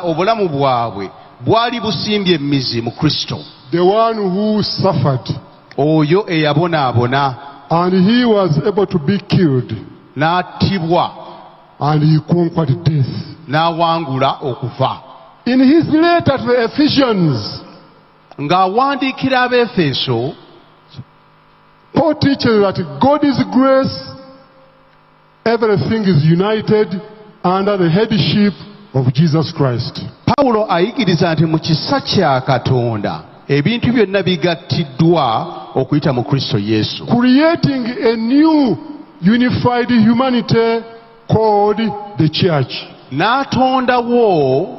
Obulamu bwabwe bwali busimbye emizi mu Kristo. The one who suffered. Oyo eyabonaabona. And he was able to be killed. N'attibwa. And he conquered death. N'awangula okufa. In his letter to the Ephesians, Ng'awandiikira Abeefeso, Paul teaches that God's grace, everything is united under the headship of Jesus Christ. Pawulo ayigiriza nti mu kisa kya Katonda ebintu byonna bigattiddwa okuyita mu Kristo Yesu. Creating a new unified humanity called the church. N'atondawo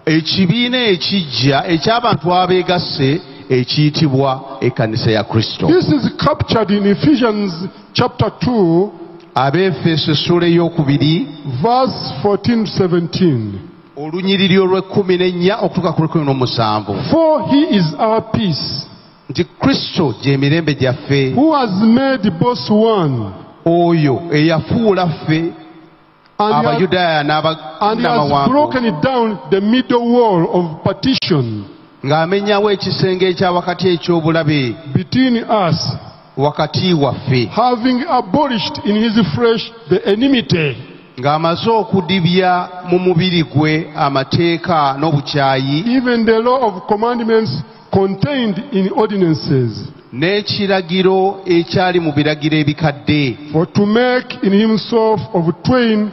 ekibiina ekiggya eky'abantu abeegasse ekiyitibwa ekkanisa ya Kristo. This is captured in Ephesians chapter 2, Abeefeso essuula ey'okubiri, verse 14 17. Olunyiriri olw'ekumi n'ennya okutuuka ku lw'ekumi n'omusanvu. For he is our peace, Nti Kristo gy'emirembe gyaffe, who has made both one, oyo eyafuula ffe and he has, Abayudaaya and he has n'amawanga, broken down the middle wall of partition ng'amenyawo ekisenge ekya wakati eky'obulabe between us, wakati waffe, having abolished in his flesh the enmity, ng'amaze okudibya mu mubiri gwe amateeka n'obukyayi, even the law of commandments contained in ordinances, n'ekiragiro ekyali mu biragiro ebikadde, for to make in himself of twain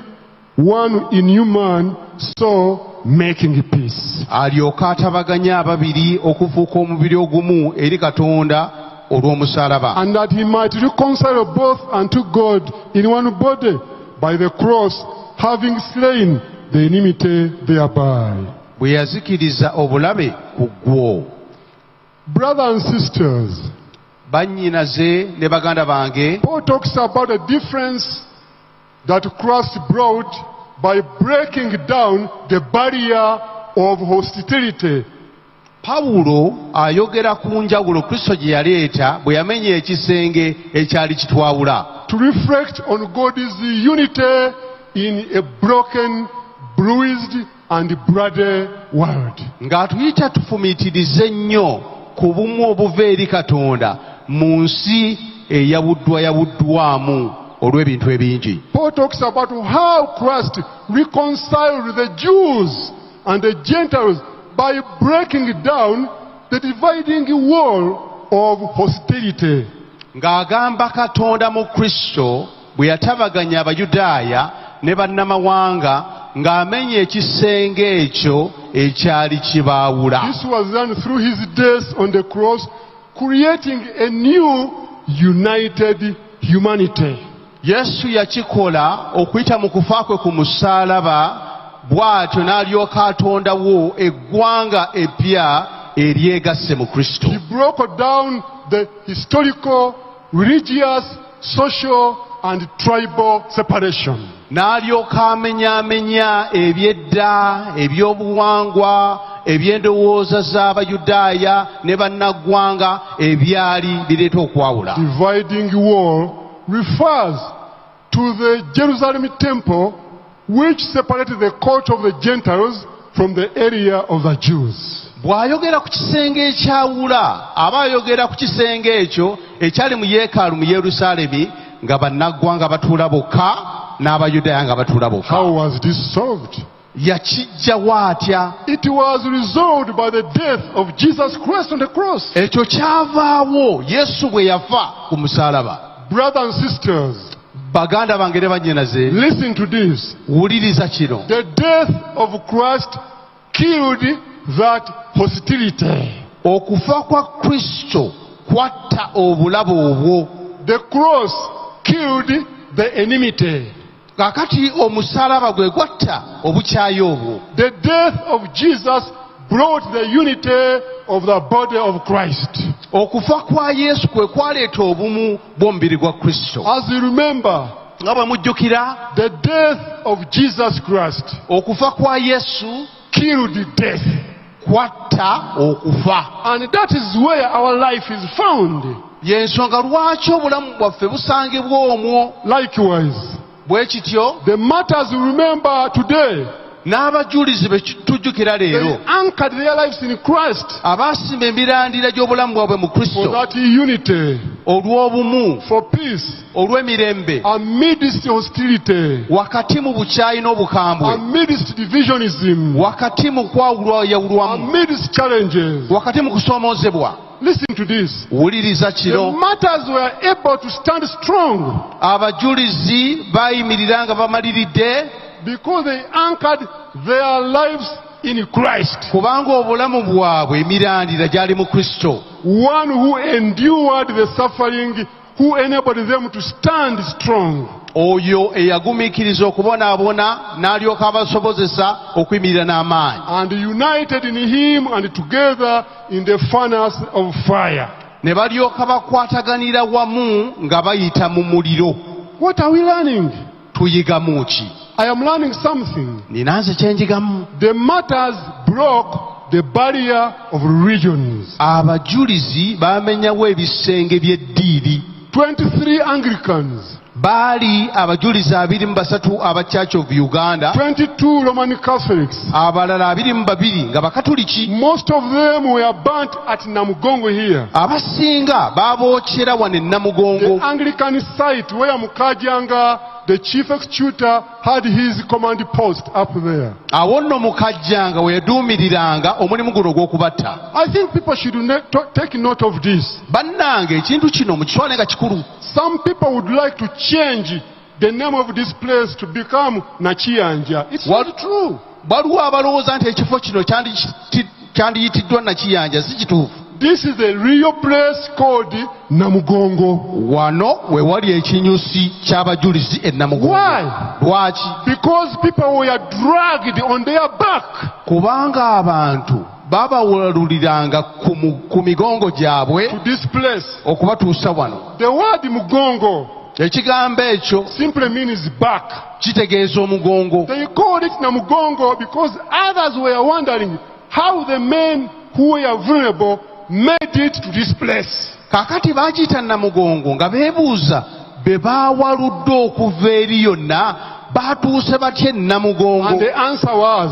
one new man, so making peace. Alyoke atabaganye ababiri okufuuka omubiri ogumu eri Katonda olw'omusaalaba, And that he might reconcile both unto God in one body by the cross, having slain the enmity thereby. Bwe yazikiriza obulabe ku gwo. Brothers and sisters, Bannyinaze ne baganda bange, Paul talks about the difference that Christ brought by breaking down the barrier of hostility. Pawulo ayogera ku njawulo Kristo gye yaleeta bwe yamenya ekisenge ekyali kitwawula, To reflect on God's unity in a broken, bruised, and bloody world. Ng'atuyita tufumiitirize nnyo ku bumu obuva eri Katonda mu nsi eyawuddwa yawuddwamu olw'ebintu ebingi. Paul talks about how Christ reconciled the Jews and the Gentiles by breaking down the dividing wall of hostility. Ng'agamba Katonda mu Kristo bwe yatabaganya Abayudaaya ne bannamawanga ng'amenya ekisenge ekyo ekyali kibaawula. This was done through his death on the cross, creating a new united humanity. Yesu yakikola okuyita mu kufa kwe ku musaalaba, bw'atyo n'alyoka atondawo eggwanga eppya eryegasse mu Kristo. He broke down the historical, religious, social, and tribal separation. N'alyoka amenyaamenya ebyedda, ebyobuwangwa, ebyendowooza z'Abayudaaya ne bannaggwanga ebyali bireeta okwawula. Dividing wall refers to the Jerusalem temple, which separated the court of the Gentiles from the area of the Jews. Bw'ayogera ku kisenge ekyawula, aba ayogera ku kisenge ekyo ekyali mu yeekaalu mu Yerusaalemi, nga bannaggwanga batuula bokka n'Abayudaaya nga batuula bokka. How was this solved? Yakiggyawo atya? It was resolved by the death of Jesus Christ on the cross. Ekyo kyavaawo Yesu bwe yafa ku musaalaba. Brothers and sisters, Baganda bange ne bannyinaze, listen to this. Wuliriza kino. The death of Christ killed that hostility. Okufa kwa Kristo kwatta obulabe obwo. The cross killed the enmity. Kaakati omusaalaba gwe gwatta obukyayi obwo. The death of Jesus brought the unity of the body of Christ. Okufa kwa Yesu kwe kwaleeta obumu bw'omubiri gwa Kristo. As you remember, Nga bwe mujjukira, the death of Jesus Christ okufa kwa Yesu killed death. Kwatta okufa. And that is where our life is found. Y'ensonga lwaki obulamu bwaffe busangibwa omwo. Likewise, Bwe kityo, the matters we remember today, N'abajulizi be tujjukira they leero anchored their lives in Christ abaasimba emirandira gy'obulamu bwabwe mu for Kristo that unity, olw'obumu, for peace, olw'emirembe, amidst hostility, wakati mu bukyayi n'obukambwe, amidst divisionism, wakati mu kwawulwayawulwamu, amidst challenges. Wakati mu kusoomoozebwa. Listen to this. Wuliriza The kino. martyrs were able to stand strong Abajulizi baayimirira nga bamaliridde because they anchored their lives in Christ. Kubanga obulamu bwabwe emirandira gyali mu Kristo. One who endured the suffering, who enabled them to stand strong. Oyo eyagumiikiriza okubonaabona n'alyoka abasobozesa okuyimirira n'amaanyi. And united in him and together in the furnace of fire. Ne balyoka bakwataganira wamu nga bayita mu muliro. What are we learning? Tuyigamu ki? I am learning something. Nina nze kyenjigamu. The martyrs broke the barrier of religions. Abajulizi bamenyawo ebisenge by'eddiini. 23 Anglicans, Baali abajulizi 23 aba Church of Uganda, 22 Roman Catholics. Abalala 22 nga bakatuliki. Most of them were burnt at Namugongo here. Abasinga babookyera wano e The Namugongo. Anglican site where Mukajanga, the chief executor, had his command post up there. Awo nno Mukajjanga we yaduumiriranga omulimu guno ogw'okubatta. I think people should take note of this. Bannange ekintu kino mukitwale nga kikulu. Some people would like to change the name of this place to become Nachiyanja. It's not true. Waliwo abalowooza nti ekifo kino kyandiyitiddwa Nakiyanja, si kituufu. This is a real place called Namugongo. Wano we wali ekinyusi ky'abajulizi e Namugongo. Why? Lwaki? Because people were dragged on their back Kubanga abantu babawaluliranga ku mu- ku migongo gyabwe to this place. Okubatuusa wano. The word Mugongo Ekigambo ekyo simply means back. Kitegeeza omugongo. They called it Namugongo because others were wondering how the men who were vulnerable made it to this place. Kaakati baagiyita Namugongo nga beebuuza be baawaludde okuva eri yonna baatuuse batya e Namugongo. And the answer was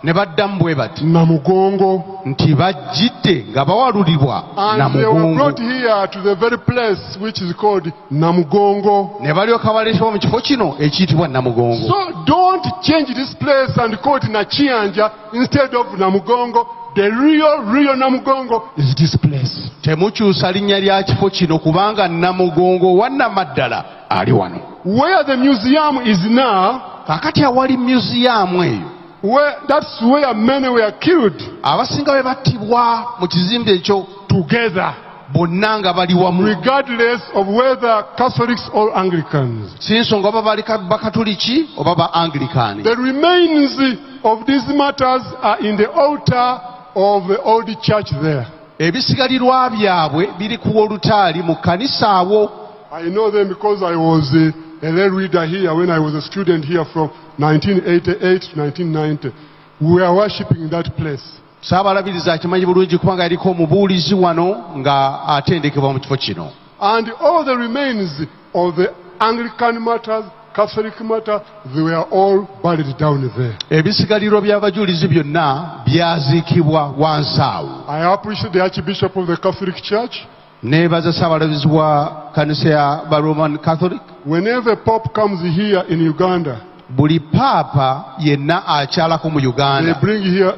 Ne baddamu bwe bati Namugongo. Nti bajjidde nga bawalulibwa And they were Namugongo. brought here to the very place which is called Namugongo. Ne balyoka baleetebwa mu kifo kino ekiyitibwa Namugongo. So don't change this place and call it Nachianja instead of Namugongo. The real, real Namugongo is this place. Temukyusa linnya lya kifo kino kubanga Namugongo wannamaddala ali wano. Where the museum is now, Kaakati awali museum eyo, where, that's where many were killed abasinga be battibwa mu kizimbe ekyo together, bonna nga bali wamu, regardless of whether Catholics or Anglicans. Si nsonga oba bali ka- bakatuliki oba ba Anglikani. The remains of these martyrs are in the altar of the old church there. Ebisigalirwa byabwe biri ku wolutaali mu kkanisa awo. I know them because I was a lay reader here when I was a student here from 1988 to 1990. We were worshipping in that place. Saabalabirizi akimanyi bulungi kubanga yaliko omubuulizi wano nga atendekebwa mu kifo kino. And all the remains of the Anglican martyrs, Catholic martyrs, they were all buried down there. Ebisigalirwa by'abajulizi byonna byaziikibwa wansi awo. I appreciate the Archbishop of the Catholic Church. Neebaza saabalabirizi wa kanisa ya ba Roman Catholic. Whenever Pope comes here in Uganda, Buli paapa yenna akyalako mu they Uganda,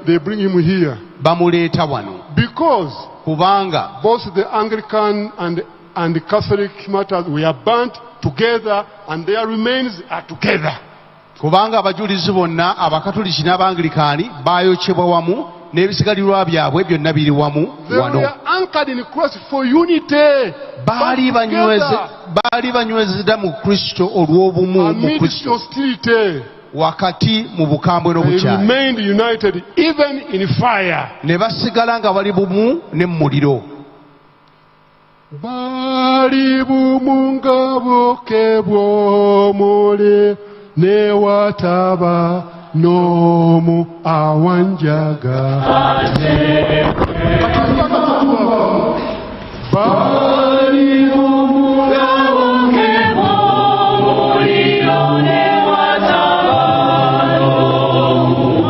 they bring him here. Bamuleeta wano. Because Kubanga both the Anglican and the Catholic martyrs were burnt together and their remains are together. Kubanga abajulizi bonna abakatuliki n'abangirikaani bayokyebwa wamu n'ebisigalirwa byabwe byonna biri wamu They wano. were anchored in Christ for unity. Baali But banyweze together, baali banywezedda mu Kristo olw'obumu mu amidst Kristo hostility, wakati mu bukambwe they n'obukyayi. Remained united even in fire. Ne basigala nga bali bumu ne mu muliro. Bali bumu nga bookebwa omuliro ne wataba n'omu awanjaga. Bali bumu nga bookebwa omuliro ne wataba n'omu.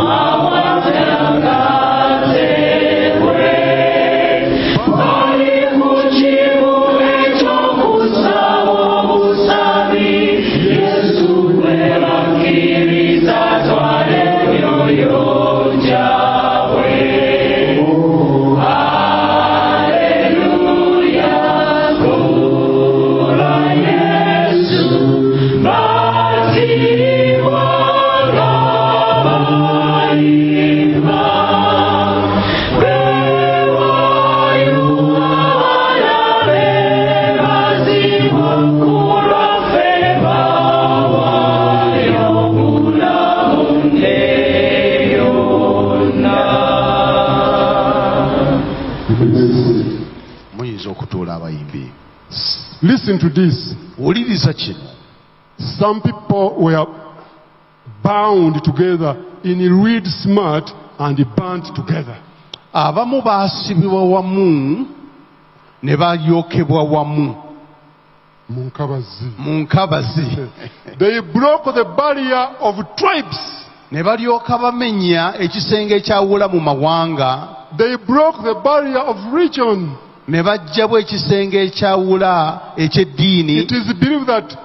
Muyinza okutuula abayimbi. Listen to this. Wuliriza kino. Some people were bound together in reed smart and burnt together. Abamu baasibibwa wamu ne bayokebwa wamu. Mu nkabazi. Mu nkabazi. They broke the barrier of tribes. Ne balyoka bamenya ekisenge ekyawula mu mawanga. They broke the barrier of region. Ne baggyawo ekisenge ekyawula eky'eddiini. It is believed that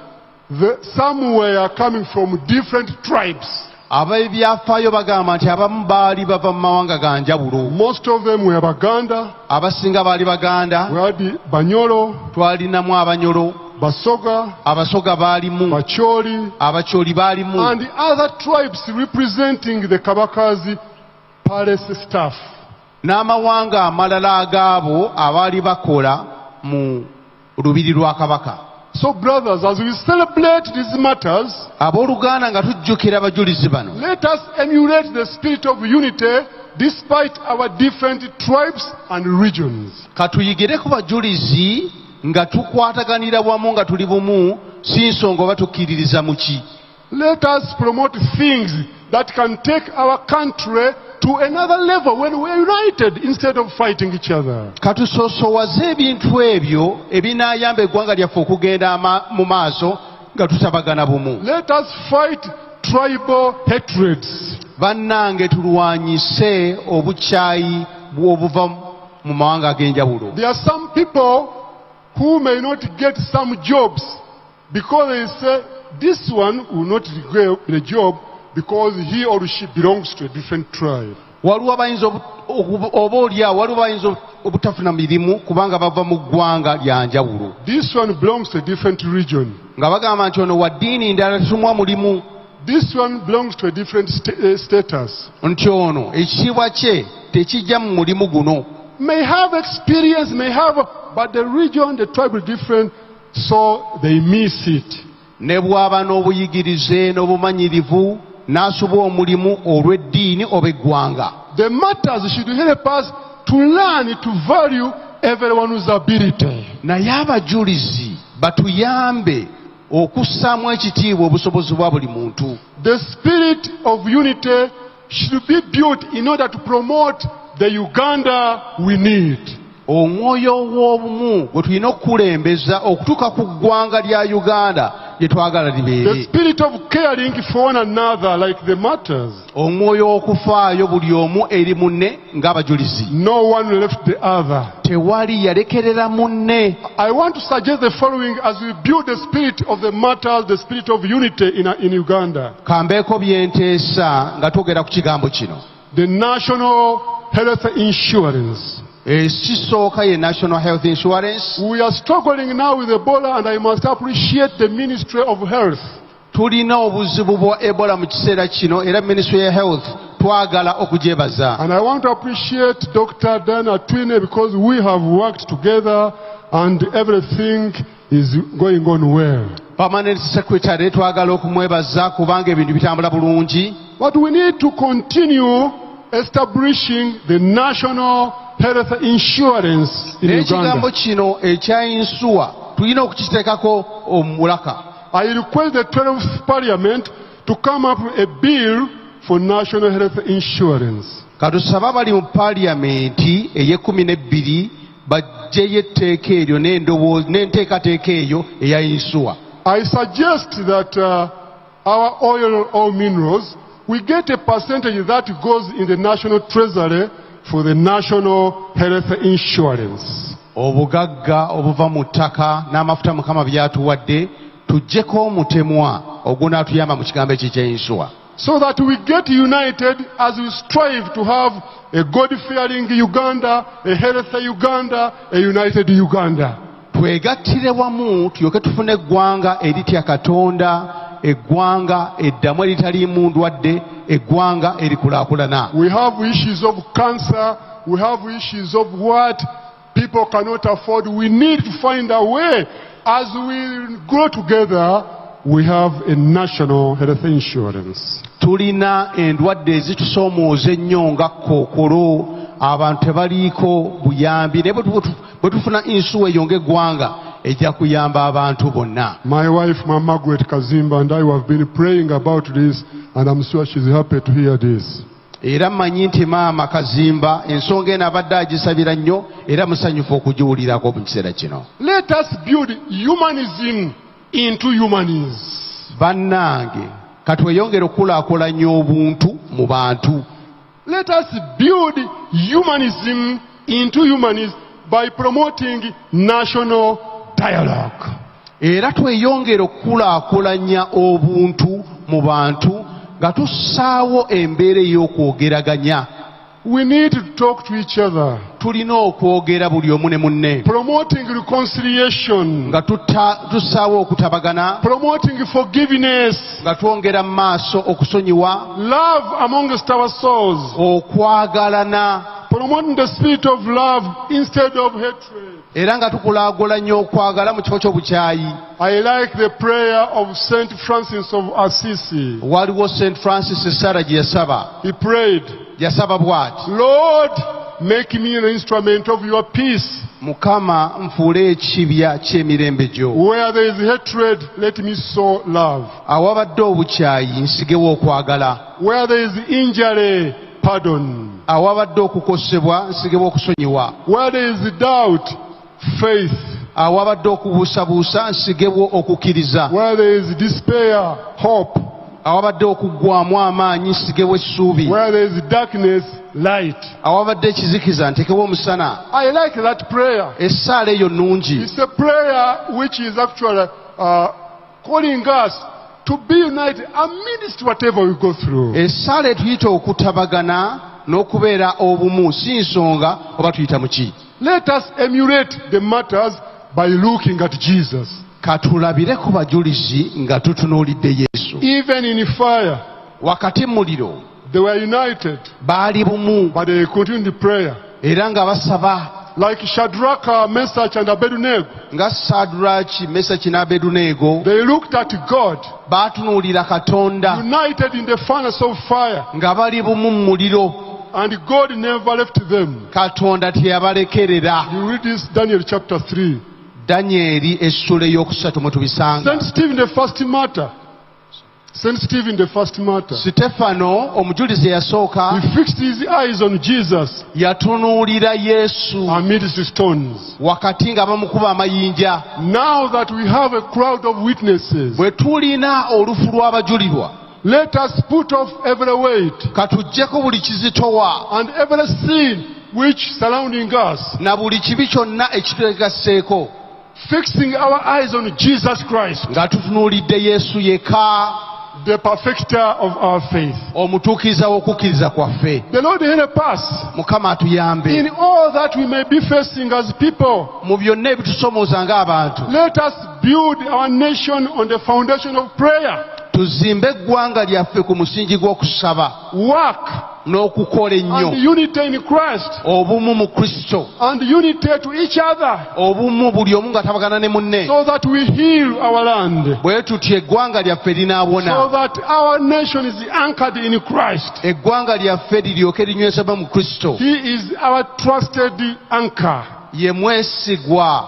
some were coming from different tribes. Ab'ebyafaayo bagamba nti abamu baali bava mu mawanga ga njawulo. Most of them were Baganda. Abasinga baali Baganda. We had Banyoro. Twalinamu Abanyoro. Basoga. Abasoga baalimu. Bacholi. Abacholi baalimu. And other tribes representing the Kabaka's palace staff. N'amawanga amalala ag'abo abaali bakola mu lubiri lwa Kabaka. So brothers, as we celebrate these matters, Abooluganda nga tujjukira abajulizi bano, let us emulate the spirit of unity despite our different tribes and regions. Katuyigire ku bajulizi nga tukwataganira wamu nga tuli bumu, si nsonga oba tukkiririza mu ki. Let us promote things that can take our country to another level when we are united instead of fighting each other. Katusoosowaze ebintu ebyo ebinaayamba eggwanga lyaffe okugenda mu maaso nga tutabagana bumu. Let us fight tribal hatreds. Bannange tulwanyise obukyayi obuva mu mawanga ag'enjawulo. There are some people who may not get some jobs because they say this one will not get the job because he or she belongs to a different tribe. Waliwo abayinza oba oli awo waliwo abayinza obutafuna mirimu kubanga bava mu ggwanga lya njawulo. This one belongs to a different region. Nga bagamba nti ono wa ddiini ndala tetumuwa mulimu. This one belongs to a different status. Nti ono ekitiibwa kye tekijja mu mulimu guno. May have experience, may have, but the region, the tribe is different, so they miss it. Ne bw'aba n'obuyigirize n'obumanyirivu n'asubwa omulimu olw'eddiini oba eggwanga. The matters should help us to learn to value everyone's ability. Naye abajulizi batuyambe okussaamu ekitiibwa obusobozi bwa buli muntu. The spirit of unity should be built in order to promote the Uganda we need. Omwoyo ow'obumu gwe tulina okukulembeza okutuuka ku ggwanga lya Uganda lye twagala The libeere. spirit of caring for one another like the martyrs. Omwoyo w'okufaayo buli omu eri munne ng'abajulizi. No one left the other. Tewali yalekerera munne. I want to suggest the following as we build the spirit of the martyrs, the spirit of unity in Uganda. Kambeeko bye nteesa nga twogera ku kigambo kino. The National Health Insurance. Ekisooka ye National Health Insurance. We are struggling now with Ebola and I must appreciate the Ministry of Health. Tulina obuzibu bwa Ebola mu kiseera kino era Ministry ya Health twagala okugyebaza. And I want to appreciate Dr. Diana Atwine because we have worked together and everything is going on well. Permanent Secretary twagala okumwebaza kubanga ebintu bitambula bulungi. But we need to continue establishing the National Health Insurance in N'ekigambo Uganda. kino ekya insuwa tulina okukiteekako omulaka. I request the 12th Parliament to come up with a bill for National Health Insurance. Katusabe abali mu Parliament ey'ekkumi n'ebbiri baggyeyo etteeka eryo n'enteekateeka eyo eya insuwa. I suggest that our oil or minerals, we get a percentage that goes in the national treasury for the national health insurance. Obugagga obuva mu ttaka n'amafuta Mukama by'atuwadde tuggyeko omutemwa ogunaatuyamba mu kigambo ekyo eky'ensuwa. So that we get united as we strive to have a God-fearing Uganda, a healthy Uganda, a united Uganda. Twegattire wamu tulyoke tufune eggwanga eritya Katonda, eggwanga eddamu eritaliimu ndwadde, eggwanga erikulaakulana. We have issues of cancer, we have issues of what people cannot afford. We need to find a way. As we grow together, we have a national health insurance. Tulina endwadde ezitusoomooza ennyo nga kookolo, Abantu tebaliiko buyambi naye bwe tu- bwe tufuna insuwa eyo ng'eggwanga ejja kuyamba abantu bonna. My wife, Mama Margaret Kazimba, and I have been praying about this, and I'm sure she's happy to hear this. Era mmanyi nti maama Kazimba ensonga eno abadde agisabira nnyo era musanyufu okugiwulirako mu kiseera kino. Let us build humanism into humanism. Bannange katweyongere okukulaakulanya obuntu mu bantu. Let us build humanism into humanism by promoting national dialogue. Era tweyongere okukulaakulanya obuntu mu bantu nga tussaawo embeera ey'okwogeraganya. We need to talk to each other, Tulina okwogera buli omu ne munne, promoting reconciliation, nga tussaawo okutabagana, promoting forgiveness, nga twongera mu maaso okusonyiwa, love amongst ourselves, okwagalana, promoting the spirit of love instead of hatred. Era nga tukulaakulanya okwagala mu kifo ky'obukyayi. I like the prayer of Saint Francis of Assisi. Waliwo St Francis essala gye yasaba. He prayed, Yasaba bw'ati: "Lord, make me an instrument of your peace. Mukama nfuule ekibya ky'emirembe gyo. Where there is hatred, let me sow love. Awabadde obukyayi nsigewo okwagala. Where there is injury, pardon. Awabadde okukosebwa nsigewo okusonyiwa. Where there is doubt, faith. Awabadde okubuusabuusa nsigewo okukkiriza. Where there is despair, hope. Awabadde okuggwamu amaanyi nsigewo essuubi. Where there is darkness, light." Awabadde ekizikiza ntekewo omusana. I like that prayer. Essaala eyo nnungi. It's a prayer which is actually calling us to be united amidst whatever we go through. Essaala etuyita okutabagana n'okubeera obumu si nsonga oba tuyita mu ki. Let us emulate the martyrs by looking at Jesus. Katulabire ku bajulizi nga tutunuulidde Yesu. Even in fire, Wakati mu muliro, they were united, baali bumu, but they continued prayer. Era nga basaba. Like Shadrach, Meshach, and Abednego, Nga Saduraki, Mesaki n'Abeduneego, they looked at God, baatunuulira Katonda, united in the furnace of fire, nga bali bumu mu muliro, and God never left them. Katonda teyabalekerera. You read this, Daniel chapter 3. Danyeri essula ey'okusatu mwe tubisanga. Saint Stephen the first martyr. Saint Stephen the first martyr. Sitefano omujulizi eyasooka, He fixed his eyes on Jesus yatunuulira Yesu amidst the stones. Wakati nga bamukuba amayinja. Now that we have a crowd of witnesses, Bwe tulina olufu lw'abajulirwa, let us put off every weight katuggyeko buli kizitowa and every sin which surrounding us, na buli kibi kyonna ekitwegasseeko, fixing our eyes on Jesus Christ, nga tutunuulidde Yesu yekka, the perfecter of our faith. Omutuukiriza w'okukkiriza kwaffe. The Lord help us Mukama atuyambe in all that we may be facing as people. Mu byonna ebitusomooza ng'abantu. Let us build our nation on the foundation of prayer, Tuzimbe eggwanga lyaffe ku musingi gw'okusaba, work, n'okukola ennyo, and unity in Christ, obumu mu Kristo, and unity to each other, obumu buli omu nga tabagana ne munne, so that we heal our land, bwe tutyo eggwanga lyaffe so linaawona, that our nation is anchored in Christ. Eggwanga lyaffe liryoke linywezebwe mu Kristo. He is our trusted anchor. Ye mwesigwa.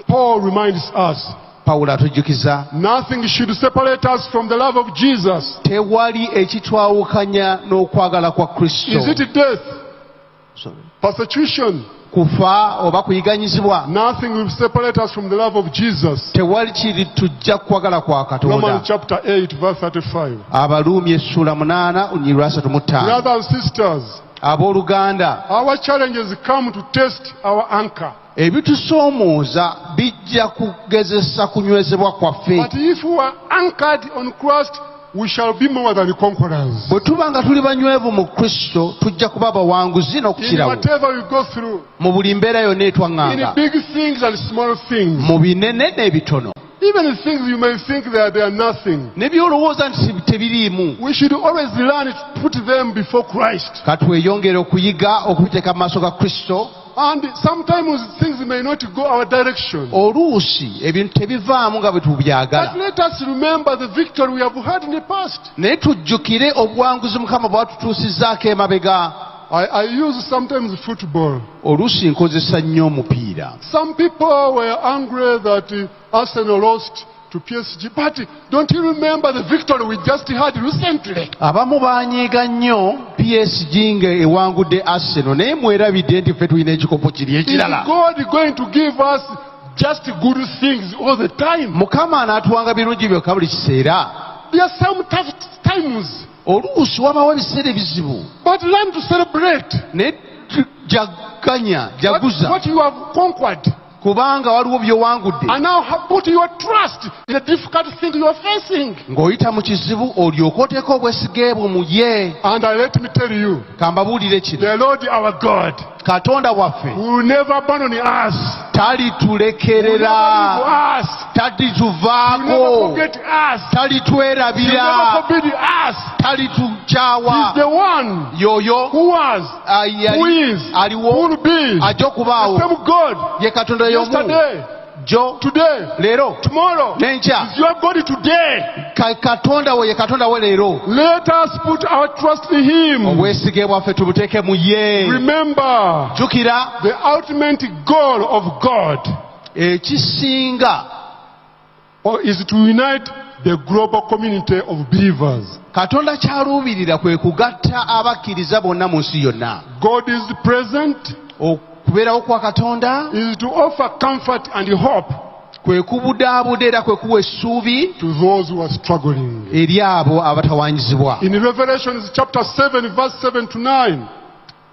Paul reminds us Pawulo atujjukiza, nothing should separate us from the love of Jesus. Tewali ekitwawukanya n'okwagala kwa Kristo. Is it death, Sorry. Persecution? Kufa oba kuyiganyizibwa? Nothing will separate us from the love of Jesus. Tewali kiritujja kukwagala kwa Katonda. Romans chapter 8, verse 35. Abaluumi essula 8 olunyiriri lwa 35. Brothers and sisters, Abooluganda, our challenges come to test our anchor. Ebitusoomooza bijja kugezesa kunywezebwa kwaffe. But if we are anchored on Christ, we shall be more than conquerors. Bwe tuba nga tuli banywevu mu Kristo tujja kuba abawanguzi In n'okukirawo. whatever we go through, Mu buli mbeera yonna in etwaŋŋanga, big things and small things, mu binene n'ebitono, even things you may think they are nothing, ne by'olowooza nti tebiriimu, we should always learn to put them before Christ. Katweyongere okuyiga okubiteeka mu maaso ga Kristo. And sometimes things may not go our direction. Oluusi ebintu tebivaamu nga bwe tubyagala. But let us remember the victory we have had in the past. Naye tujjukire obuwanguzi Mukama bwatutuusizzaako emabega. I use sometimes football. Oluusi nkozesa nnyo omupiira. Some people were angry that Arsenal lost to PSG, but don't you remember the victory we just had recently? Abamu banyiiga nnyo PSG nga ewangudde Arsenal, naye mwerabidde nti ffe tulina ekikopo kiri Is ekirala. God going to give us just good things all the time? Mukama anaatuwanga birungi byokka buli kiseera? There are some tough times, Oluusi wabawo ebiseera ebizibu, but learn to celebrate naye jagganya, jaguza, what you have conquered. Kubanga waliwo by'owangudde. And now put your trust in the difficult thing you are facing. Ng'oyita mu kizibu olyoke oteeka obwesige bwo mu ye. And let me tell you, Kambabuulire kino, the Lord our God Katonda waffe will never abandon us. talitulekerera, Will never leave us. talituvaako, Will never forget us. talitwerabira, Will never forbid us. talitukyawa. He's the one Yoyo who was, who is, aliwo, who will be, ajja okubaawo, the same God ye Katonda y'omu yesterday, jjo, today, leero, tomorrow. n'enkya. Is your God today. Katonda we ye Katonda we leero. Let us put our trust in him. Obwesige bwaffe tubuteeke mu ye. Remember, Jjukira, the ultimate goal of God ekisinga is to unite the global community of believers. Katonda kyaluubirira kwe kugatta abakkiriza bonna mu nsi yonna. God is present Okubeerawo kwa Katonda is to offer comfort and hope kwe kubudaabuda era kwe kuwa essuubi to those who are struggling. Eri abo abatawaanyizibwa. In Revelation chapter 7, verse 7 to 9,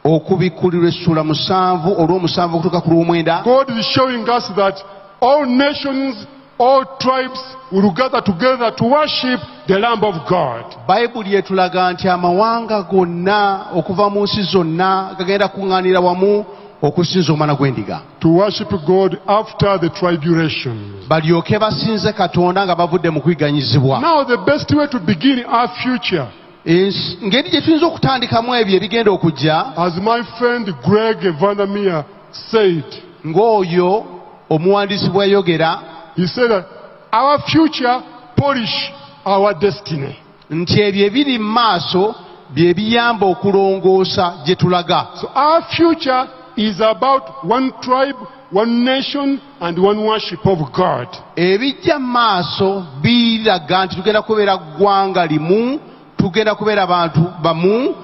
Okubikkulirwa essuula 7 olw'omusanvu okutuuka ku lw'omwenda, God is showing us that all nations, all tribes will gather together to worship the Lamb of God. Bayibuli etulaga nti amawanga gonna okuva mu nsi zonna gagenda kuŋŋaanira wamu okusinza omwana gw'endiga. To worship God after the tribulation. Balyoke basinze Katonda nga bavudde mu kuyiganyizibwa. Now, the best way to begin our future, Ngeri gye tuyinza okutandikamu ebyo ebigenda okujja, as my friend Greg Vandermeer said, ng'oyo omuwandiisi bw'ayogera, he said that our future polish our destiny. Nti ebyo ebiri mu maaso bye biyamba okulongoosa gye tulaga. So our future is about one tribe, one nation, and one worship of God. Ebijja mu maaso biraga nti tugenda kubeera ggwanga limu, tugenda kubeera bantu bamu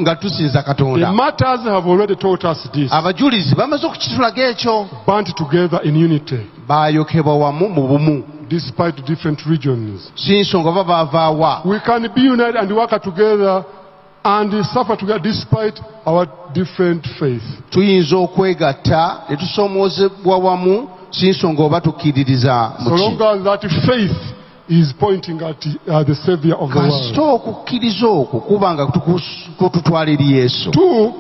nga tusinza The Katonda. martyrs have already taught us this. Abajulizi bamaze okukitulaga ekyo. Band together in unity, Baayokebwa wamu mu bumu, despite different regions. Si nsonga oba baavaawa. We can be united and work together and suffer together despite our different faith. Tuyinza okwegatta ne tusoomoozebwa wamu, si nsonga oba tukkiririza mu So ki. long as that faith is pointing at the Savior of the Kasita world. okukkiriza okwo kuba nga kututwala eri Yesu. Two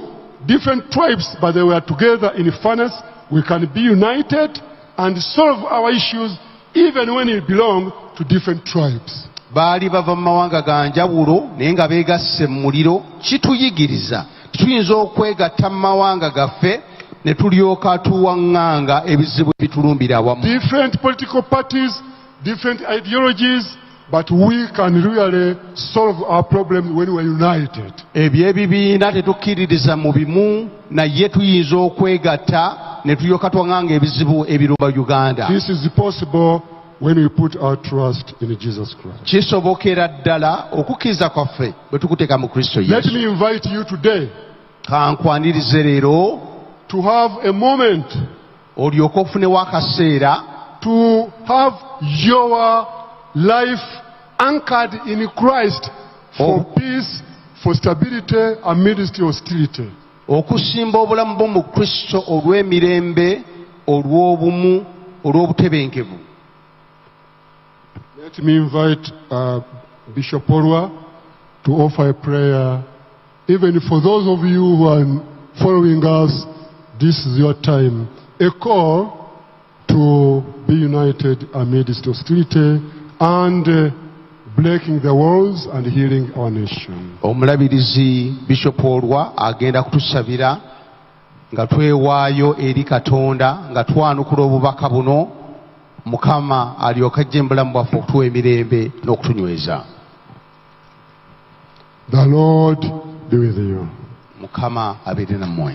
different tribes, but they were together in furnace. We can be united and solve our issues even when we belong to different tribes. Baali bava mu mawanga ga njawulo naye nga beegasse mu muliro. Kituyigiriza tuyinza okwegatta mu mawanga gaffe ne tulyoka tuwaŋŋanga ebizibu ebitulumbira awamu. Different political parties, different ideologies, but we can really solve our problems when we are united. Ebyebibiina tetukkiririza mu bimu, naye tuyinza okwegatta ne tulyoka twaŋŋanga ebizibu ebirumba Uganda. This is possible when we put our trust in Jesus Christ. Kisobokera ddala okukkiriza kwaffe bwe tukuteeka mu Kristo Let Yesu. me invite you today Kankwanirize leero to have a moment olyoke ofunewo akaseera to have your life anchored in Christ for Oh. peace, for stability amidst hostility. Okusimba obulamu bwo mu Kristo olw'emirembe, olw'obumu, olw'obutebenkevu. Let me invite Bishop Orwa to offer a prayer. Even for those of you who are following us, this is your time. A call to be united amidst hostility and breaking the walls and healing our nation. Omulabirizi Bishop Olwa agenda kutusabira nga twewaayo eri Katonda nga twanukula obubaka buno, Mukama alyoke ajje mu bulamu bwaffe okutuwa emirembe n'okutunyweza. The Lord be with you. Mukama abeere nammwe.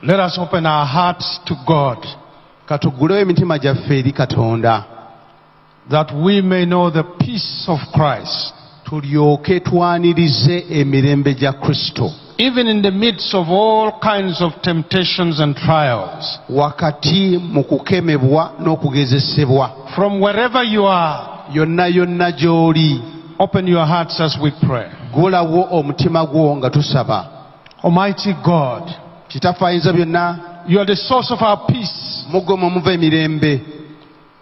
Let us open our hearts to God Katuggulewo emitima gyaffe eri Katonda that we may know the peace of Christ. Tulyoke twanirize emirembe gya Kristo. Even in the midst of all kinds of temptations and trials. Wakati mu kukemebwa n'okugezesebwa. From wherever you are, Yonna yonna gy'oli, open your hearts as we pray. Ggulawo omutima gwo nga tusaba. Almighty God, Kitaffe ayinza byonna, you are the source of our peace. Mu ggwe mwe muva emirembe.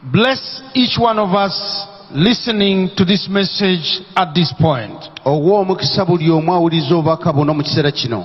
Bless each one of us listening to this message at this point. Owe omukisa buli omu awuliriza obubaka buno mu kiseera kino.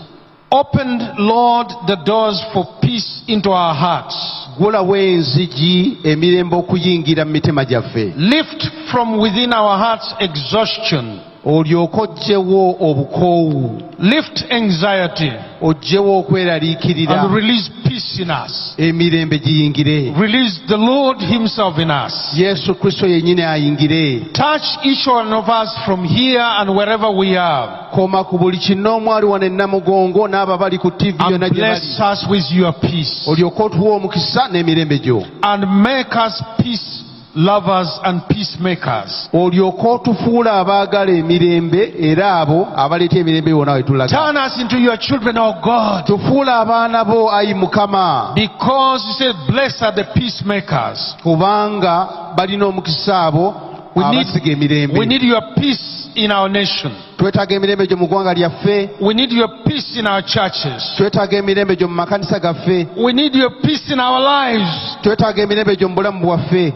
Open, Lord, the doors for peace into our hearts. Ggulawo enzigi emirembe okuyingira mu mitima gyaffe. Lift from within our hearts exhaustion. Olyoke oggyewo obukoowu. Lift anxiety. Oggyewo okweraliikirira. And release peace in us. Emirembe giyingire. Release the Lord himself in us. Yesu Kristo yennyini ayingire. Touch each one of us from here and wherever we are. Koma ku buli kinnoomu ali wano e Namugongo n'abo abali ku TV And yonna gye bali. bless us with your peace. Olyoke otuwe omukisa n'emirembe gyo. And make us peace lovers and peacemakers. Olyoke otufuule abaagala emirembe era abo abaleeta emirembe wonna we tulaga. Turn us into your children, O God. Tufuule abaana bo, ayi Mukama. Because you said, blessed are the peacemakers. Kubanga balina omukisa abo We abasiga emirembe. need your peace in our nation. Twetaaga emirembe gyo mu ggwanga lyaffe. We need your peace in our churches. Twetaaga emirembe gyo mu makanisa gaffe. We need your peace in our lives. Twetaaga emirembe gyo mu bulamu bwaffe.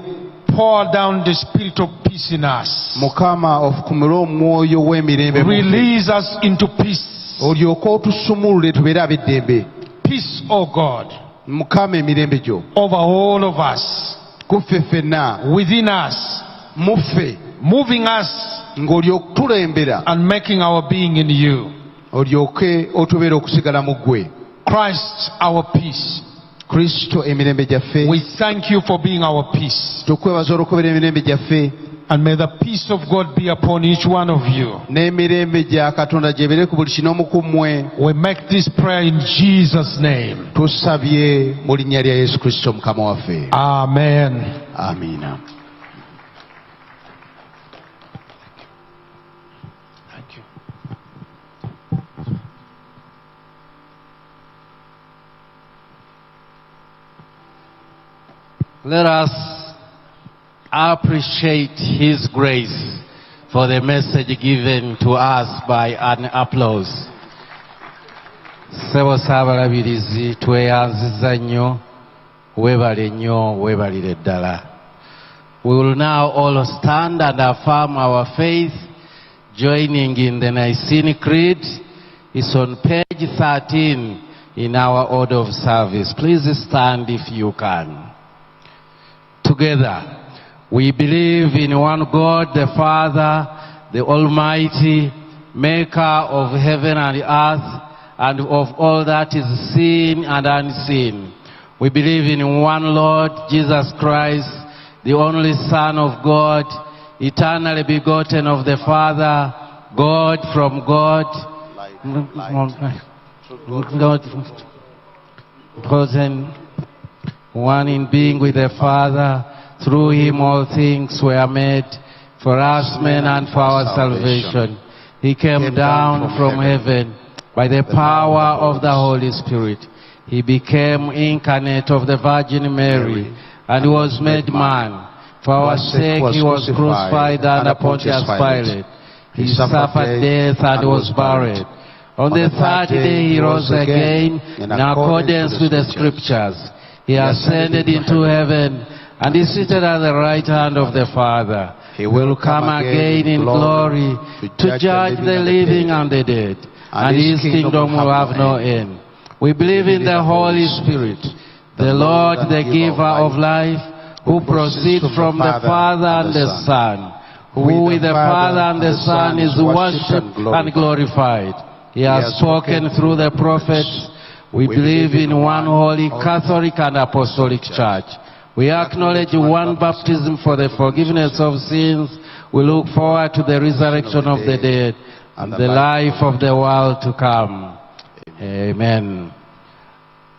Pour down the spirit of peace in us. Mukama ofukumule omwoyo w'emirembe mu ffe. Release us into peace. Olyoke otusumulule tubeere ab'eddembe. Peace, O God, Mukama emirembe gyo. over all of us. Ku ffe ffenna. Within us. Mu ffe. Moving us. Ng'oly'okutulembera. And making our being in you. Olyoke otubeere okusigala mu ggwe. Christ our peace. Kristo emirembe gyaffe. We thank you for being our peace. Tukwebaza olw'okubeera emirembe gyaffe. And may the peace of God be upon each one of you. N'emirembe gya Katonda gyebeere ku buli kinoomu ku mmwe. We make this prayer in Jesus' name. Tusabye mu linnya lya Yesu Kristo Mukama waffe. Amen. Amiina. Thank you. Let us appreciate His grace for the message given to us by an applause. Ssebo Ssaabalabirizi, tweyanziza nnyo, weebale nnyo, weebalire ddala. We will now all stand and affirm our faith, joining in the Nicene Creed. It's on page 13 in our order of service. Please stand if you can. Together, we believe in one God, the Father, the Almighty, maker of heaven and earth, and of all that is seen and unseen. We believe in one Lord, Jesus Christ, the only Son of God, eternally begotten of the Father, God from God, God, begotten, one in being with the Father. Through him all things were made, for us men and for our salvation. He came down from heaven by the power of the Holy Spirit. He became incarnate of the Virgin Mary and was made man. For our sake he was crucified under Pontius Pilate. He suffered death and was buried. On the third day he rose again in accordance with the Scriptures. He ascended into heaven and is seated at the right hand of the Father. He will come again in glory to judge the living and the dead, and his kingdom will have no end. We believe in the Holy Spirit, the Lord, the giver of life, who proceeds from the Father and the Son, who with the Father and the Son is worshipped and glorified. He has spoken through the prophets. We believe in one holy Catholic and Apostolic Church. We acknowledge one baptism for the forgiveness of sins. We look forward to the resurrection of the dead and the life of the world to come. Amen.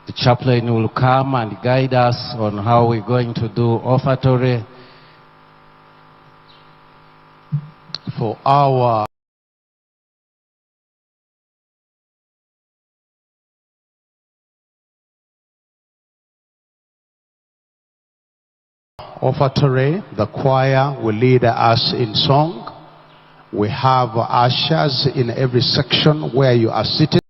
The chaplain will come and guide us on how we're going to do offertory. For our offertory, the choir will lead us in song. We have ushers in every section where you are seated.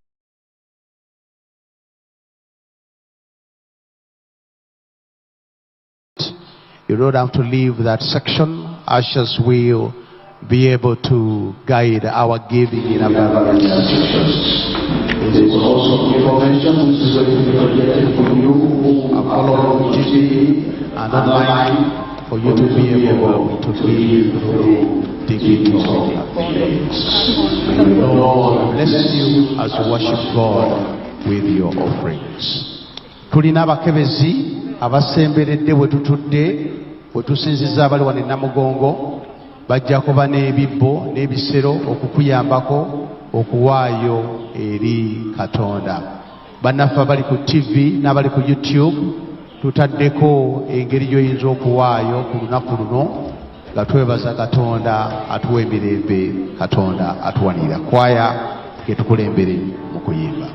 You don't have to leave that section. Ushers will be able to guide our giving in our various sections. It is also information which is going to be projected for you who are following TV and online for you to be able to give through digital means. May the Lord bless you as you worship God with your offerings. Tulina abakebezi abasemberedde we tutudde, we tusinziza abali wano e Namugongo, bajja kuba n'ebibbo n'ebisero okukuyambako okuwaayo eri Katonda. Bannaffe abali ku TV n'abali ku YouTube, tutaddeko engeri gy'oyinza okuwaayo ku lunaku luno nga twebaza Katonda atuwa emirembe, Katonda atuwanirira. Kwaya getukulembere mu kuyimba.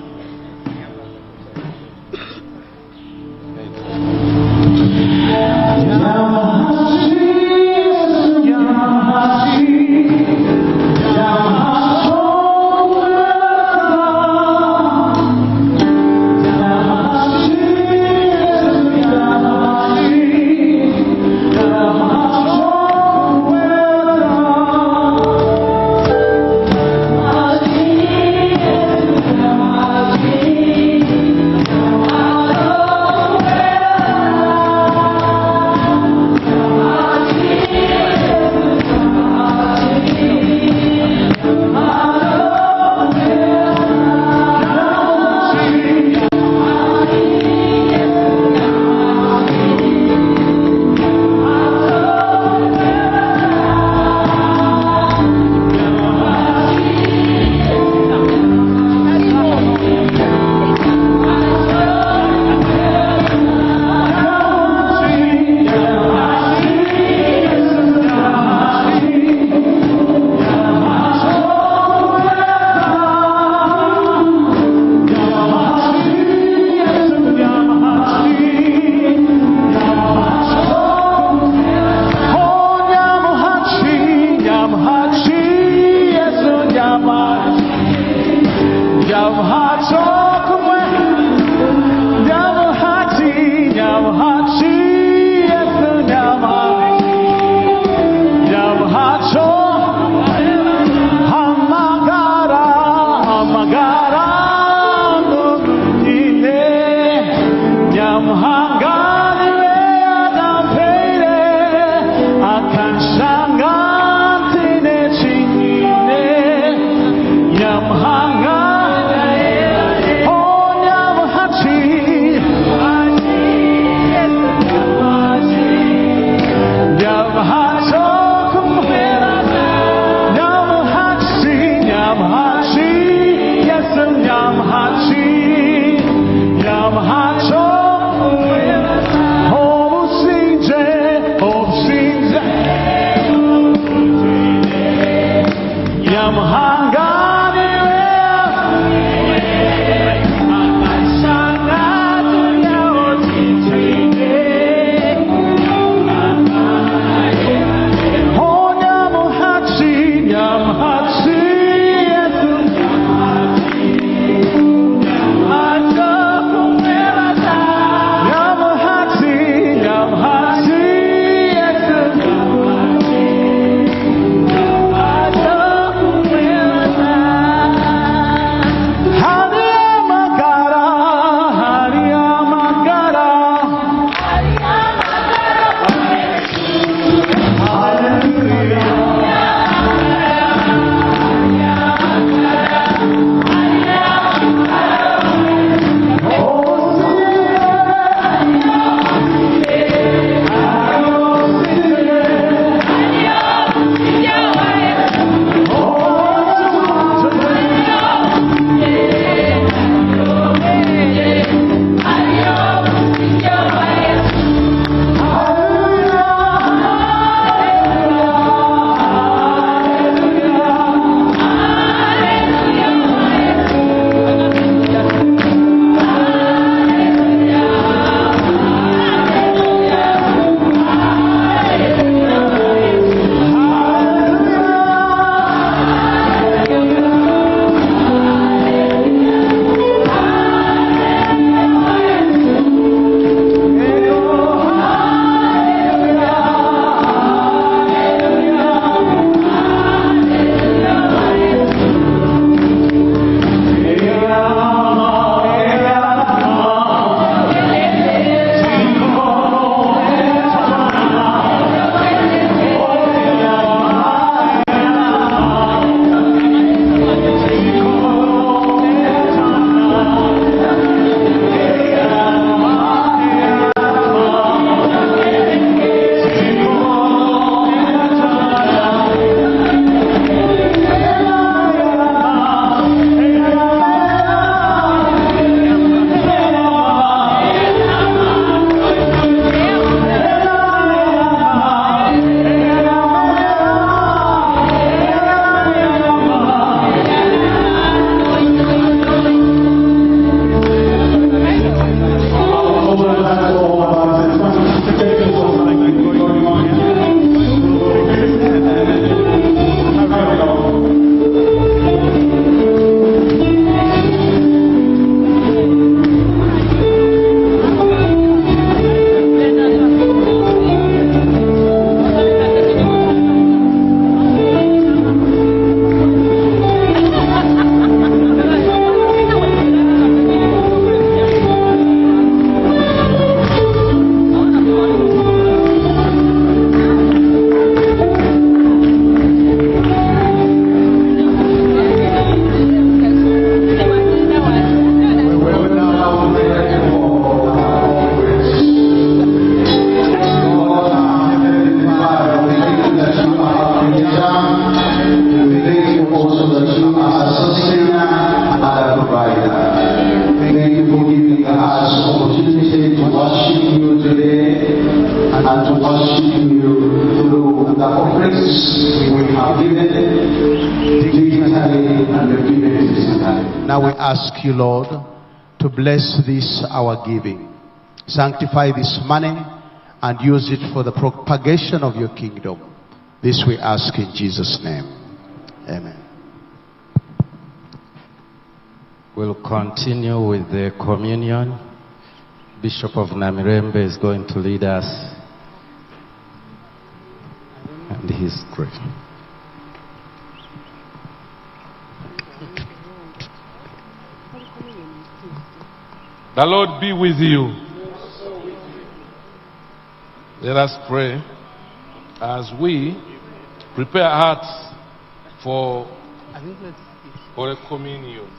Yeah. we have given digitally and we've given physically. Now we ask you, Lord, to bless this our giving. Sanctify this money and use it for the propagation of your kingdom. This we ask in Jesus' name. Amen. We'll continue with the communion. Bishop of Namirembe is going to lead us. And he's great. The Lord be with you. Let us pray as we prepare our hearts for a communion.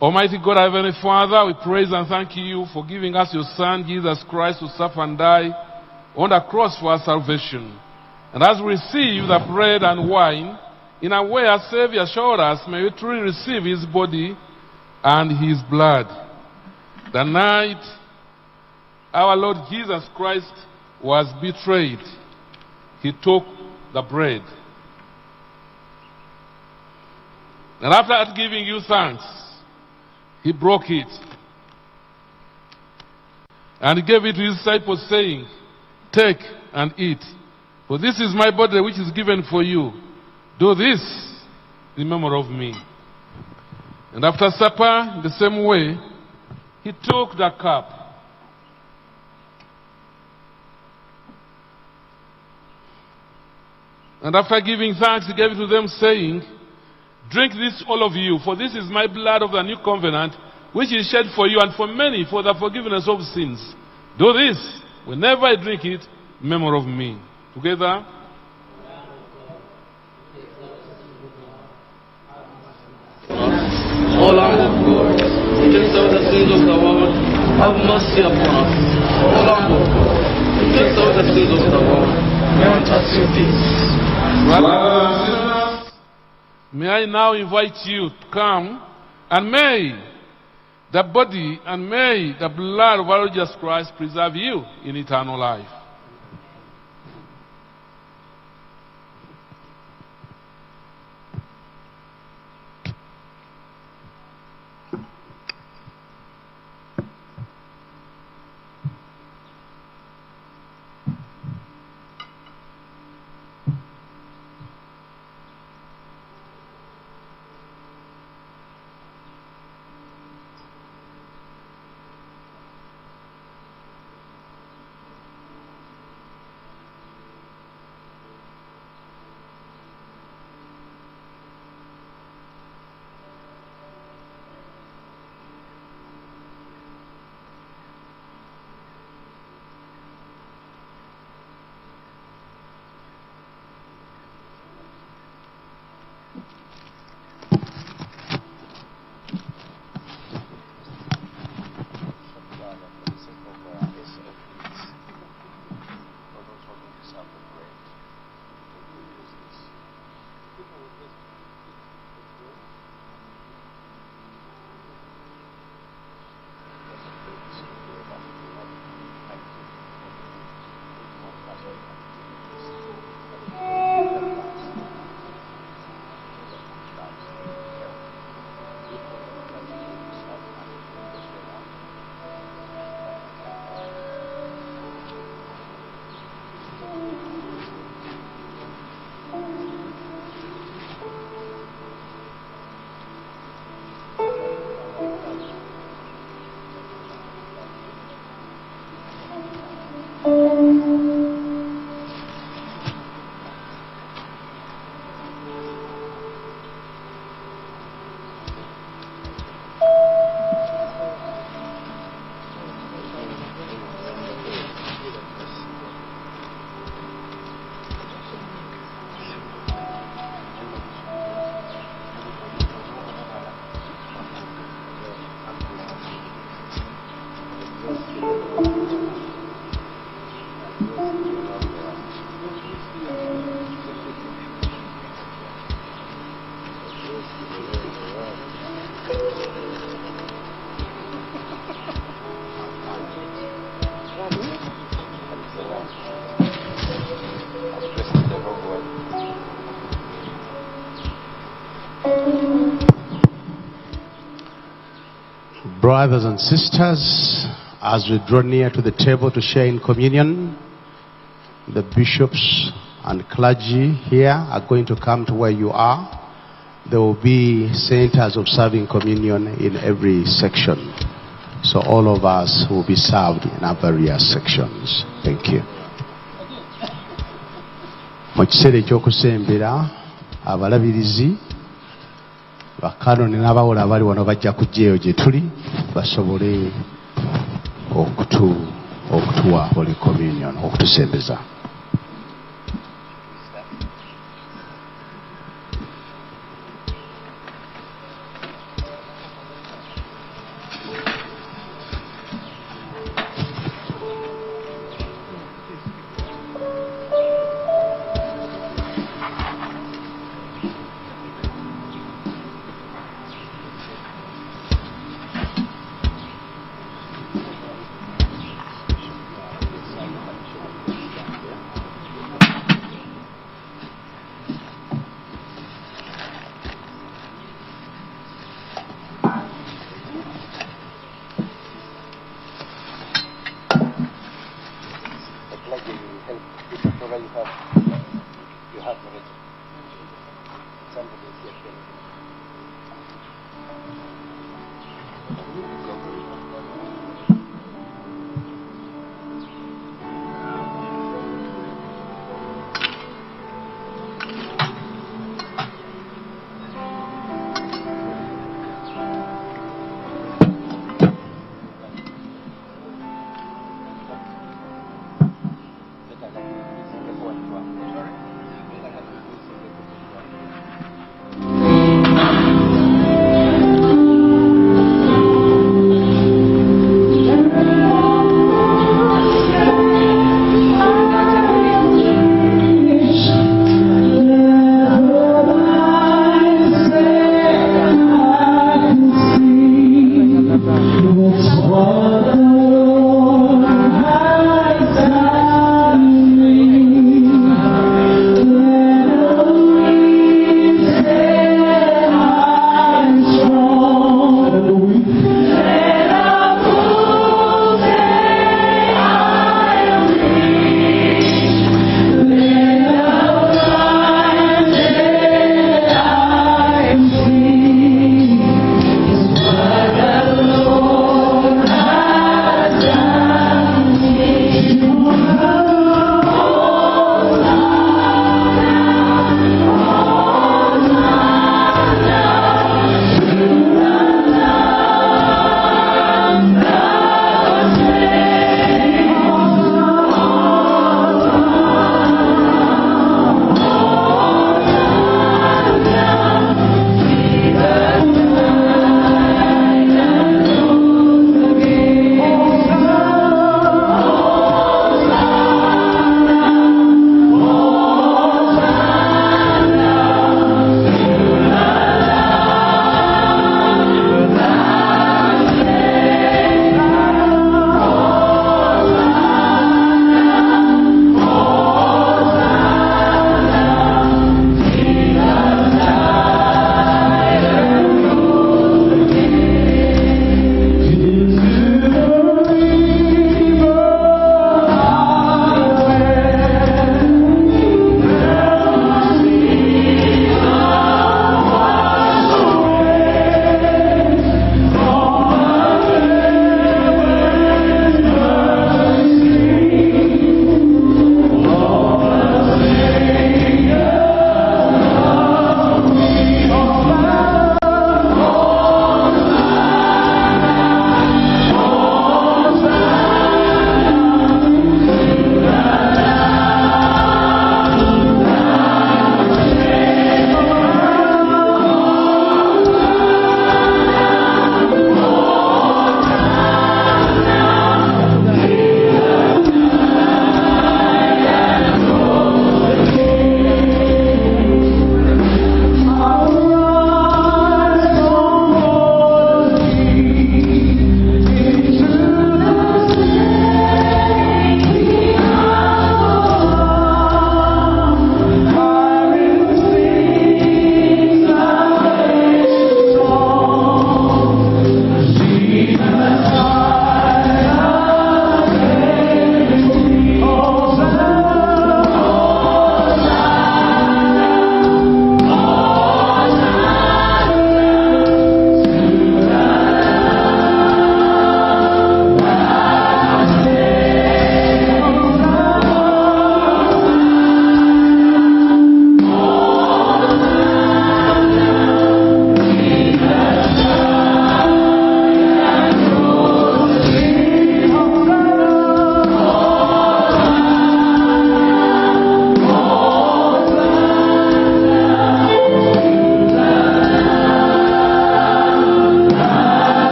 Almighty God, our Heavenly Father, we praise and thank you for giving us your Son, Jesus Christ, to suffer and die on the cross for our salvation. And as we receive the bread and wine, in a way our Savior showed us, may we truly receive his body and his blood. The night our Lord Jesus Christ was betrayed, he took the bread. And after giving you thanks, he broke it and gave it to his disciples, saying, Take and eat, for this is my body which is given for you. Do this in memory of me. And after supper, in the same way, he took the cup. And after giving thanks, he gave it to them, saying, Drink this, all of you, for this is my blood of the new covenant, which is shed for you and for many for the forgiveness of sins. Do this, whenever I drink it, in memory of me. Together. O Lamb of God, who takes away the sins of the world, have mercy upon us. O Lamb of God, who takes away the sins of the world, grant us your peace. Brothers, may I now invite you to come, and may the body and may the blood of our Lord Jesus Christ preserve you in eternal life. Brothers and sisters, as we draw near to the table to share in communion, the bishops and clergy here are going to come to where you are. There will be centers of serving communion in every section. So all of us will be served in our various sections. Thank you. Mu kiseera ekyokusembera abalabirizi bakanoni n'abawola abali wano bajja kujja eyo gye tuli basobole okutu okutuwa holy communion okutusembeza. Lord.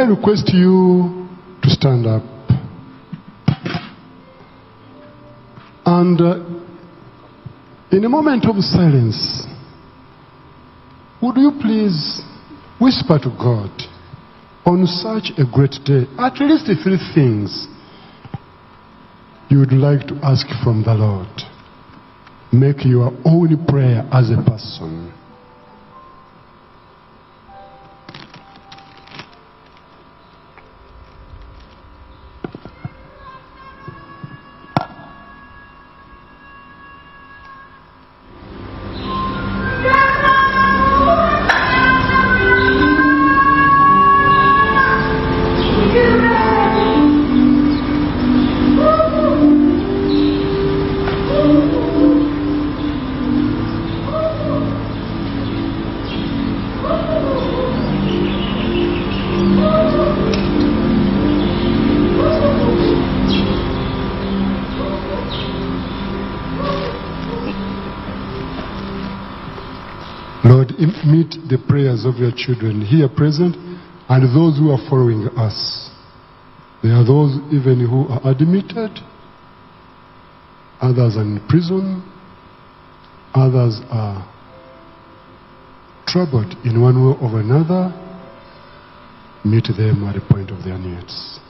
I request you to stand up? And in a moment of silence, would you please whisper to God on such a great day, at least three things you would like to ask from the Lord? Make your own prayer as a person. Lord, meet the prayers of your children here present and those who are following us. There are those even who are admitted, others are in prison, others are troubled in one way or another. Meet them at the point of their needs.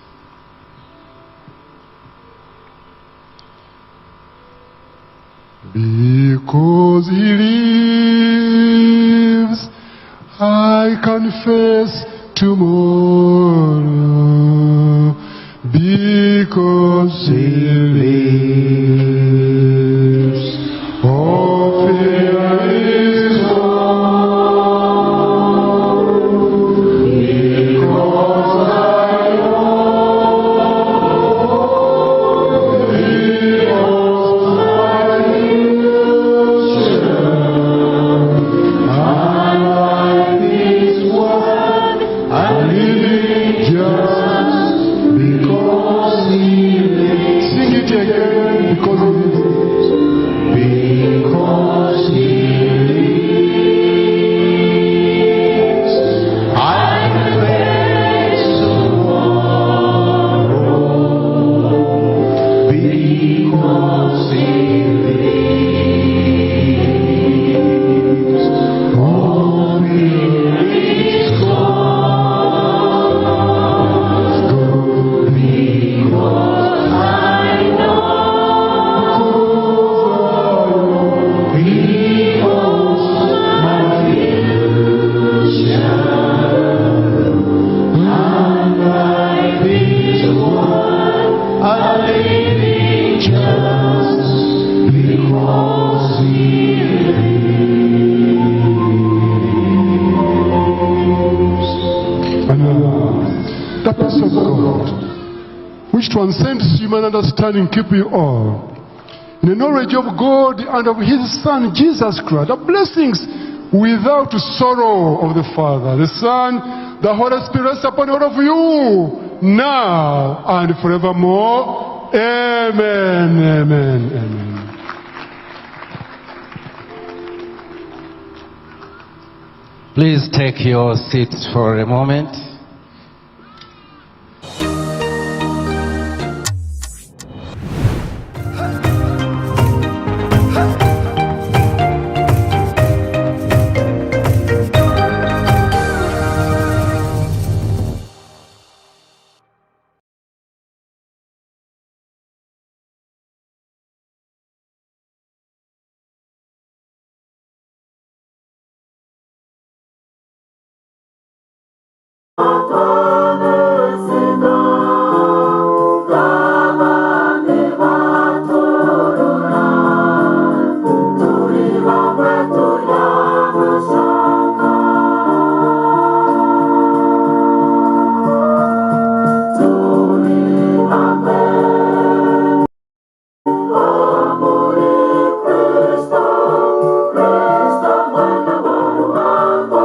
Because he lives, I can face tomorrow. Because he lives, all fear is gone. Because I know he holds my future. And life is worth a living just because he lives. Sing it again, because he lives. Because he lives, I can face tomorrow. Because he lives, all fear is gone. Because I know he holds my future. And life is worth a living just because he lives. And now, the peace of God, which transcends human understanding, keep you all in the knowledge of God and of His Son, Jesus Christ. The blessings without sorrow of the Father, the Son, the Holy Spirit rest upon all of you, now and forevermore. Amen, amen, amen. Please take your seats for a moment. Kristo, Mwana wa Ruhanga.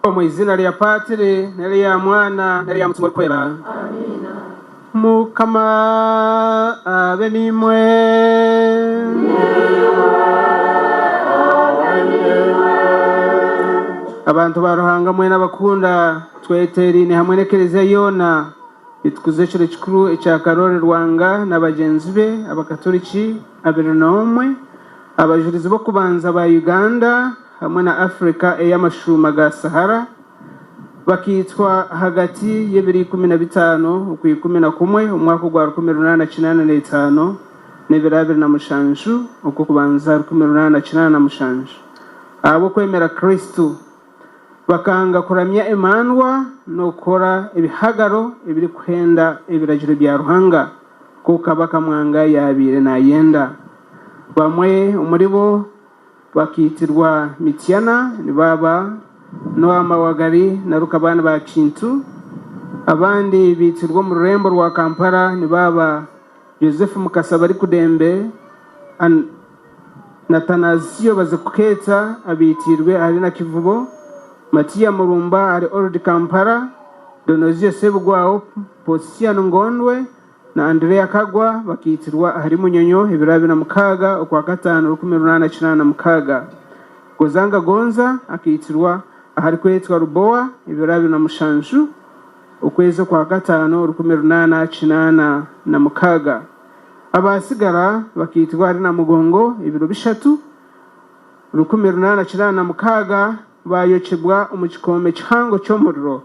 Omu izina rya Patiri n'erya Mwana n'erya Mutima Orikwera. Mukama abe naimwe. Abantu ba Ruhanga mwena abakunda tweteeraine hamwe n'ekereziya yoona nitukuza ekiro kikuru ekya Karoli Rwanga na bagyenzi be Abakaturiki 21 abajurizi b'okubanza ba Uganda hamwe na Afrika ey'amashuuma ga Sahara bakaitwa ahagati y'ebiro 15 okw'ikumi na kumwe omwaka ogwa 1885 n'ebiro 27 okw'okubanza 1887 ahabw'okwemera Kristo bakanga kuramya emandwa n'okukora ebihagaro ebirikuhenda ebiragiro bya Ruhanga nk'oku Kabaka Mwanga yaabaire naayenda. Bamwe omuri bo bakaitirwa Mityana nibaaba Noah Mawagari na Rukabaani ba Kintu, abandi baitirwa omu rurembo rwa Kampala nibaaba Yosefu Mukasa Barikudembe, Natanazio Bazikukeeta abaitiirwe ahari Nakivubo, Matia Murumba ahari Old Kampala, Donozio Sebugwawo, Posiano Ngondwe na Anderea Kagwa bakaitirwa ahari Munyonyo ebiro 26 Okwakataano 1886. Gozanga Gonza akaitirwa aharikwetwa Rubowa ebiro 27 okwezi Okwakataano 1886. Abaatsigara bakaitirwa ahari Namugongo ebiro 3 1886 baayokibwa omu kikome kihango ky'omuriro.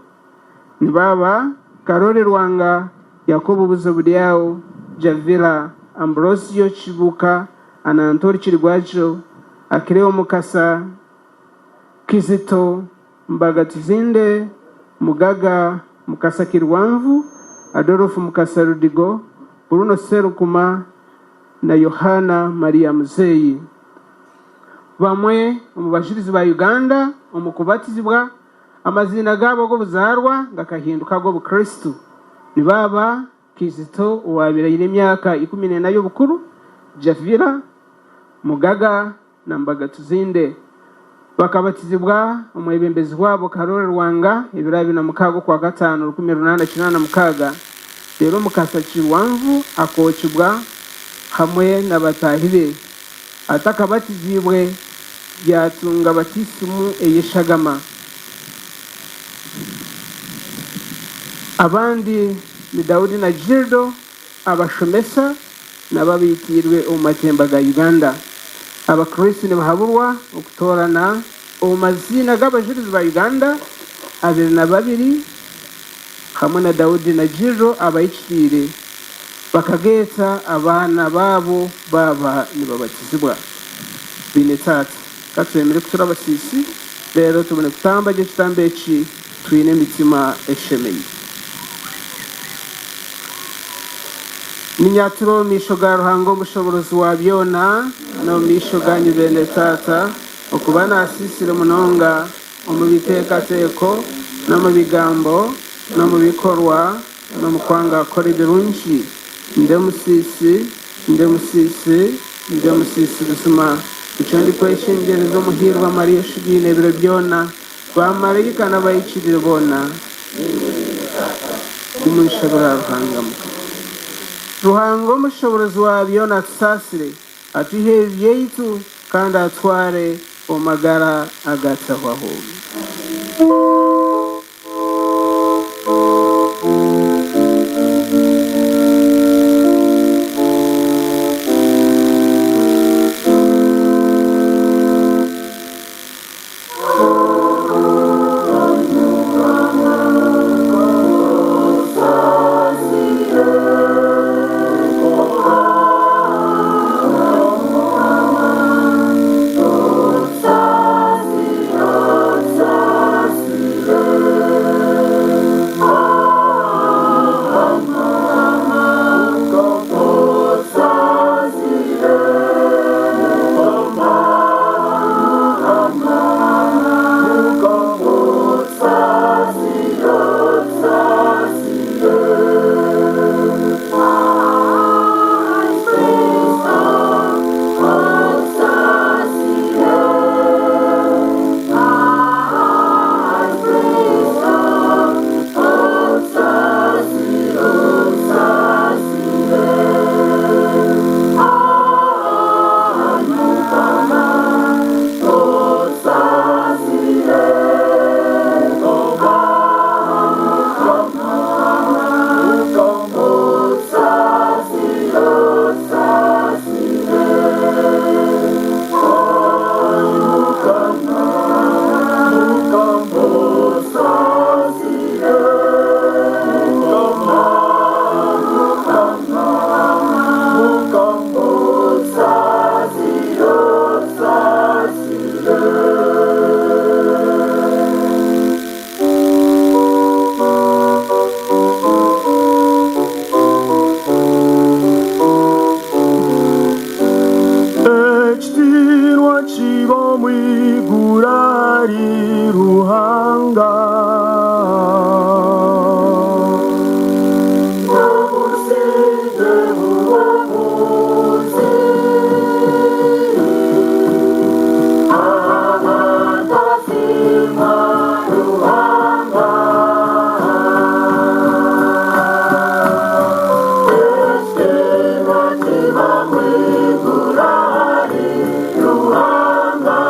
Nibaaba Karoli Rwanga, Yakobo Buzoburyaho, Javila, Ambrosio Kibuuka, Anantori Kirigwakyo, Akireo Mukasa, Kizito, Mbaga Tuzinde, Mugaga, Mukasa Kirwanvu, Adolf Mukasa Rudigo, Bruno Serukuma na Yohaana Maria Muzeeyi. Bamwe omu bajurizi ba Uganda omu kubatizibwa amaziina gaabo ag'obuzaarwa gakahinduka ag'obukristo. Nibaaba Kizito owaabaire aine emyaka 14 y'obukuru, Javira, Mugaga na Mbaga Tuzinde. Bakabatizibwa omwebembezi waabo Karoli Rwanga ebiro 26 Okwakataano 1886 reero Mukasa Kirwanvu akookibwa hamwe na bataahi be. Atakabatiziibwe yaatunga batisimu ey'eshagama. Abandi ni Daudi na Gildo abashomesa nabo abaitiirwe omu matemba ga Uganda. Abakristo nibahaburwa okutoorana omu maziina g'abajurizi ba Uganda 22 hamwe na Daudi na Gildo abahikiriire bakageetsa abaana baabo baaba nibabatizibwa. Beine taata, ka twemere ku turi abasiisi, reero tubone kutamba gye ekitambo eki twine emitima eshemeire. Ninyatura omu maisho ga Ruhanga Omushoboorozi wa byona, n'omu maisho gaanyu beene taata, okuba naasiisire munonga omu biteekateeko, n'omu bigambo, n'omu bikorwa, n'omu kwanga kukora ebirungi. Ndi omusiisi, ndi omusiisi, ndi omusiisi buzima. Nikyo ndikweshengyereza Omuhiirwa Mariya oshugaine ebiro byona, baamaraika n'abahikiriire boona, kumunshabira Ruhanga Mukama. Ruhanga Omushoboorozi wa byona atusaasire, atwihe ebibi byaitu, kandi atutware omu magara agatahwaho. Ahari Ruhanga. Ruhanga.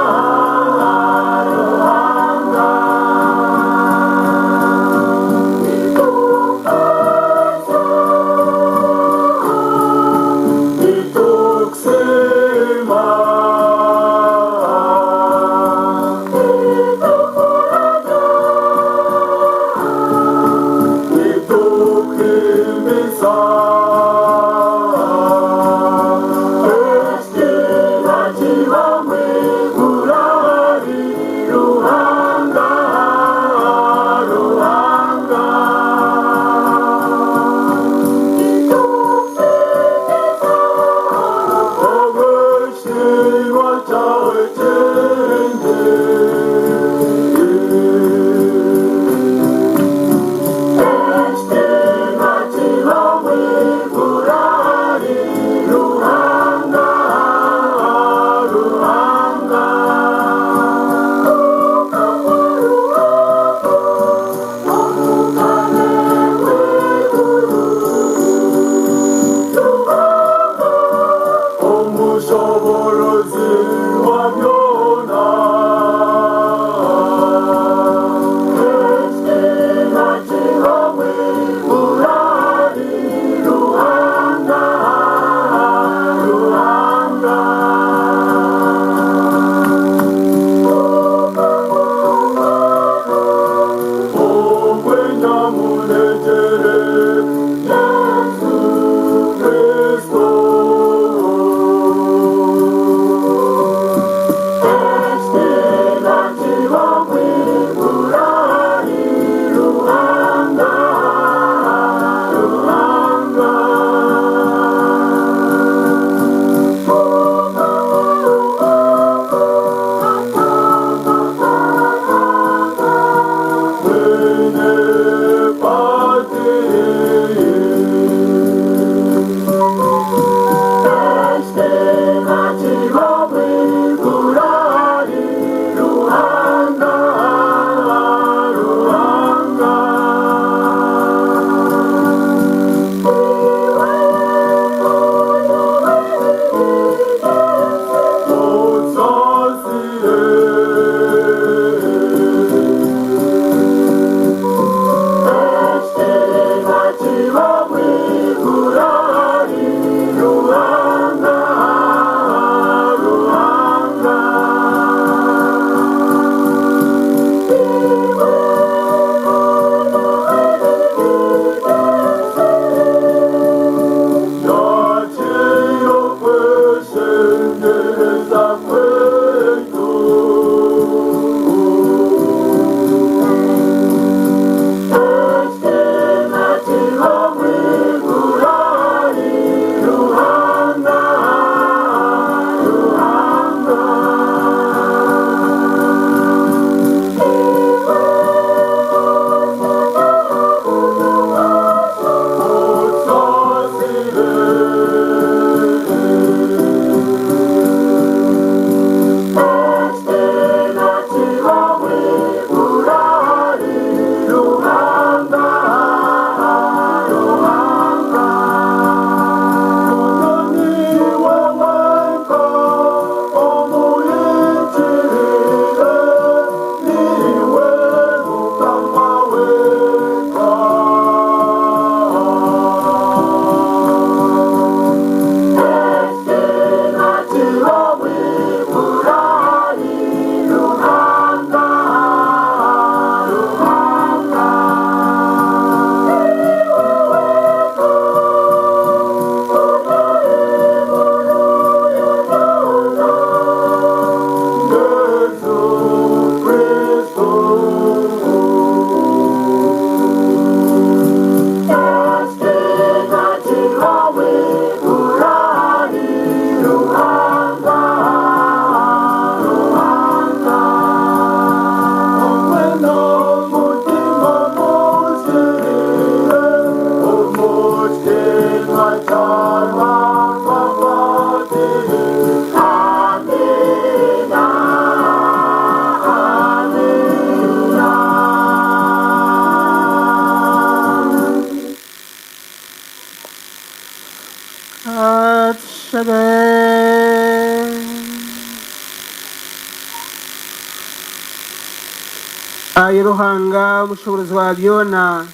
Ai Ruhanga Omushoboorozi wa byona,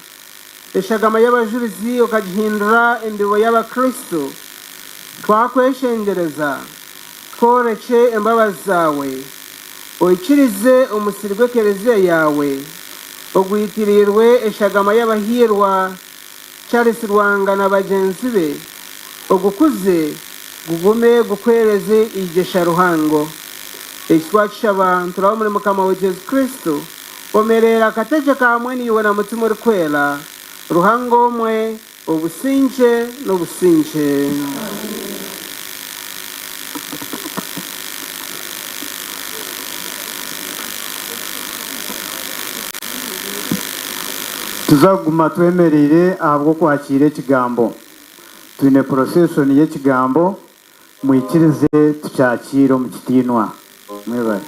eshagama y'abajurizi okagihindura embibo y'Abakristo, twakweshengyereza, tworekye embabazi zaawe, oikirize omusiri gw'Ekelezia yaawe ogwitiriirwe eshagama y'abahiirwa Charles Lwanga na bagyenzi be, ogukuze gugume gukwereze eigyesha ruhango. Eki twakishaba nituraba omuri Mukama waitu Yesu Kristo, omereera akategyeka hamwe naiwe na Mutima Orikwera, Ruhanga omwe, obusingye n'obusingye. Tuza kuguma twemereire ahabw'okwakiira Ekigambo. Twine porosesoni y'Ekigambo, mwikirize tukyakiire omu kitiinwa. Mwebare.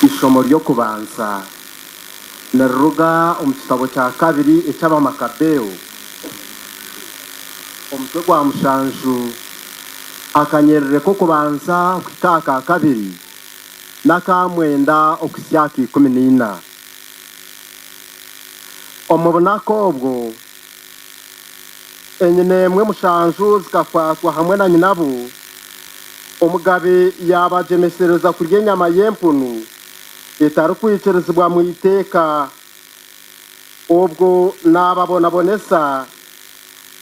Eishomo ry'okubanza niriruga omu kitabo kya kabiri eky'Abamakabeo, omutwe gwa mushanju, akanyerere k'okubanza okuhika aha ka kabiri, n'aka mwenda okuhitsya aha ka ikumi naina. Omu bunaku obwo, enyineemwe mushanju zikakwatwa hamwe na nyinabo, omugabe yaabagyemesereza kurya enyama y'empunu etarikwikirizibwa mu iteeka. Obwo naababonabonesa,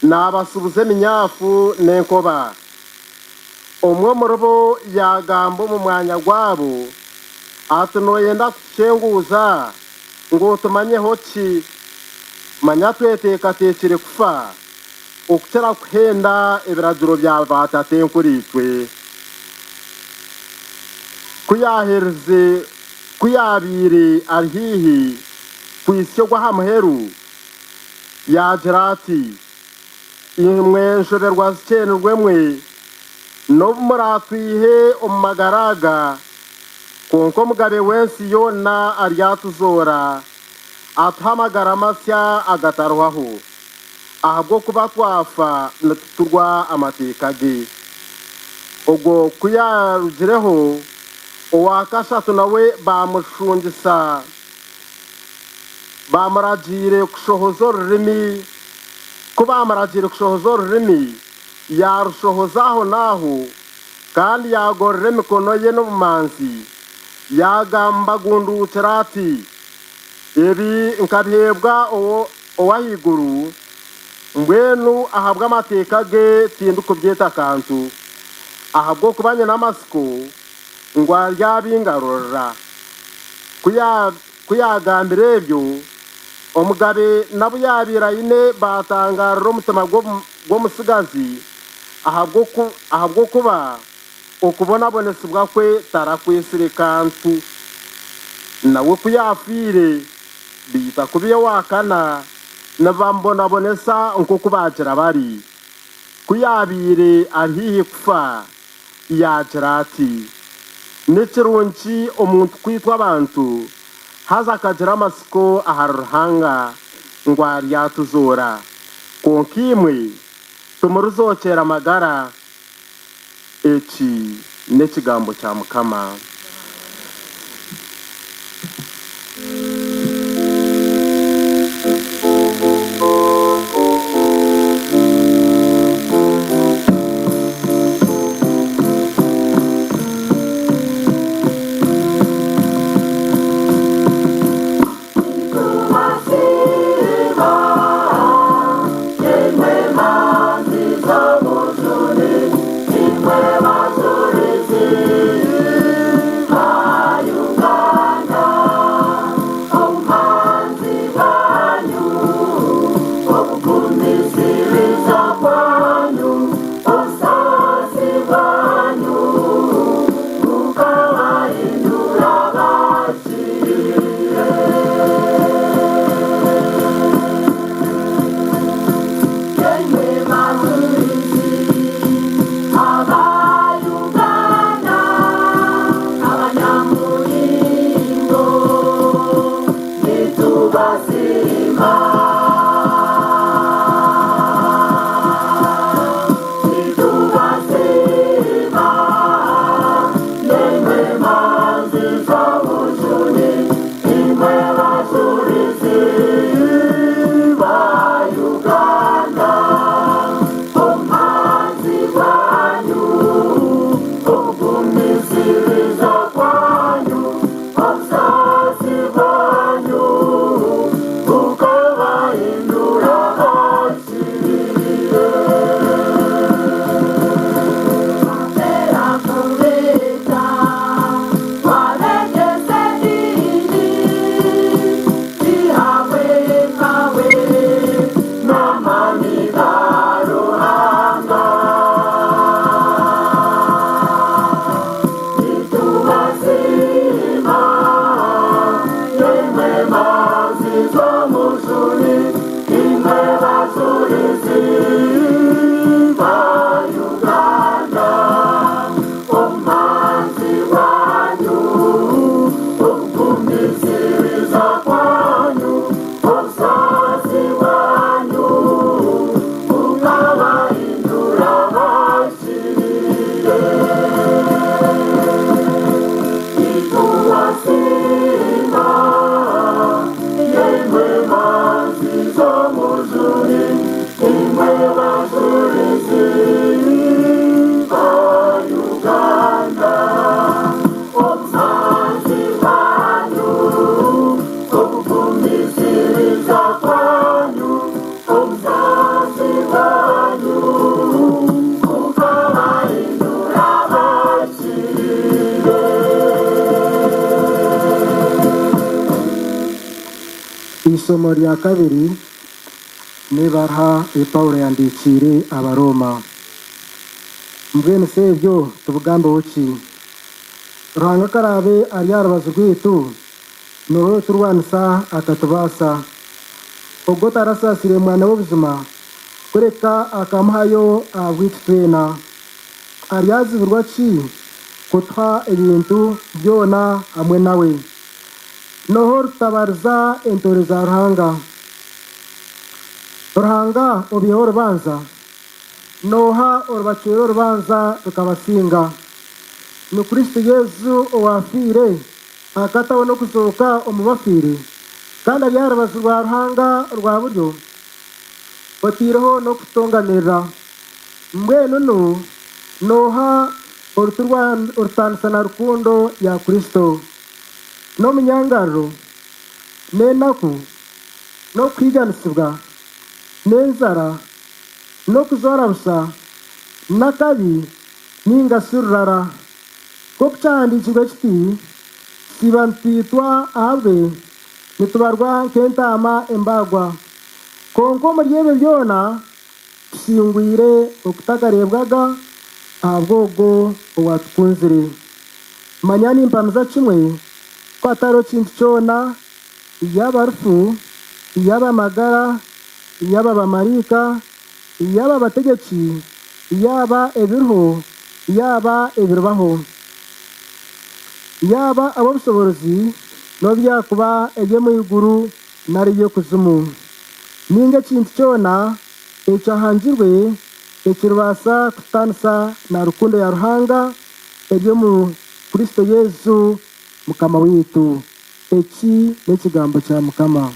naabasuubuza eminyaafu n'enkoba. Omwe omuribo yaagamba omu mwanya gwabo ati, Nooyenda kutukyenguuza ngu otumanyeho ki? Manya tweteekateekire kufa okukira kuhenda ebiragiro bya baatatenkuriitwe. Ku yaaherize, ku yaabaire ari haihi kuhitsya ogw'aha muheru, yaagira ati, Imwe nshoberwa zikyenirwe mwe, n'obu muraatwihe omu magara aga, kwonka Omugabe w'ensi yoona aryatuzoora, atuhe amagara masya agatarihwaho, ahabw'okuba twafa nituturwa amateeka ge. Ogwo ku yaarugireho, owa kashatu nawe baamushungisa. Baamuragiire kushohoza orurimi, ku baamuragiire kushohoza orurimi, yaarushohoza ahonaaho, kandi yaagorora emikono ye n'obumanzi, yaagamba agunduukire ati, Ebi nkabiheebwa Ow'ahaiguru, mbwenu ahabw'amateeka ge tindikubyeta kantu, ahabw'okuba nyine amatsiko ngu aryabingarurira. Ku Ku yaagambire ebyo, omugabe n'abu yaabaire aine baatangaarira omutima gw'omutsigazi, ahabw'okuba okubonabonesibwa kwe tarakwetsire kantu. Nawe ku yaafiire, baita kubi owa kana, nibamubonabonesa nk'oku baagira bari. Ku yaabaire ari haihi kufa, Yaagira ati, Ni kirungi omuntu kwitwa abantu, haza akagira amatsiko ahari Ruhanga ngu aryatuzoora. Kwonka imwe timurizokyera magara. Eki n'ekigambo kya Mukama. Okugumisiriza kwanyu, obusaasi bwanyu, bukabahindura abahikiriire. Eishomo rya kabiri n'ebaruha ei Paulo yaandiikiire Abarooma. Mbwenu shi ebyo tubigambeho ki? Ruhanga ku araabe ari aha rubaju rwaitu, n'oha oriturwanisa akatubaasa? Ogwo otarasaasiire Mwana we buzima, kureka akamuhayo ahabwaitu twena, aryazibirwa ki kutuha ebintu byona hamwe nawe? N'oha orikutabariza entoore za Ruhanga? Ruhanga obaiha orubanja? N'oha oribacwera orubanja rukabasinga? Ni Kristo Yesu owaafiire, akataho n'okuzooka omu bafiire, kandi ari aha rubaju rwa Ruhanga rwa buryo, otaireho n'okututonganirira. Mbwenu nu, n'oha oritutaanisa na rukundo ya Kristo? N'omunyangariro, n'enaku, n'okuhiiganisibwa, n'enjara, n'okujwara busha, n'akabi, nainga shi rurara. Nk'oku kyahandiikirwe kiti, Tusiiba nitwitwa ahabwe, nitubarwa nk'entaama embaagwa. Kwonka omuri ebyo byona tusingwire okutakareebwaga ahabw'Ogwo owaatukunzire. Manya nimpamiza kimwe ku hatariho kintu kyona, yaaba rufu, yaaba magara, yaaba baamaraika, yaaba abategyeki, yaaba ebiriho, yaaba ebiribaho, yaaba ab'obushoboorozi, n'obu byakuba eby'omu iguru nari eby'okuzimu, nainga ekintu kyona ekyahangirwe ekiribaasa kututaanisa na rukundo ya Ruhanga eri omu Kristo Yesu Mukama waitu. Eki n'ekigambo kya Mukama.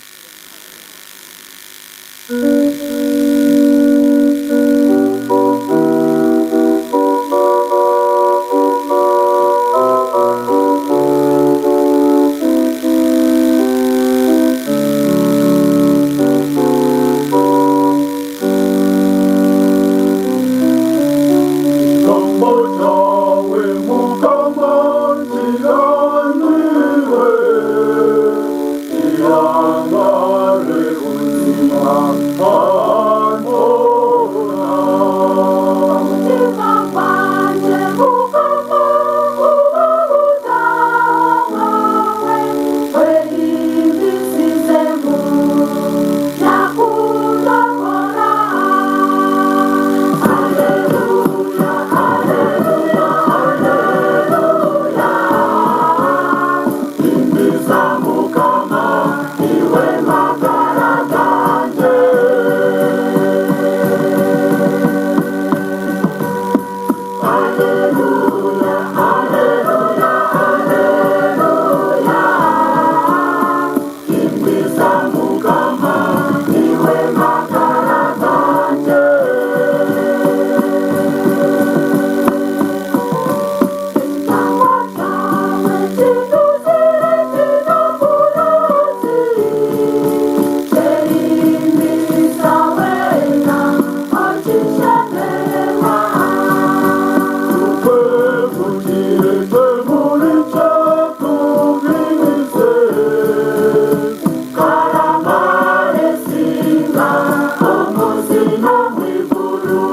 Ekigambo kyawe Mukama kiranirwe, kirangare buzima ahantu hoona. Omutima gwangye Mukama guba gutahawe, gwehimbisizemu Nyakundokora. Aleluya, aleluya, aleluya. Himbisa Mukama, iwe magara gangye. Aleluya, aleluya, aleluya. Himbisa Mukama, iwe magara gangye. Ekigambo kyawe kinuzire kinakurungi, kyehimbisa weena okishemererwa. Tukwevugire twemurikye tuhimbise. Karamare singa omunsi n'omu iguru.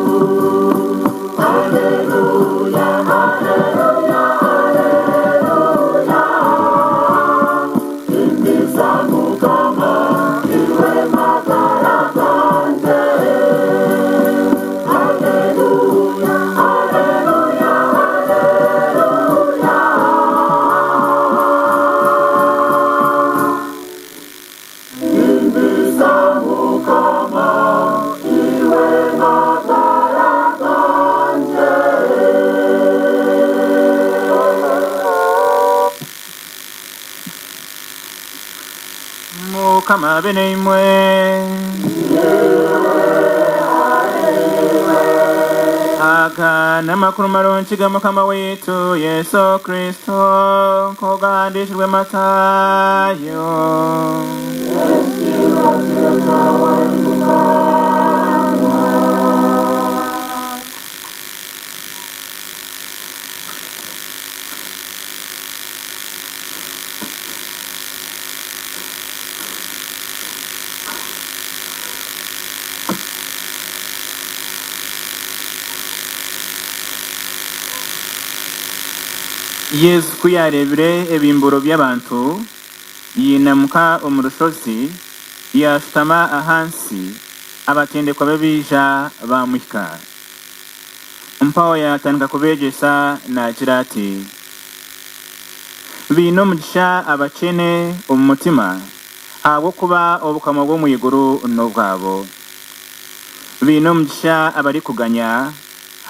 Aleluya, aleluya, aleluya. Himbisa Mukama, iwe magara gangye. Aleluya, aleluya, aleluya. Himbisa Mukama, iwe magara gangye. Mukama abe naimwe. Aga n'amakuru marungi ga Mukama waitu Yesu Kristo nk'oku gahandiikirwe Matayo. Yesu ku yaareebire ebimbuuro by'abantu, yainamuka omu rushozi, yaashutama ahansi, abatendekwa be baija baamuhika. Mpaho yaatandika kubeegyesa naagira ati, Baine omugisha abakyene omu mutima, ahabw'okuba obukama bw'omu iguru n'obwabo. Baine omugisha abarikuganya,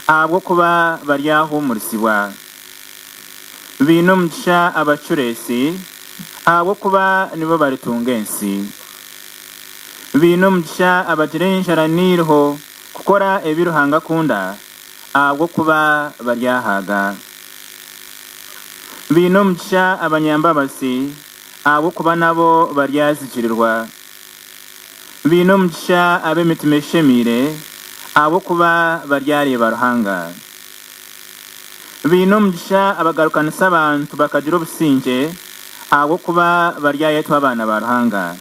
ahabw'okuba baryahuumurizibwa. Baine omugisha abacureezi, ahabw'okuba nibo baritunga ensi. Baine omugisha abagira enjara n'eiriho kukora ebi Ruhanga akunda, ahabw'okuba baryahaaga. Baine omugisha abanyambabazi, ahabw'okuba nabo baryazigirirwa. Baine omugisha ab'emitima eshemeire, ahabw'okuba baryareeba Ruhanga. Baine omugisha abagarukanisa abantu bakagira obusingye, ahabw'okuba baryayetwa abaana ba Ruhanga.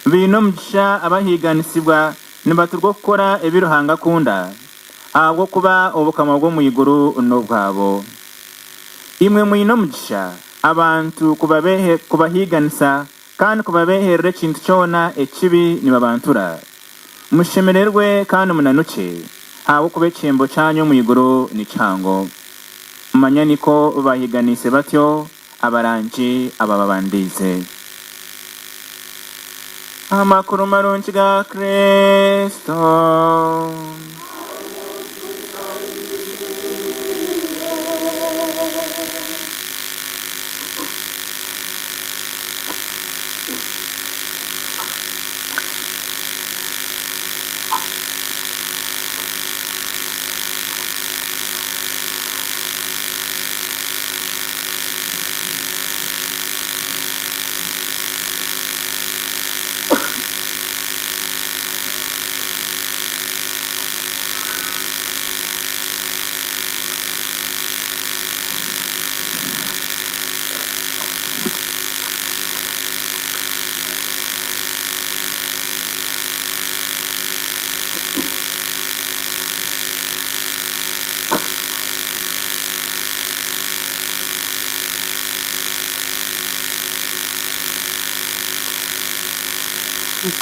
Baine omugisha abahiiganisibwa nibaturwa okukora ebi Ruhanga akunda, ahabw'okuba obukama bw'omu iguru n'obwabo. Imwe mwine omugisha, abantu kubahiiganisa kandi ku babeeherera ekintu kyona ekibi nibabantura. Mushemererwe kandi munanukye, ahabw'okuba ekihembo kyanyu omu iguru ni kihango. Manya nikwo baahiiganiise batyo abarangi abababandiize. Amakuru marungi ga Kristo.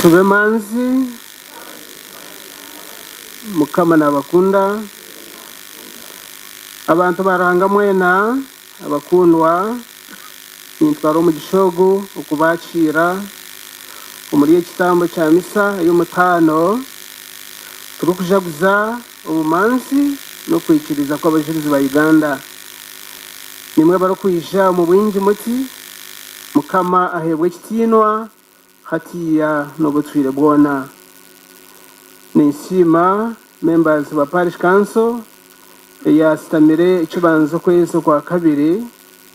Tube manzi Mukama nabakunda. Abantu ba Ruhanga mwena abakundwa, nintwara omugisha ogu okubakiira omuri ekitambo kya misa ey'omutaano turikujaguza obumanzi n'okwikiriza kw'Abajurizi ba Uganda. Nimwe abarikwija omu bwingi muti, Mukama aheebwe ekitiinwa hatiiya n'obutwire bwona. Ninsiima members ba Parish Council eyasitamire ekibanza okwezi okwakabiri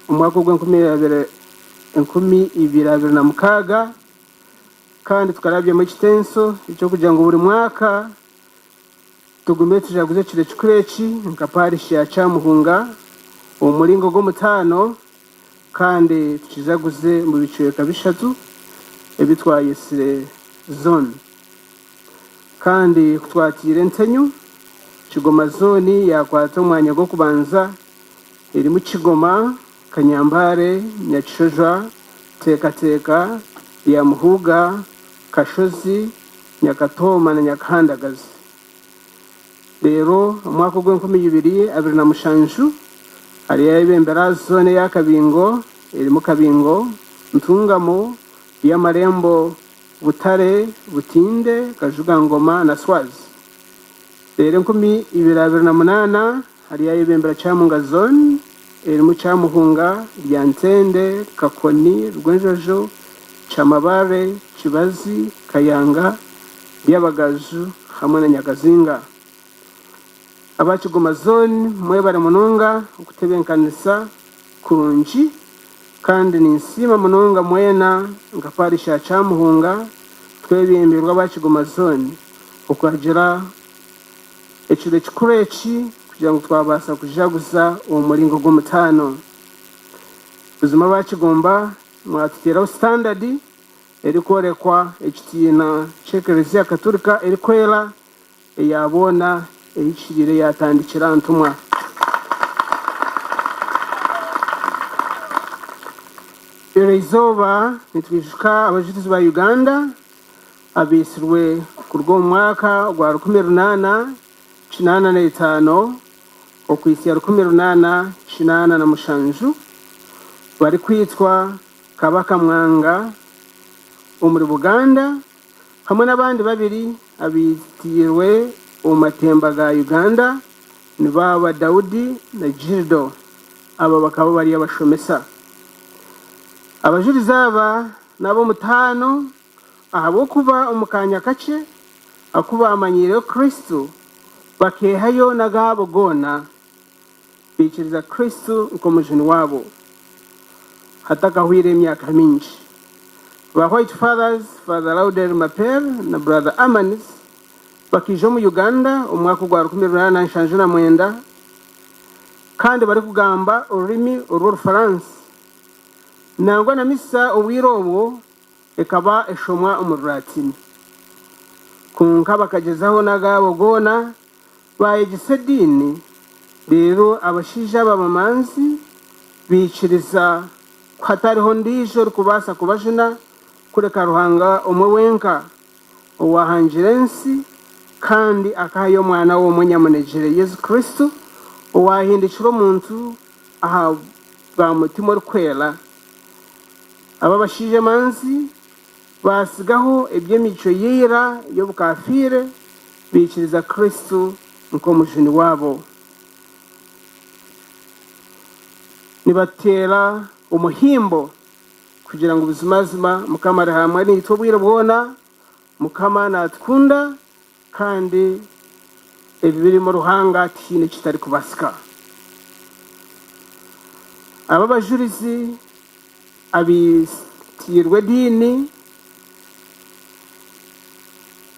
omwaka ogw'enkumi ibiri abiri na mukaaga kandi tukarabyamu ekitenso ekyokugira ngu buri mwaka tugume tujaguze ekiro kikuru eki nka parish ya Kyamuhunga omu muringo gw'omutaano kandi tukijaguze mu bicweka bishatu ebi twayesire zone. Kandi kutwatiire entenyu, Kigoma zone yakwata omwanya gw'okubanza erimu Kigoma, Kanyambare, Nyakishojwa, Teekateeka, Lyamuhuga, Kashozi, Nyakatooma na Nyakahandagazi. Reero omwaka ogw'enkumi ibiri abiri na mushanju hariyo ebembera zone eya Kabingo erimu Kabingo, Ntungamo, Byamarembo, Butare, Butinde, Kajugangoma na Swazi. Reero 2028 hariyo ayebembera Kyamunga zone erimu Kyamuhunga, Ryantende, Kakoni, Rwenjojo, Kyamabare, Kibazi, Kayanga, Byabagaju hamwe na Nyakazinga. Aba Kigoma zone mwebare munonga okutebenkanisa kurungi kandi ninsiima munonga mwena nka parish ya Kyamuhunga twebemberwe aba Kigoma zone okuhagira ekiro kikuru eki kugira ngu twabaasa kujaguza omu muringo gw'omutaano. Buzima aba Kigomba mwatuteeraho standard erikworekwa ekitiina ky'Ekereziya Katurika erikwera eya boona ehikiriire eyatandikira ntumwa. Eriizooba nitwijuka abajurizi ba Uganda abaitsirwe kuruga omu mwaka gwa 1885 okuhitsya 1887 barikwitwa Kabaka Mwanga omuri Buganda hamwe n'abandi babiri abaitiirwe omu matemba ga Uganda nibaaba Daudi na Gildo. Aba bakaba bari abashomesa. Abajurizi aba n'ab'omutaano ahabw'okuba omu kaanya kakye aku baamanyiireho Kristo bakeehayo n'agaabo goona baikiriza Kristo nk'Omujuni waabo. Hatakahweire emyaka mingi, ba White Fathers, Father Laudel Mapel na Brother Amanis bakaija omu Uganda omu mwaka ogwa 1879 kandi barikugamba orurimi orw'Orufaransa. Nangwa na misa obwire obwo ekaba eshomwa omu Ruraatini. Kwonka bakagyezaho n'agaabo goona baayegyesa ediini, reero abashaija aba abamanzi baikiriza ku hatariho ondiijo orikubaasa kubajuna kureka Ruhanga omwe wenka owaahangire ensi kandi akahayo Omwana we omwe nyamunegyere, Yesu Kristo, owaahindukire omuntu aha bwa Mutima Orikwera. Aba abashaija emanzi baatsigaho eby'emicwe ya ira y'obukaafiire, baikiriza Kristo nk'Omujuni waabo. Nibateera omuhimbo kugira ngu buzimazima Mukama ari hamwe naitwe obwire bwona, Mukama naatukunda kandi ebi birimu Ruhanga tihaine ekitarikubaasika. Aba abajurizi abaitiirwe ediini,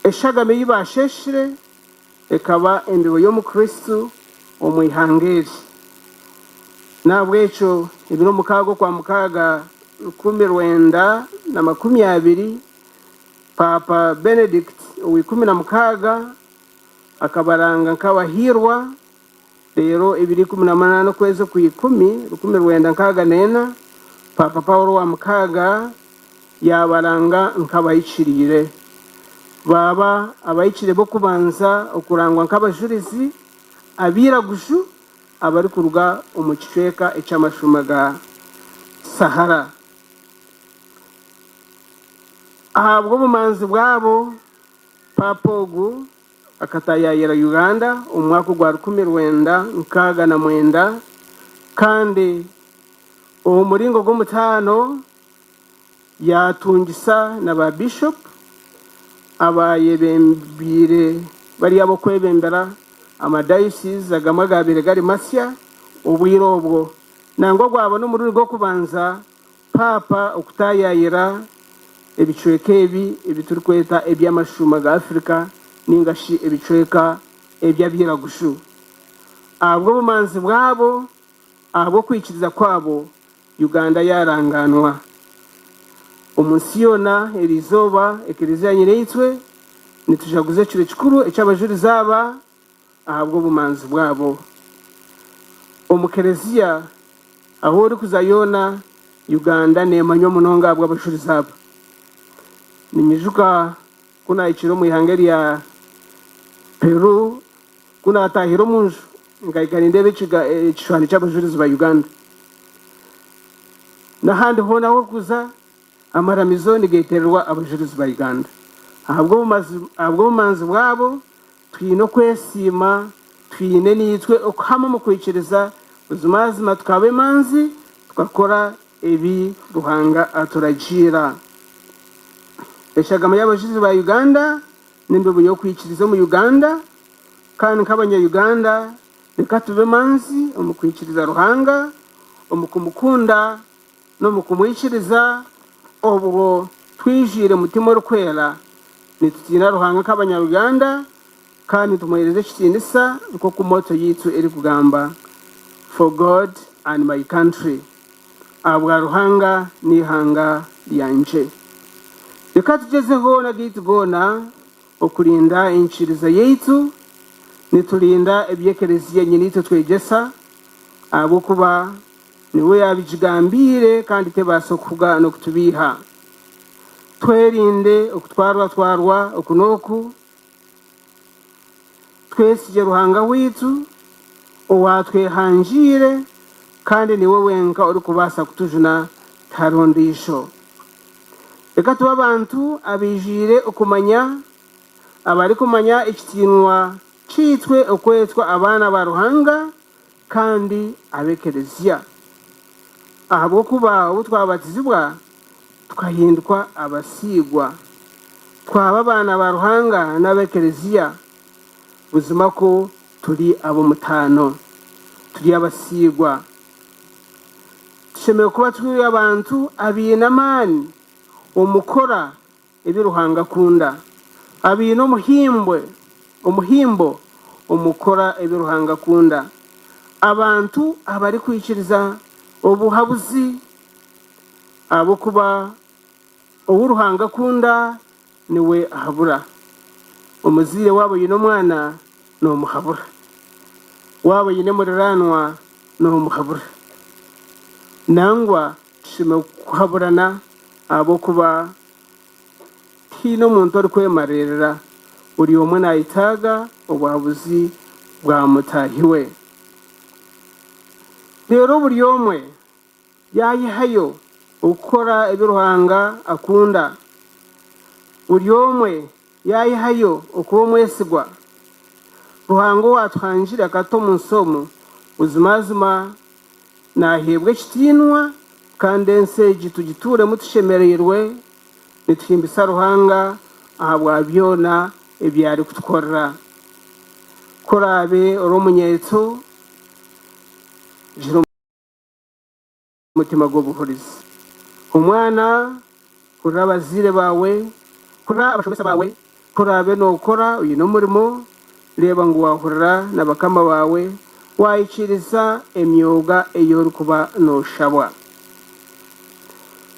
eshagama ei baasheeshire ekaba embibo y'Omukristo omu ihanga eri. N'ahabw'ekyo ebiro mukaaga Okwamukaaga 1920, Paapa Benedict owa 16 akabaranga nk'abahiirwa, reero ebiro 18 okwezi Okwikumi 1964, Paapa Paulo owa mukaaga yaabaranga nk'abahikiriire. Baaba abahikire b'okubanza okurangwa nk'abajurizi abairaguju abarikuruga omu kicweka eky'amashuuma ga Sahara. Ahabw'obumanzi bwabo, Paapa ogu akataayaayira Uganda omu mwaka ogwa 1969 kandi omu muringo gw'omutaano yaatungisa na ba Bishop abaayebembeire bari ab'okwebembera amadayosizi agamwe agaabaire gari masya obwire obwo. Nangwa gwaba n'omurundi gw'okubanza Paapa okutaayaayira ebicweka ebi ebi turikweta eby'amashuuma ga Afirika nainga shi ebicweka eby'abairaguju. Ahabw'obumanzi bwabo, ahabw'okwikiriza kwabo, Uganda yaarangaanwa omu nsi yoona. Eriizooba, Ekereziya Nyinaitwe nitujaguza ekiro kikuru eky'Abajurizi aba ahabw'obumanzi bwabo. Omu kereziya ahu orikuza yoona, Uganda neemanywa munonga ahabw'Abajurizi aba. Ninyijuka ku naahikire omu ihanga erya Peru, ku naataahire omu nju nkahika nindeeba ekishushani ky'Abajurizi ba Uganda. N'ahandi hoona ahu orikuza, amaramizo nigeetererwa Abajurizi ba Uganda. Ahabw'obumanzi bwabo, Twine okwesiima, twine naitwe okuhama omu kwikiriza, buzimazima tukaba emanzi tukakora ebi Ruhanga aturagiira. Eshagama y'Abajurizi ba Uganda n'embibo y'okwikiriza omu Uganda, kandi nk'abanya-Uganda reka tube emanzi omu kwikiriza Ruhanga, omu kumukunda n'omu kumwikiriza, obwo twijwire Mutima Orikwera, nitutiina Ruhanga nk'abanyaruganda kandi nitumuheereza ekitiinisa nk'oku motto yaitu erikugamba, For God and my country, Ahabwa Ruhanga n'eihanga ryangye. Reka tugyezeho n'agaitu goona okurinda enyikiriza yaitu, niturinda ebi Ekelezia nyinaitwe etwegyesa, ahabw'okuba. Niwe yaabigigambiire kandi tebaasa okuhuga n'okutubeiha. Twerinde okutwarwatwarwa oku n'oku. Twesigye Ruhanga waitu owaatwehangiire kandi niwe wenka orikubaasa kutujuna tihariho ondiijo. Reka tube abantu abaijwire okumanya, abarikumanya ekitiinwa kyaitwe okwetwa abaana ba Ruhanga kandi ab'ekelezia. Ahabw'okuba obu twabatizibwa tukahindukwa abasiigwa, twaba abaana ba Ruhanga n'ab'ekelezia, buzima kwo turi ab'omutaano, turi abasiigwa. Tushemereire kuba turi abantu abaine amaani omu kukora ebi Ruhanga akunda, abaine omuhimbwe, omuhimbo omu kukora ebi Ruhanga akunda, abantu abarikwikiriza obuhabuzi, ahabw'okuba ou Ruhanga akunda niwe ahabura. Omuzaire waaba oine omwana noomuhabura, waaba oine muriraanwa noomuhabura. Nangwa Tushemereire kuhaburana ahabw'okuba tihaine omuntu orikwemariirira, buri omwe naayetaaga obuhabuzi bwa mutaahi we. Reero buri omwe yaayehayo okukora ebi Ruhanga akunda, buri omwe yaayehayo okuba omwesigwa, Ruhanga owaatuhangire akatuta omu nsi omu, buzimazima Naaheebwa ekitiinwa, kandi ensi egi tugituuremu tushemereirwe, nituhimbisa Ruhanga ahabwa byona ebi arikutukorera. Ku oraabe ori omunyeeto, gira omutima gw'obuhurizi. Omwana, hurira abazaire baawe, hurira abashomesa baawe. Ku oraabe nookora oine omurimo, reeba ngu waahurira na bakama baawe, waahikiiriza emyoga ei orikuba nooshabwa.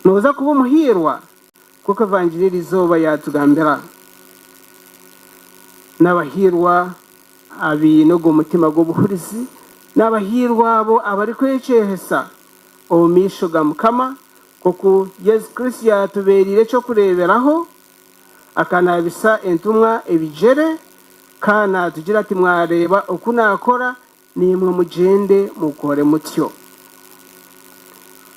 Nooza kuba omuhiirwa nk'oku Evangiri eri izooba yaatugambira. N'abahiirwa abaine ogwo mutima gw'obuhurizi, n'abahiirwa abo abarikwekyehesa omu maisho ga Mukama, nk'oku Yesu Kristo yaatubeereire eky'okureeberaho. Akanaabisa entumwa ebigyere, ka naatugira ati, Mwareeba oku naakora, naimwe mugyende mukore mutyo.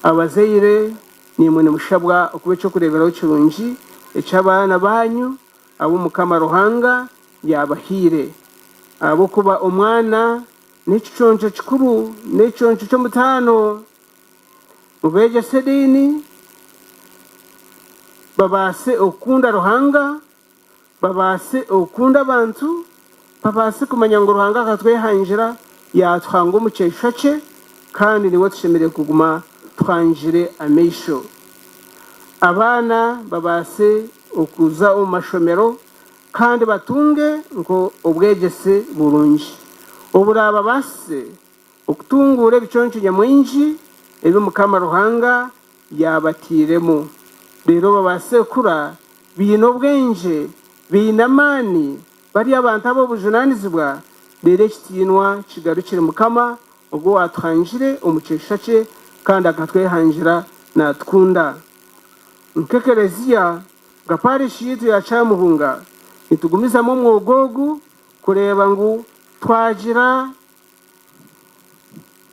Abazaire, naimwe nimushabwa okuba eky'okureeberaho kirungi eky'abaana baanyu abu Mukama Ruhanga yaabahaire. Ahabw'okuba omwana n'ekiconco kikuru, n'ekiconco ky'omutaano. Mubeegyese ediini, babaase okukunda Ruhanga, babaase okukunda abantu, babaase kumanya ngu Ruhanga akatwehangira yaatuhanga omu kyeshusha kye kandi niwe tushemereire kuguma tuhangire amaisho. Abaana babaase okuza omu mashomero kandi batunge nk'obwegyese burungi oburaababaasise Okutunguura ebiconco nyamwingi ebi Mukama Ruhanga yaabatairemu, reero babaase kukura baine obwengye, baine amaani, bari abantu ab'obujunaanizibwa, reero ekitiinwa kigarukire Mukama ogwo owaatuhangire omu kyeshusha kye kandi akatwehangira naatukunda. Nk'ekelezia, nka parishi yaitu ya Kyamuhunga, nitugumizamu omwoga ogu kureeba ngu twagira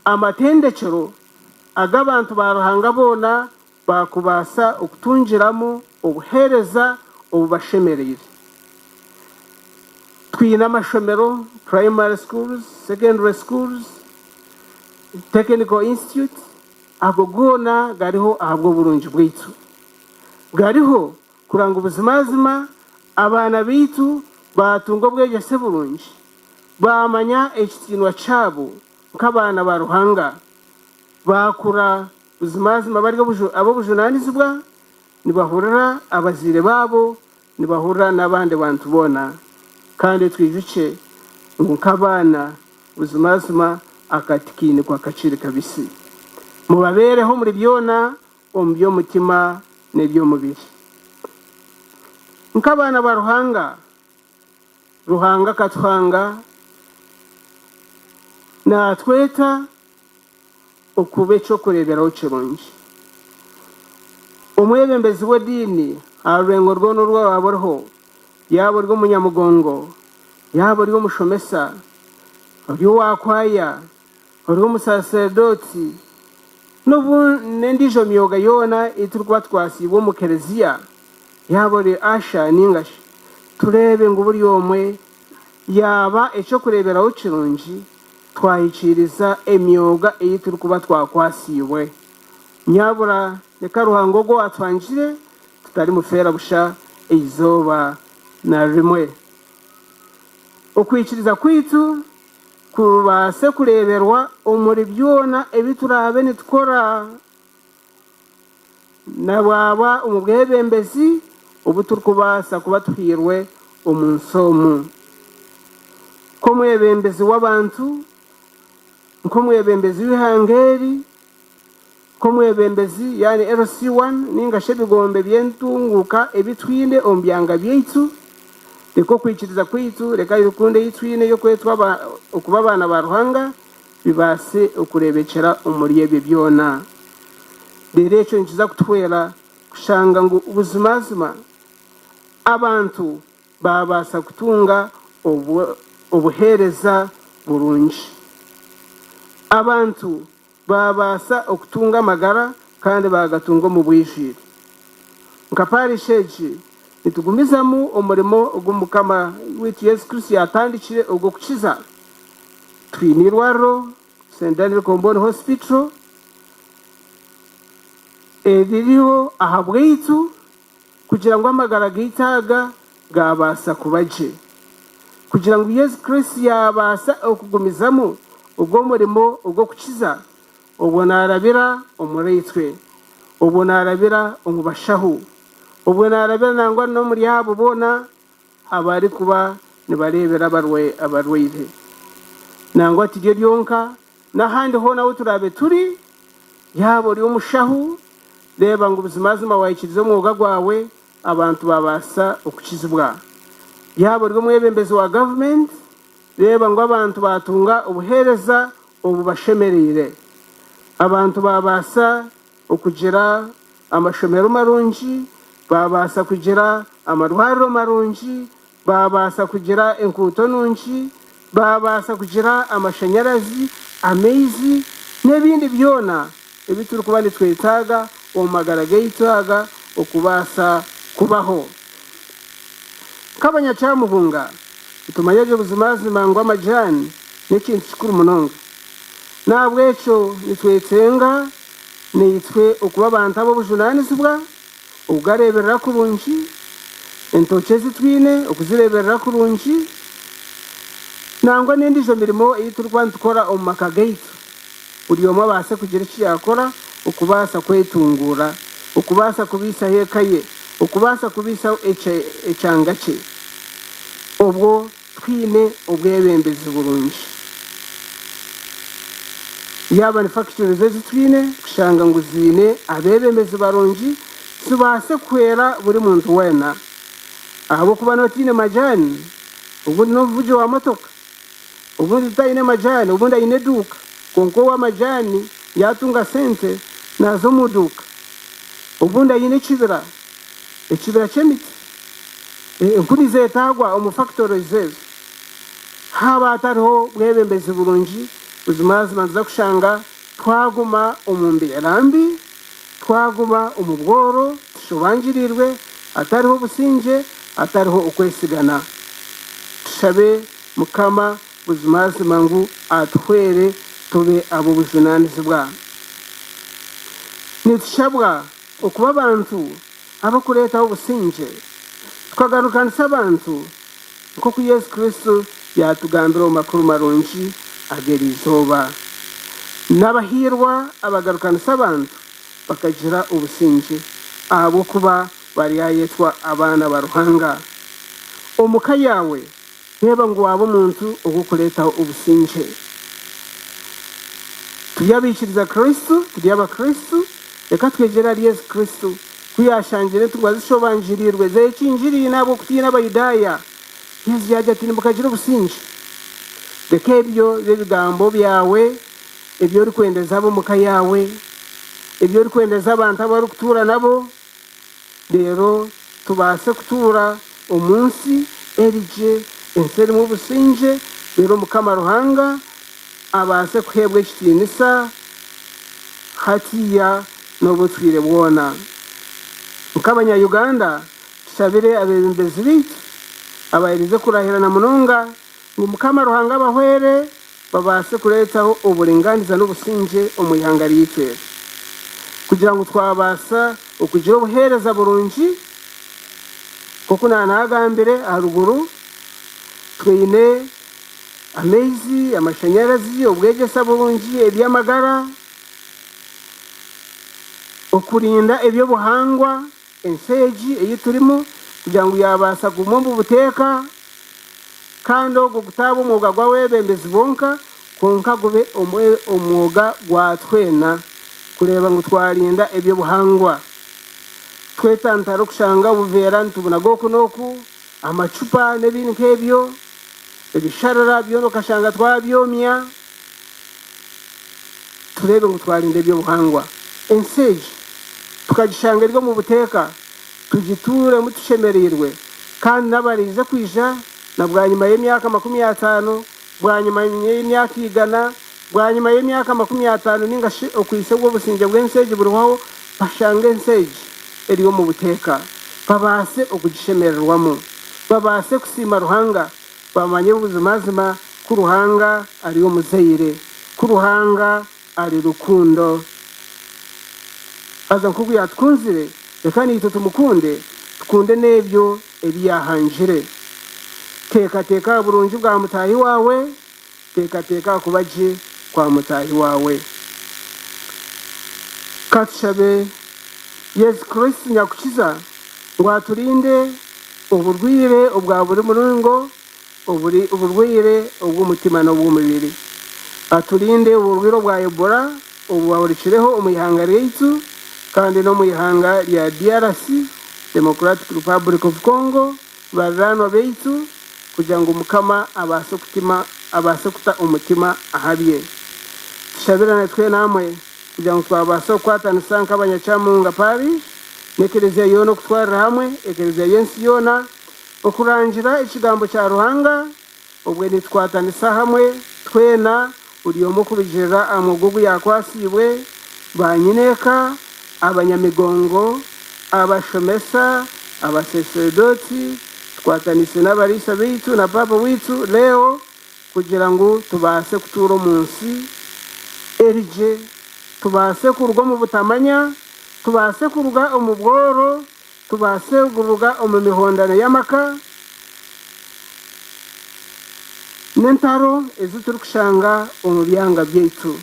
Amatendekyero ag'abantu ba Ruhanga boona baakubaasa okutungiramu obuheereza obubashemereire. Twine amashomero, primary schools, secondary schools, technical institute, ago goona gariho ahabw'oburungi bwaitu. Gariho kurora ngu buzimazima abaana baitu baatunga obwegyese burungi. Baamanya ekitiinwa kyabo nk'abaana ba Ruhanga, baakura buzimazima bari ab'obujunaanizibwa, nibahurira abazaire baabo, nibahurira n'abandi bantu boona. Kandi twijukye ngu nk'abaana, buzimazima akati kainikwa kakiri kabisi. Mubabeereho omuri byona, omu by'omutima n'eby'omubiri. Nk'abaana ba Ruhanga, Ruhanga akatuhanga, naatweta. okuba eky'okureeberaho kirungi. Omwebembezi w'ediini aha rurengo rwona oru waaba oriho, yaaba ori omunyamugongo, yaaba ori omushomesa, ori owa kwaya, ori omusaseredooti, n'obu n'endiijo myoga yoona ei turikuba tukwasiibwe omu kereziya, yaaba ori asha ninga shi, tureebe ngu buri omwe yaaba eky'okureeberaho kirungi twahikiiriza emyoga ei turikuba twakwasiibwe. Nyabura reka Ruhanga ogwo owaatuhangire tutarimufeera busha eizooba na rimwe. Okwikiriza kwaitu kubaase kureeberwa omuri byona ebi turaabe nitukora, na bwaba omu bwebembezi obu turikubaasa kuba tuhairwe omu nsi omu. Nk'omwebembezi w'abantu, nk'omwebembezi w'eihanga eri, nk'omwebembezi yaani LC1 ninga shi ebigombe by'entunguuka ebi twine omu byanga byaitu, reka okwikiriza kwaitu, reka rukundo ei twine ey'okwetwa okuba abaana ba Ruhanga bibaase okureebekyera omuri ebyo byona. Reero ekyo nikiza kutuhwera kushanga ngu buzimazima abantu baabaasa kutunga obuheereza burungi. Abantu baabaasa okutunga amagara kandi baagatunga omu bwijwire. Nka parish egi, nitugumizamu omurimo ogu Mukama waitu Yesu Kristo yaatandikire ogw'okukiza. Twine eirwariro, Saint Daniel Comboni Hospital, eririho ahabwaitu kugira ngu amagara gaitu aga gaabaasa kuba gye. Kugira ngu Yesu Kristo yaabaasa okugumizamu ogwo murimo ogw'okukiza, obwo naarabira omuriitwe, obwo naarabira omu bashaho, obwo naarabira nangwa n'omuri abo boona abarikuba nibareebera abarwaire. Nangwa tiryo ryonka, n'ahandi hoona ahu turaabe turi, yaaba ori omushaho, reeba ngu buzimazima waikiriza omwoga gwawe abantu baabaasa okukizibwa. Yaaba ori omwebembezi wa gavumenti, reeba ngu abantu baatunga obuheereza obubashemereire. Abantu baabaasa okugira amashomero marungi, baabaasa kugira amarwariro marungi, baabaasa kugira enkuuto nungi, baabaasa kugira amashanyarazi, amaizi n'ebindi byona ebi turikuba nitwetaaga omu magara gaitu aga okubaasa kubaho. Nk'abanyakyamuhunga, nitumanya gye buzimazima ngu amajaani n'ekintu kikuru munonga. N'ahabw'ekyo nitwetenga naitwe okuba abantu ab'obujunaanizibwa, okugareeberera kurungi, entookye ezi twine okuzireeberera kurungi, nangwa n'endiijo mirimo ei turikuba nitukora omu maka gaitu. Buri omwe abaase kugira eki yaakora okubaasa kwetunguura, okubaasa kubaisaho eka ye, okubaasa kubaisaho ekyanga kye. Obwo twine obwebembezi burungi. Yaaba ni fakitore ezi twine kushanga ngu ziine abeebembezi barungi zibaase kuhwera buri muntu weena. Ahabw'okuba n'otaine majaani, obundi n'omuvugi wa motoka, obundi taine majaani, obundi aine eduuka, kwonka ow'amajaani yaatunga sente naaza omu duuka. Obundi aine ekibira, ekibira ky'emiti. Enku nizeetaagwa omu factories ezo. Haaba hatariho bwebembezi burungi, buzimazima nituza kushanga twaguma omu mbeera mbi, twaguma omu bworo, tushobangiriirwe, hatariho busingye, hatariho okwesigana. Tushabe Mukama buzimazima ngu atuhwere tube ab'obujunaanizibwa. Nitushabwa okuba abantu abarikureetaho obusingye, tukagarukanisa abantu nk'oku Yesu Kristo yaatugambira omu Makuru Marungi ag'eriizooba. N'abahiirwa abagarukanisa abantu bakagira obusingye, ahabw'okuba baryayetwa abaana ba Ruhanga. Omu ka yaawe, reeba ngu waaba omuntu ow'okureetaho obusingye. Turi abaikiriza Kristo, turi Abakristo, reka twegyere ahari Yesu Kristo, ku yaashangire entumwa zishobangiriirwe, zeekingiriine ahabw'okutiina Abayudaaya. Yesu yaagira ati, Nimukagire obusingye. Reka ebyo bibe ebigambo byawe. Ebi orikwendeza ab'omu ka yaawe, ebi orikwendeza abantu abu orikutuura nabo, reero tubaase kutuura omu nsi eri gye, ensi erimu obusingye, reero Mukama Ruhanga abaase kuheebwa ekitiinisa hatiiya n'obutwire bwona. Nk'abanya-Uganda, tushabire abeebembezi baitu abaaherize kurahirana munonga ngu Mukama Ruhanga abahwere babaase kureetaho oburingaaniza n'obusingye omu ihanga ryaitu eri, kugira ngu twabaasa okugira obuheereza burungi nk'oku naanagambire aharuguru, twine amaizi, amashanyarazi, obwegyesa burungi, eby'amagara, okurinda eby'obuhangwa, ensi egi ei turimu kugira ngu yaabaasa kuguma omu buteeka. Kandi ogwo gutaaba omwoga gw'abeebembezi bonka, kwonka gube omwoga gwa twena kureeba ngu twarinda eby'obuhangwa. Twetantare okushanga obuveera nitubunaga oku n'oku, amacupa n'ebindi nk'ebyo, ebisharara byona okashanga twabyomya. Tureebe ngu twarinda eby'obuhangwa. Ensi egi tukagishanga eri omu buteeka. Tugituuremu tushemereirwe, kandi n'abaraije kwija na bwanyima y'emyaka 50, bwanyima y'emyaka igana, bwanyima y'emyaka 50 nainga shi okuhitsya obu obusingye bw'ensi egi burihwaho, bashange ensi egi eri omu buteeka, babaase okugishemererwamu, babaase kusiima Ruhanga, bamanye buzimazima ku Ruhanga ari omuzaire, ku Ruhanga ari rukundo. Haza nk'oku yaatukunzire, reka naitwe tumukunde, tukunde n'ebyo ebi yaahangire. Teekateeka aha burungi bwa mutaahi waawe, teekateeka aha kuba gye kwa mutaahi waawe. Ka tushabe Yesu Kristo Nyakukiza ngu aturinde oburwaire obwa buri muringo, oburwaire obw'omutima n'obw'omubiri. Aturinde oburwaire obwa Ebola obwahurukireho omu ihanga ryaitu kandi n'omu ihanga rya DRC, Democratic Republic of Congo, bariraanwa baitu kugira ngu Mukama abaase kutima abaase kuta omutima aha bye. Tushabirane twena hamwe kugira ngu twabaasa kukwatanisa nk'abanyakyamunga Parish n'ekereziya yoona okutwarira hamwe ekereziya y'ensi yoona Okurangira ekigambo kya Ruhanga, obwe nitukwatanisa hamwe twena, buri omwe okurugiirira aha mwoga ogu yaakwatsiibwe, baanyineeka, abanyamigongo, abashomesa, abaseseredooti, tukwataniise n'abariisa baitu na Paapa waitu Leo kugira ngu tubaase kutuura omu nsi eri gye, tubaase kuruga omu butamanya, tubaase kuruga omu bworo, Tubaase kuruga omu mihondano y'amaka n'entaro ezi turikushanga omu byanga byaitu.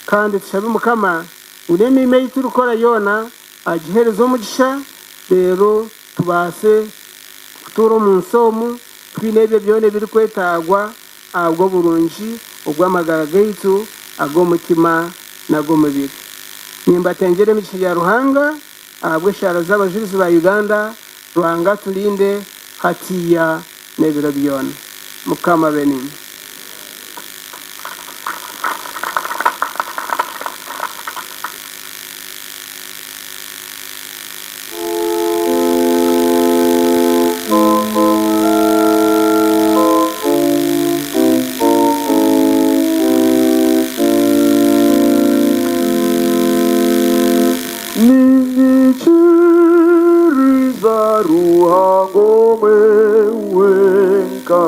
Kandi tushabe Mukama ngu n'emirimo ei turikukora yoona agiheereze omugisha reero tubaase kutuura omu nsi omu twine ebyo byona ebirikwetaagwa ahabw'oburungi obw'amagara gaitu ag'omutima n'ag'omubiri. Nimbatengyera emigisha ya Ruhanga. Ahabw'eshaara z'abajurizi ba Uganda, Ruhanga aturinde hatiiya n'ebiro byona. Mukama abe naimwe. Niinyikiriza Ruhanga omwe wenka.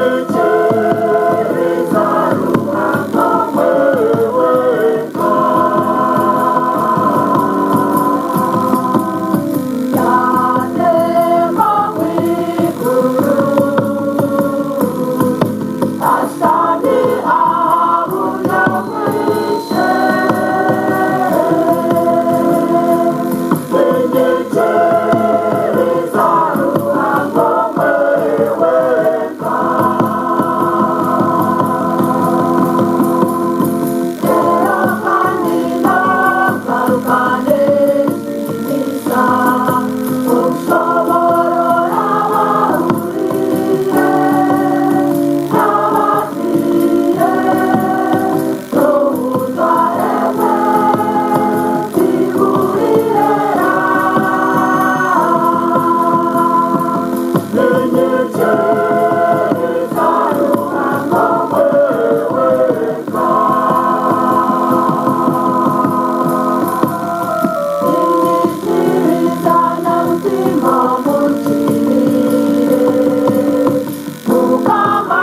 Niinyikiriza Ruhanga omwe wenka. Yateema omu iguru, ashutami aha buryo bw'Ishe. Niinyikiriza Ruhanga omwe wenka. Era kandi nagaruka n'ekitiinisa, okushoborora abahuriire n'abafiire, n'obutware bwe tiburihera. Niinyikiriza Ruhanga omwe wenka. Niinyikiriza na mutima mukirire, Mukama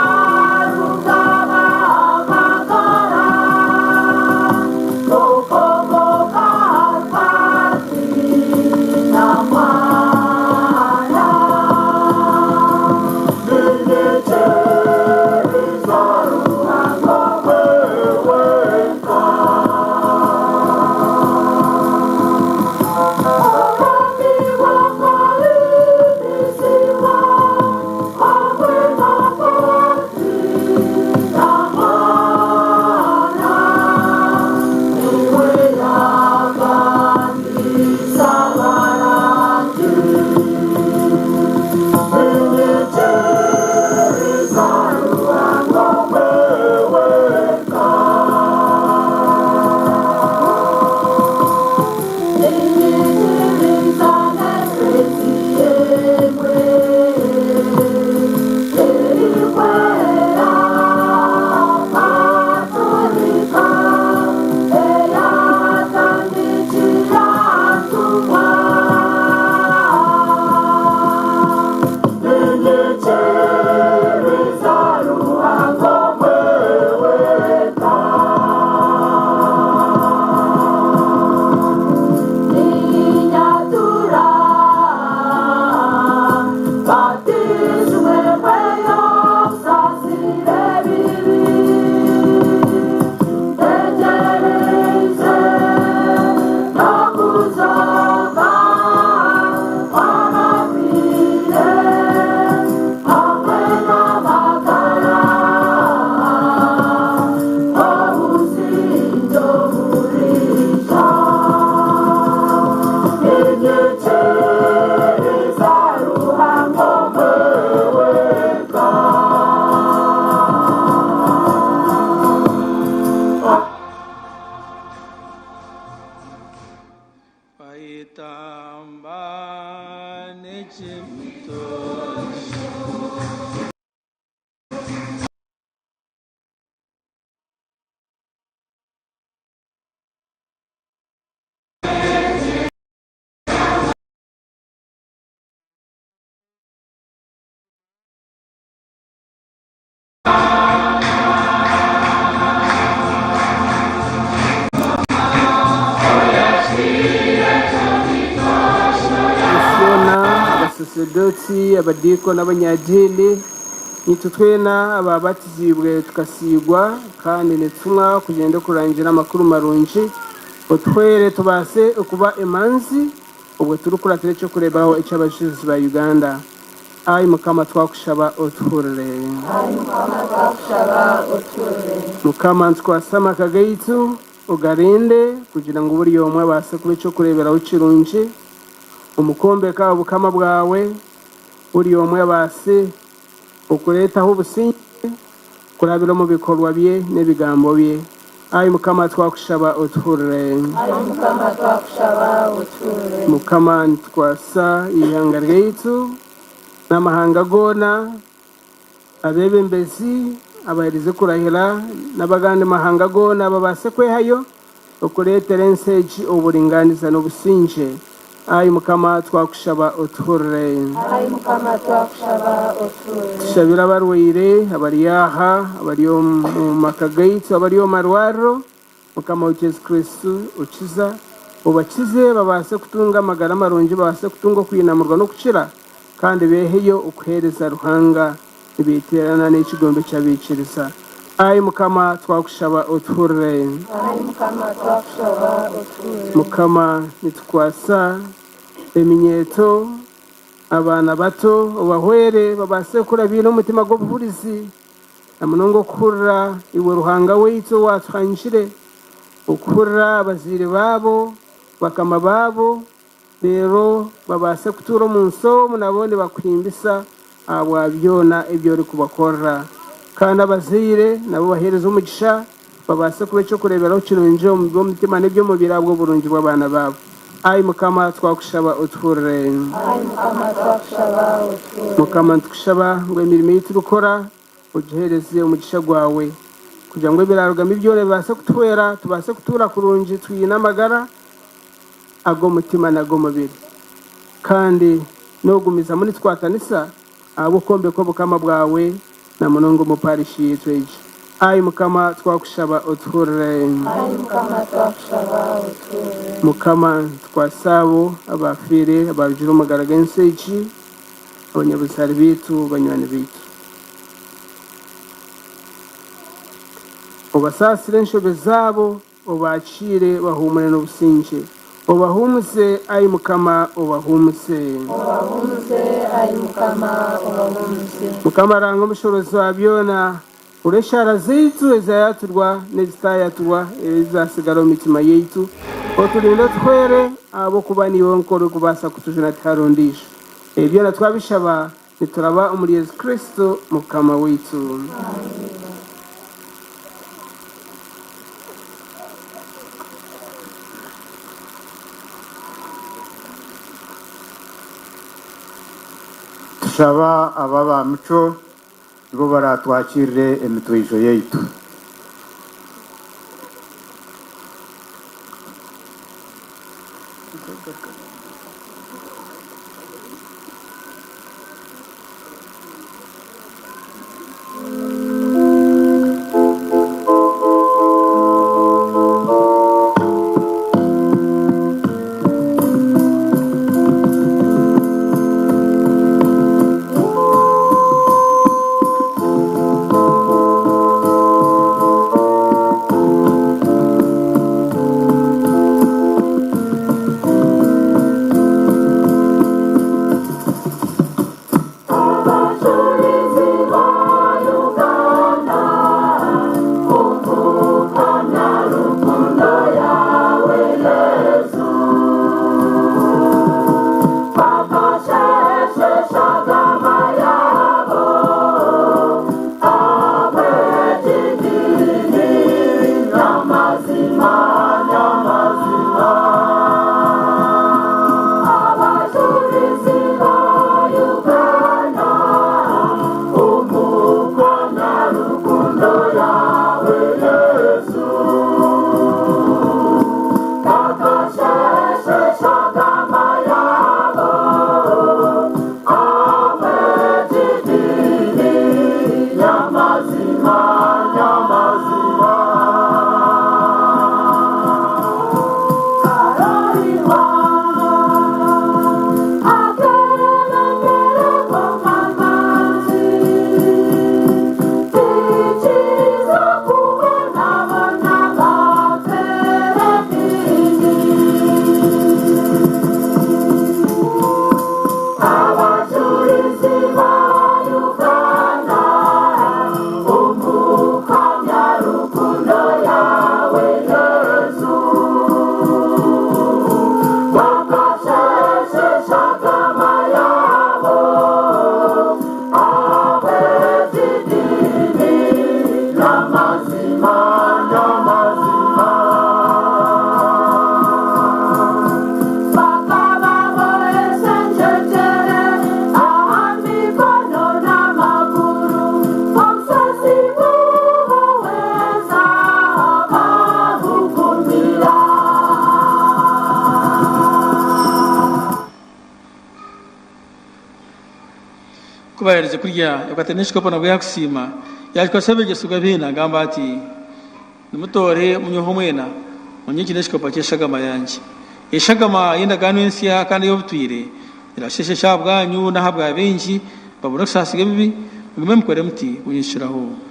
rugaba amagara, n'okomoka ahari na Mwana. Niinyikiriza Ruhanga omwe wenka. Niinyikiriza Ruhanga omwe wenka. Ninyatura batizwe mweyo nsasire ebibi, ntegyereize n'okuzooka kw'abafiire hamwe n'amagara g'obusingye oburiija. Niinyikiriza Ruhanga omwe wenka. Bayitamba n'ekimitozi. Ensi yoona, abasaseredooti, abadiikoni n'abanyadiini, naitwe twena abaabatiziibwe tukasiigwa kandi nitutumwa kugyenda okurangira amakuru marungi, otuhwere tubaase okuba emanzi obwo turikuratira eky'okureeberaho eky'abajulizi ba Uganda. Ai Mukama twakushaba otuhurire. Ai Mukama twakushaba otuhurire. Mukama nitukwasa amaka gaitu ogarinde kugira ngu buri omwe abaase kuba eky'okureeberaho kirungi omu kwombeka obukama bwawe, buri omwe abaase okureetaho obusingye kurabira omu bikorwa bye n'ebigambo bye. Ai Mukama twakushaba otuhurire. Ai Mukama twakushaba otuhurire. Mukama nitukwasa eihanga ryaitu n'amahanga goona, abeebembezi abaherize kurahira n'abagandi mahanga goona babaase kwehayo okureetera ensi egi oburingaaniza n'obusingye. Ai Mukama twakushaba otuhurire. Ai Mukama twakushaba otuhurire. Tushabire abarwaire abari aha, abari omu maka gaitu, abari omu marwariro, Mukama waitu Yesu Kristo okiza, obakize babaase kutunga amagara marungi, babaase kutunga okwinamurwa n'okukira, kandi beeheyo okuheereza Ruhanga nibeeteerana n'ekigombe ky'abaikiriza. Ai Mukama twakushaba otuhurire. Ai Mukama twakushaba otuhurire. Mukama nitukwatsa eminyeeto, abaana bato, obahwere babaase kukura baine omutima gw'obuhurizi, na munonga okuhurira iwe Ruhanga waitu owaatuhangire, okuhurira abazaire baabo, bakama baabo, reero babaase kutuura omu nsi omu nabo nibakuhimbisa ahabwa byona ebi orikubakorera. Kandi abazaire nabo obaheereze omugisha, babaase kuba eky'okureeberaho kirungi omu by'omutima n'eby'omubiri ahabw'oburungi bw'abaana baabo. Ai Mukama, twakushaba otuhurire. Ai Mukama, twakushaba otuhurire. Mukama, nitukushaba ngu emirimo ei turikukora ogiheereze omugisha gwawe, kugira ngu ebiraarugamu byona bibaase kutuhwera tubaase kutuura kurungi twine amagara ag'omutima n'ag'omubiri, kandi n'okugumizamu nitukwatanisa ahabw'okwombeka obukama bwawe na munonga omu parishi yaitu egi. Ai Mukama, twakushaba otuhurire. Ai Mukama, twakushaba otuhurire. Mukama, tukwatse abo abaafiire abaarugire omu magara g'ensi egi, abanyabuzaare baitu, banywani baitu. Obasaasire enshobe zaabo, Obakiire bahuumure n'obusingye. Obahuumuze, ai Mukama, obahuumuze. Obahuumuze, ai Mukama, obahuumuze. Mukama Ruhanga Omushoborozi wa byona, hurira eshaara zaitu ezayaturwa n'ezitayaturwa ezatsigara omu mitima yaitu. Oturinde otuhwere, ahabw'okuba niiwe wenka orikubaasa kutujuna tihariho ondiijo. Ebi byona twabishaba nituraba omuri Yesu Kristo Mukama waitu. Tushaba aba aba mico nibo baratwakirire emitwaijo yaitu. Ku baaherize kurya, yakwata n'ekikopo nabwo yaakusiima, yaakikwatsa abeegyesibwa be naagamba ati, Nimutoore munyweho mwena, mumanye eki n'ekikopo ky'eshagama yangye. Eshagama y'endagaano ensya kandi ey'obutwire, erasheesha ahabwanyu n'ahabwa baingi, babone okusaasirwa ebibi. Mugume mukore muti kunyijukiraho.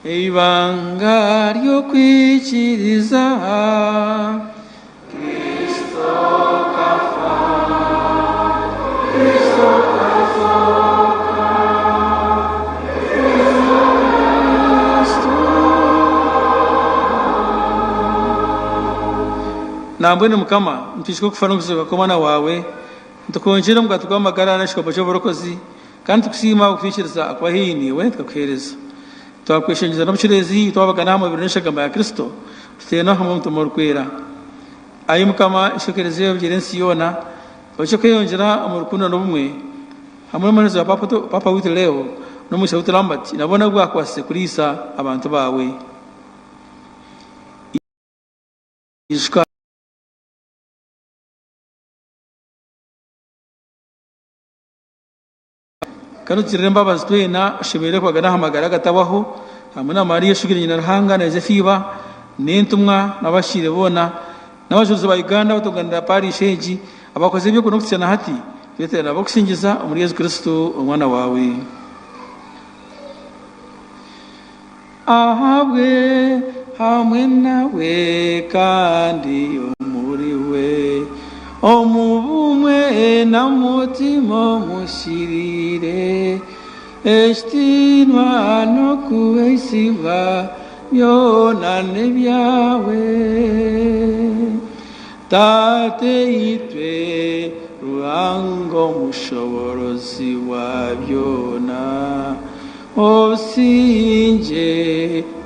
Eibanga ry'okwikiriza. Kristo kafa, Kristo kazooka, Kristo. Nambwenu Mukama, nitwijuka okufa n'okuzooka kw'Omwana waawe, nitukwongyera omugaati gw'amagara n'ekikopo ky'oburokozi, Kandi tukusiima ahabw'okutwikiriza kuba haihi naiwe tukakuheereza. Twakweshengyereza n'obucureezi twabagana aha mubiri n'eshagama ya Kristo, tuteerane hamwe Omutima Orikwera. Ai Mukama, eshekereze obigyere ensi yoona, orekye kweyongyera omu rukundo n'obumwe, hamwe n'omuheereza wa Paapa waitu Leo n'omwishiki waitu Lambert na boona abu bwakwasize kuriisa abantu baawe. Ijuka. Kandi otugirire embabazi twena oshemereire kubagana aha magara agatabaho, hamwe na Mariya oshugire nyina Ruhanga, na Yosefu iba, n'entumwa, n'abahikiriire boona, n'abajurizi ba Uganda abatunganira parish egi, abakozire eby'okunda okuhitsya na hati, twetere nabo okusingiza omuri Yesu Kristo Omwana waawe. Ahabwe, hamwe nawe, kandi omuriwe, omu bumwe na Mutima Omuhikiriire, ekitiinwa n'okuhaisibwa byona n'ebyawe, Tataitwe, Ruhanga Omushoboorozi wa byona. Obusingye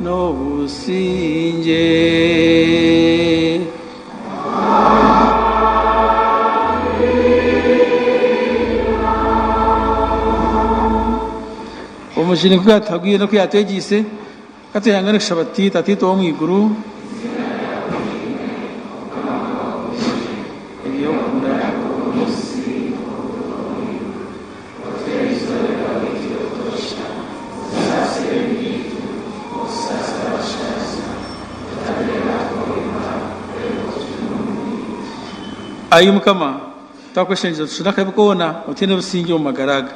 n'obusingye. Omujuni ku yaatuhagwire n'oku yaatwegyeise, ka twehangane kushaba tuti, Tataitwe ow'omu iguru, Ai Mukama, twakweshengyereza otucure akabi koona, otuhe n'obusingye omu magara aga.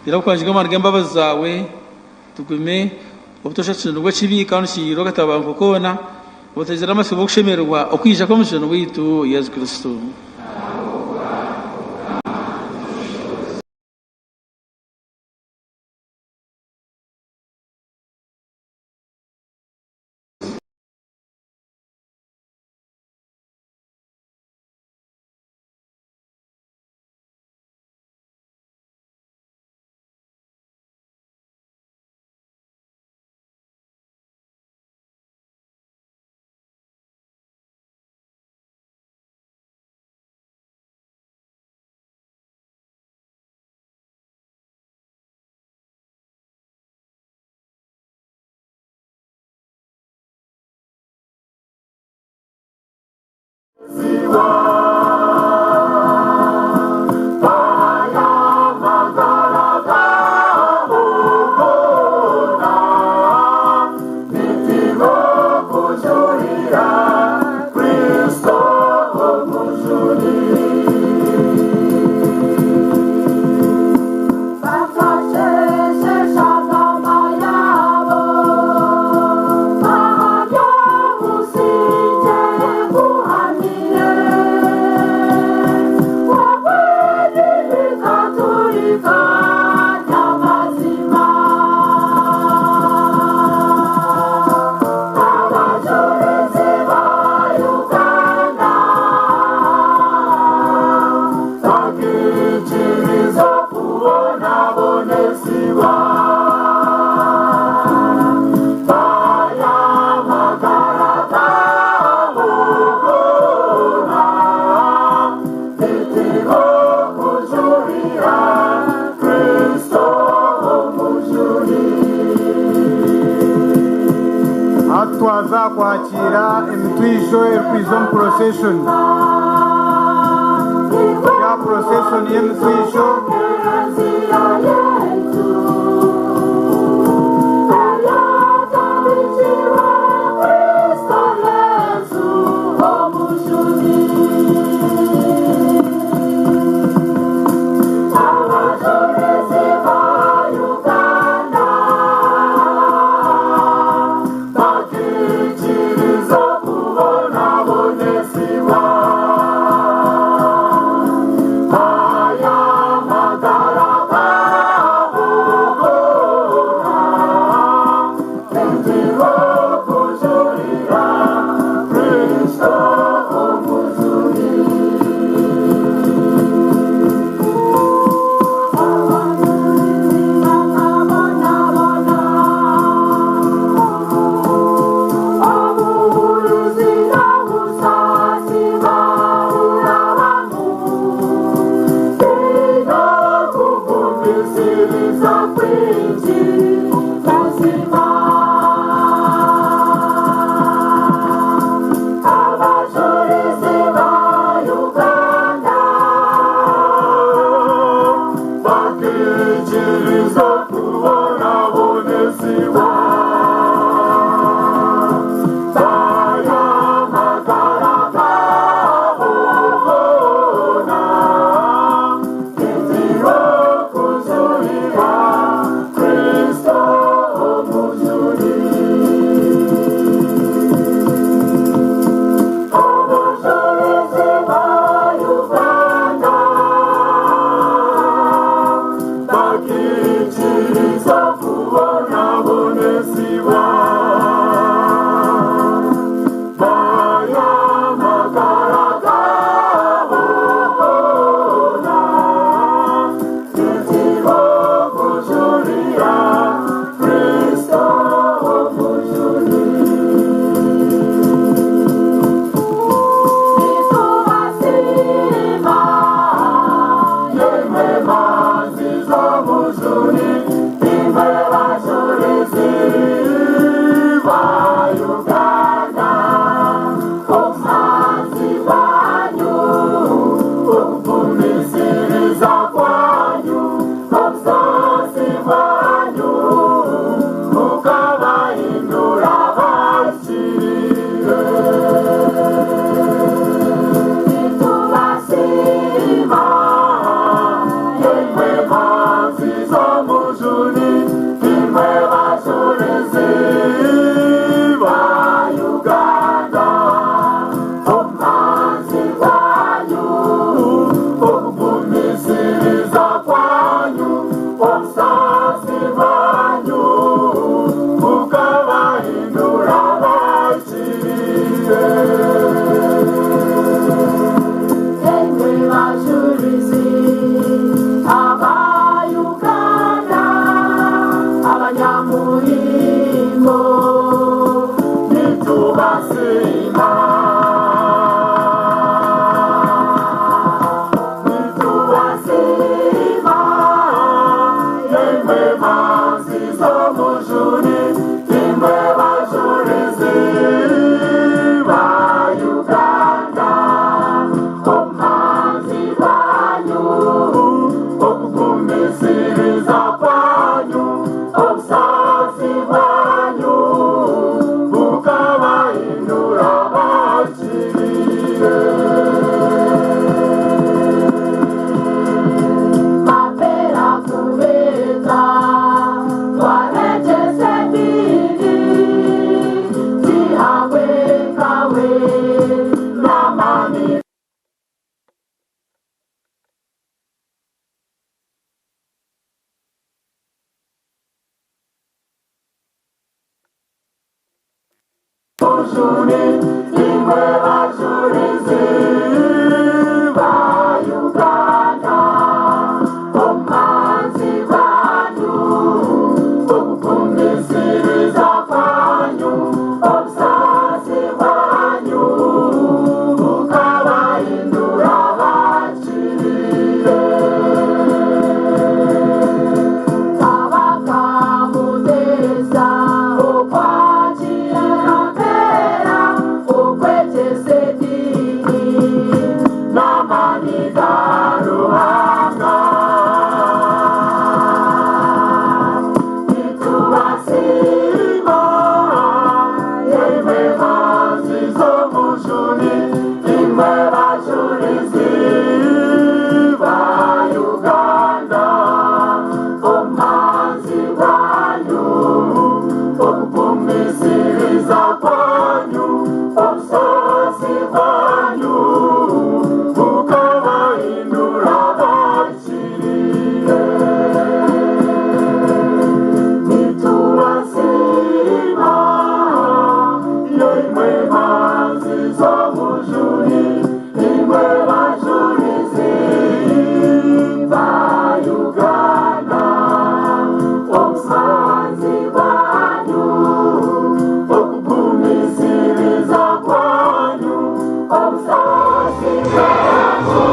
Gira obukangi bw'amaani g'embabazi zaawe, tugume obutoosha tucunirwe ekibi kandi otukiingirire akatabanguko koona, otureetere amatsiko g'okushemererwa okwija kw'Omujuni waitu Yesu Kristo. Nituza kwakiira emitwijo erikwija omu procession. Ya procession y'emitwijo. Kabaka mutesa okwakira. Omujuni, imwe bajurizi ba Uganda, obumanzi bwanyu, okugumisiriza kwanyu, obusaasi bwanyu.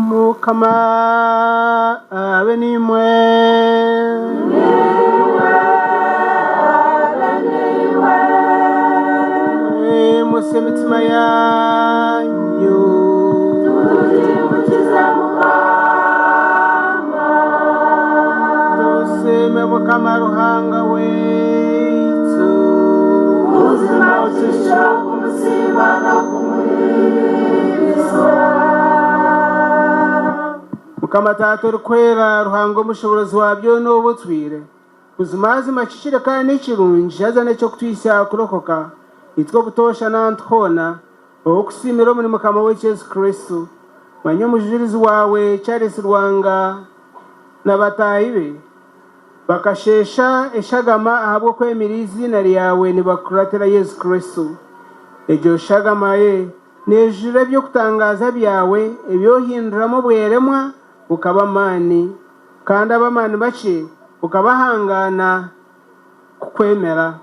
Mukama abe nimwe. Mwimuse emitima yanyu. Tusiime Mukama Ruhanga waitu. Buzima kisha kumusiima n'okumuhimbisa. Mukama Taata orikwera, Ruhanga omushoboorozi wa byona ow'obutwire, buzimazima kihikire kandi ni kirungi haza n'eky'okutwitsya kurokoka, itwe obutoosha n'ahantu hoona, Ow'okusiimira omuri Mukama waitu Yesu Kristo. Manya omujurizi waawe Charles Lwanga na bataahi be bakasheesha eshagama ahabw'okwemera eiziina ryawe nibakuratira Yesu Kristo. Egyo shagama ye neejura eby'okutangaaza byawe ebi ohinduramu obweremwa bukaba amaani, kandi ab'amaani makye bukabahangaana kukwemera.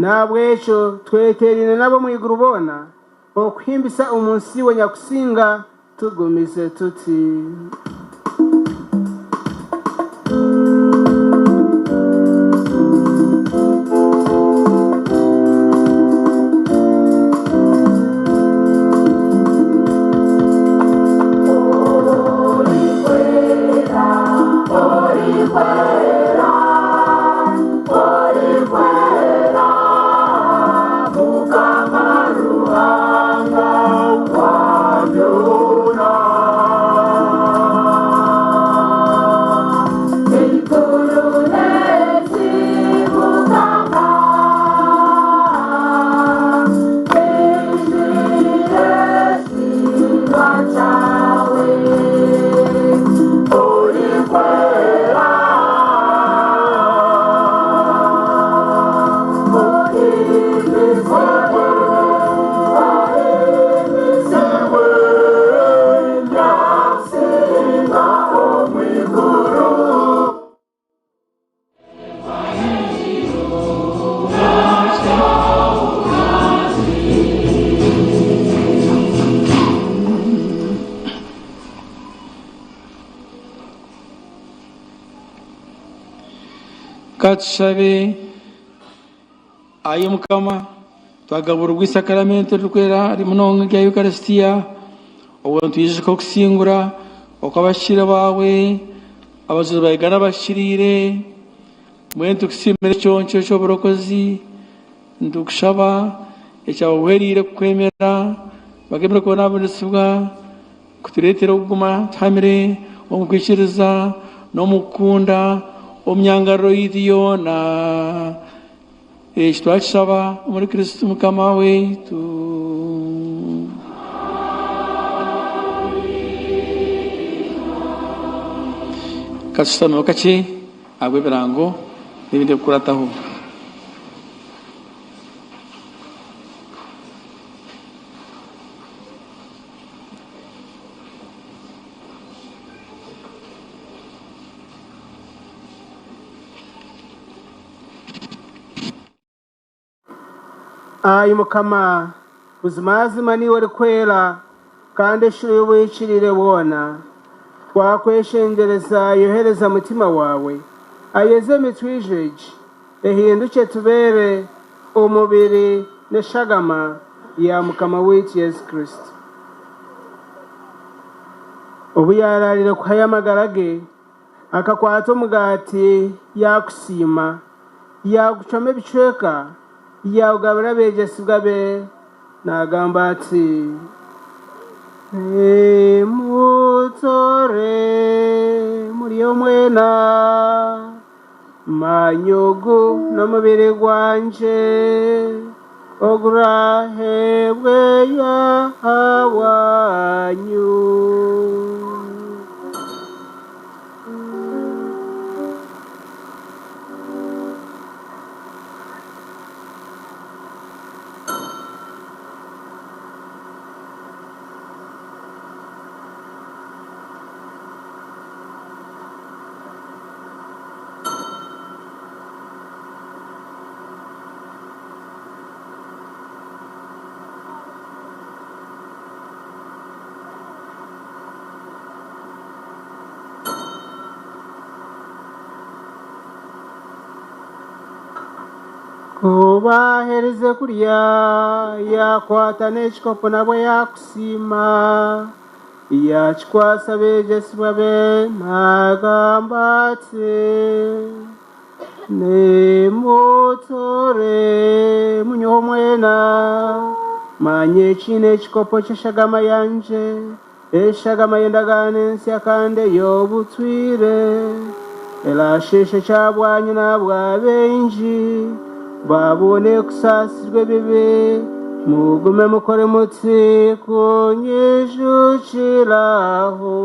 N'ahabw'ekyo tweteeraine n'ab'omu iguru boona okuhimbisa omu nsi iwe Nyakusinga, tugumize tuti. Katushabe. Ayi Mukama, twagaburirwa isakaramento eririkwera munonga erya Eucharistia, obwo nitwijuka okusingura okw'abahikire baawe, abajuzi ba Uganda abahikiriire, mbwenu tukusiimire ekiconco ky'oburokozi, nitukushaba ekyababuhwereire kukwemera, bakemera kubonabonesibwa, kutureetera okuguma tuhamire omu kwikiriza n'omu kukunda omu myangariro yaitu yoona. Eki twakishaba omuri Kristo Mukama waitu. Katusitameho kakye ahabw'ebirango n'ebindi ebikukurataho. Ai Mukama, buzimazima niiwe orikwera kandi eshuro y'obuhikiriire bwona. Twakweshengyereza yohereza Mutima waawe, ayeze emitwijo egi, ehindukye etubeere omubiri n'eshagama ya Mukama waitu Yesu Kristo. Obu yaaraarire kuhayo amagara ge, Akakwata omugaati yaagusiima, yaagucwamu ebicweka, yaagugabira abeegyesibwa be naagamba ati, Mutore murye mwena, manya ogu n'omubiri gwangye oguraaheebweyo ahabwanyu. Ku baaherize kurya, yaakwata n'ekikopo nabwo yaakusiima, yaakikwatsa abeegyesibwa be naagamba ati, Nimutore munyweho mwena, manya eki n'ekikopo ky'eshagama yangye. Eshagama y'endagaano ensya kandi ey'obutwire, eraasheeshe ekya bwanyima bwa baingi, babone kusaasirwa ebibi. Mugume mukore muti kunyijukiraho.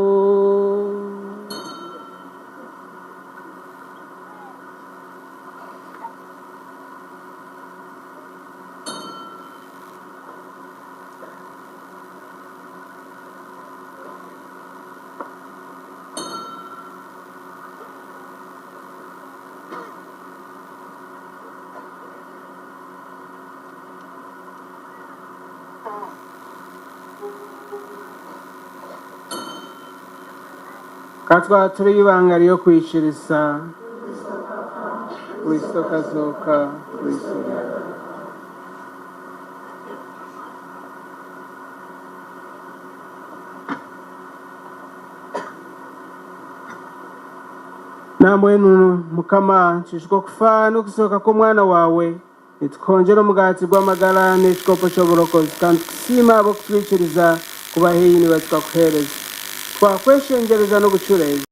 Ka twature eibanga ry'okwikiriza. Kristo akazooka, Kristo Nambwenu Mukama, nitwijuka okufa n'okuzooka kw'Omwana waawe, nitukuhongyera omugaati gw'amagara n'ekikopo ky'oburokozi, kandi tukusiima ahabw'okutwikiriza kuba haihi naiwe tukakuheereza. Twakweshengyereza n'obucureezi,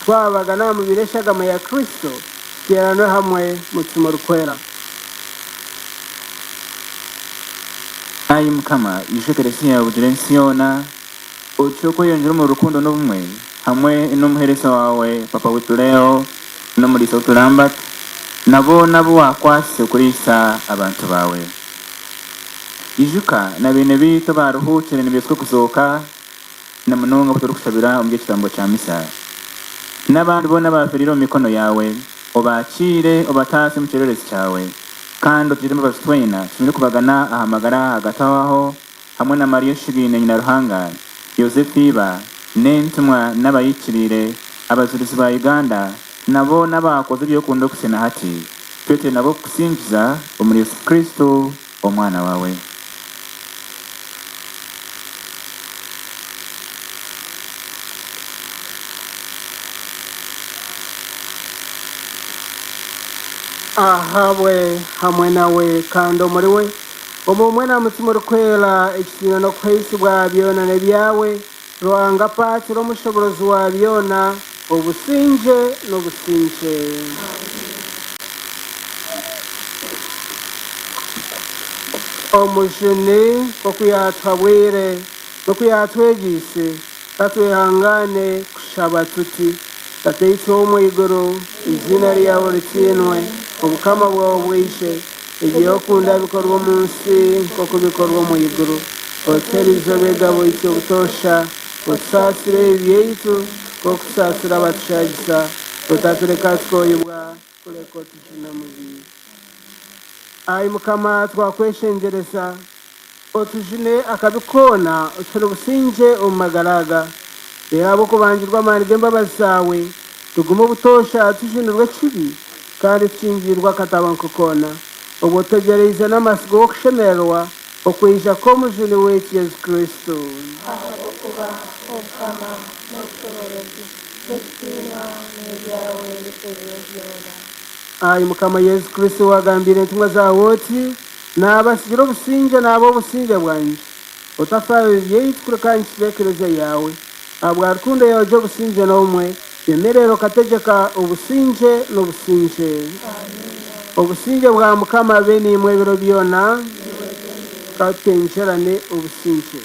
twabagana aha mubiri eshagama ya Kristo, tuteeranwe hamwe Mutima Orikwera. Ai Mukama, ijuka Ekelesiya yaawe ogire ensi yoona, otuhe okweyongyera omuri rukundo n'obumwe, hamwe n'omuheereza waawe Papa waitu Leo, n'omuriisa waitu Lambert, na boona abu waakwasize kuriisa abantu baawe. Ijuka na beene baitu abaaruhuukire nibeetswa okuzooka, na munonga abu turikushabira omuri eki kitambo kya Misa. N'abandi boona abaafeereire omu mikono yaawe, obaakiire, obataasye omu kyererezi kyawe, kandi otugirire embabazi twena tushemeriire kubagana aha magara agatahwaho hamwe na Mariya Oshugaine nyina Ruhanga, Yozefu iba, n'entumwa n'abahikiriire, abajurizi ba Uganda, na boona abaakoze eby'okunda okuhitsya na hati. Twetwe nabo kukusingiza omuri Yesu Kristo Omwana waawe. Ahabwe, hamwe nawe, kandi omuriwe, omu bumwe na Mutima Orikwera, ekitiinwa n'okuhaisibwa byona n'ebyawe, Ruhanga Paatira Omushoborozi wa byona, obusingye n'obusingye. Omujuni nk'oku yaatuhabwire n'oku yaatwegyeise, ka twehangaane kushaba tuti, Tataitwe ow'omu iguru, eiziina ryawe ritiinwe, Obukama bwawe bwije, ebi okunda bikorwe omu nsi nk'oku bikorwa omu iguru. Otuhe erizooba egabo itwe obutoosha, otusaasire ebibi byaitu nk'oku tusaasira abatushaagisa, otatureka tukohibwa, kureka otujune omubi. Ai Mukama, twakweshengyereza, otujune akabi koona, otuhe n'obusingye omu magara aga. Reero ahabw'okubangirwa amaani g'embabazi zaawe, tugume obutoosha tujunirwe ekibi, kandi tukingiirwe akatabanguko koona, obwo tutegyereize n'amatsiko g'okushemererwa okwija kw'Omujuni waitu Yesu Kristo. Ahabw'okuba obukama n'obushoboorozi n'ekitiinwa n'ebyawe ebiro byona. Ai Mukama Yesu Kristo, waagambiire entumwa zaawe oti, Naabatsigira obusingye, naabaha obusingye bwangye. Otafa aha bibi byaitu, kureka ahikirize Ekelezia yaawe. Ahabwa rukundo yaawe gye obusingye n'obumwe, yemerera okategyeka obusingye n'obusingye. Obusingye bwa Mukama bube naimwe ebiro byona. Ka tutengyerane obusingye.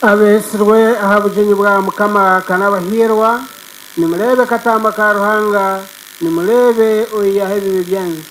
Abeetsirwe aha bugyenyi bwa Mukama ka n'abahiirwa, nimureebe Kataama ka Ruhanga, nimureebe oihaho ebibi by'ensi.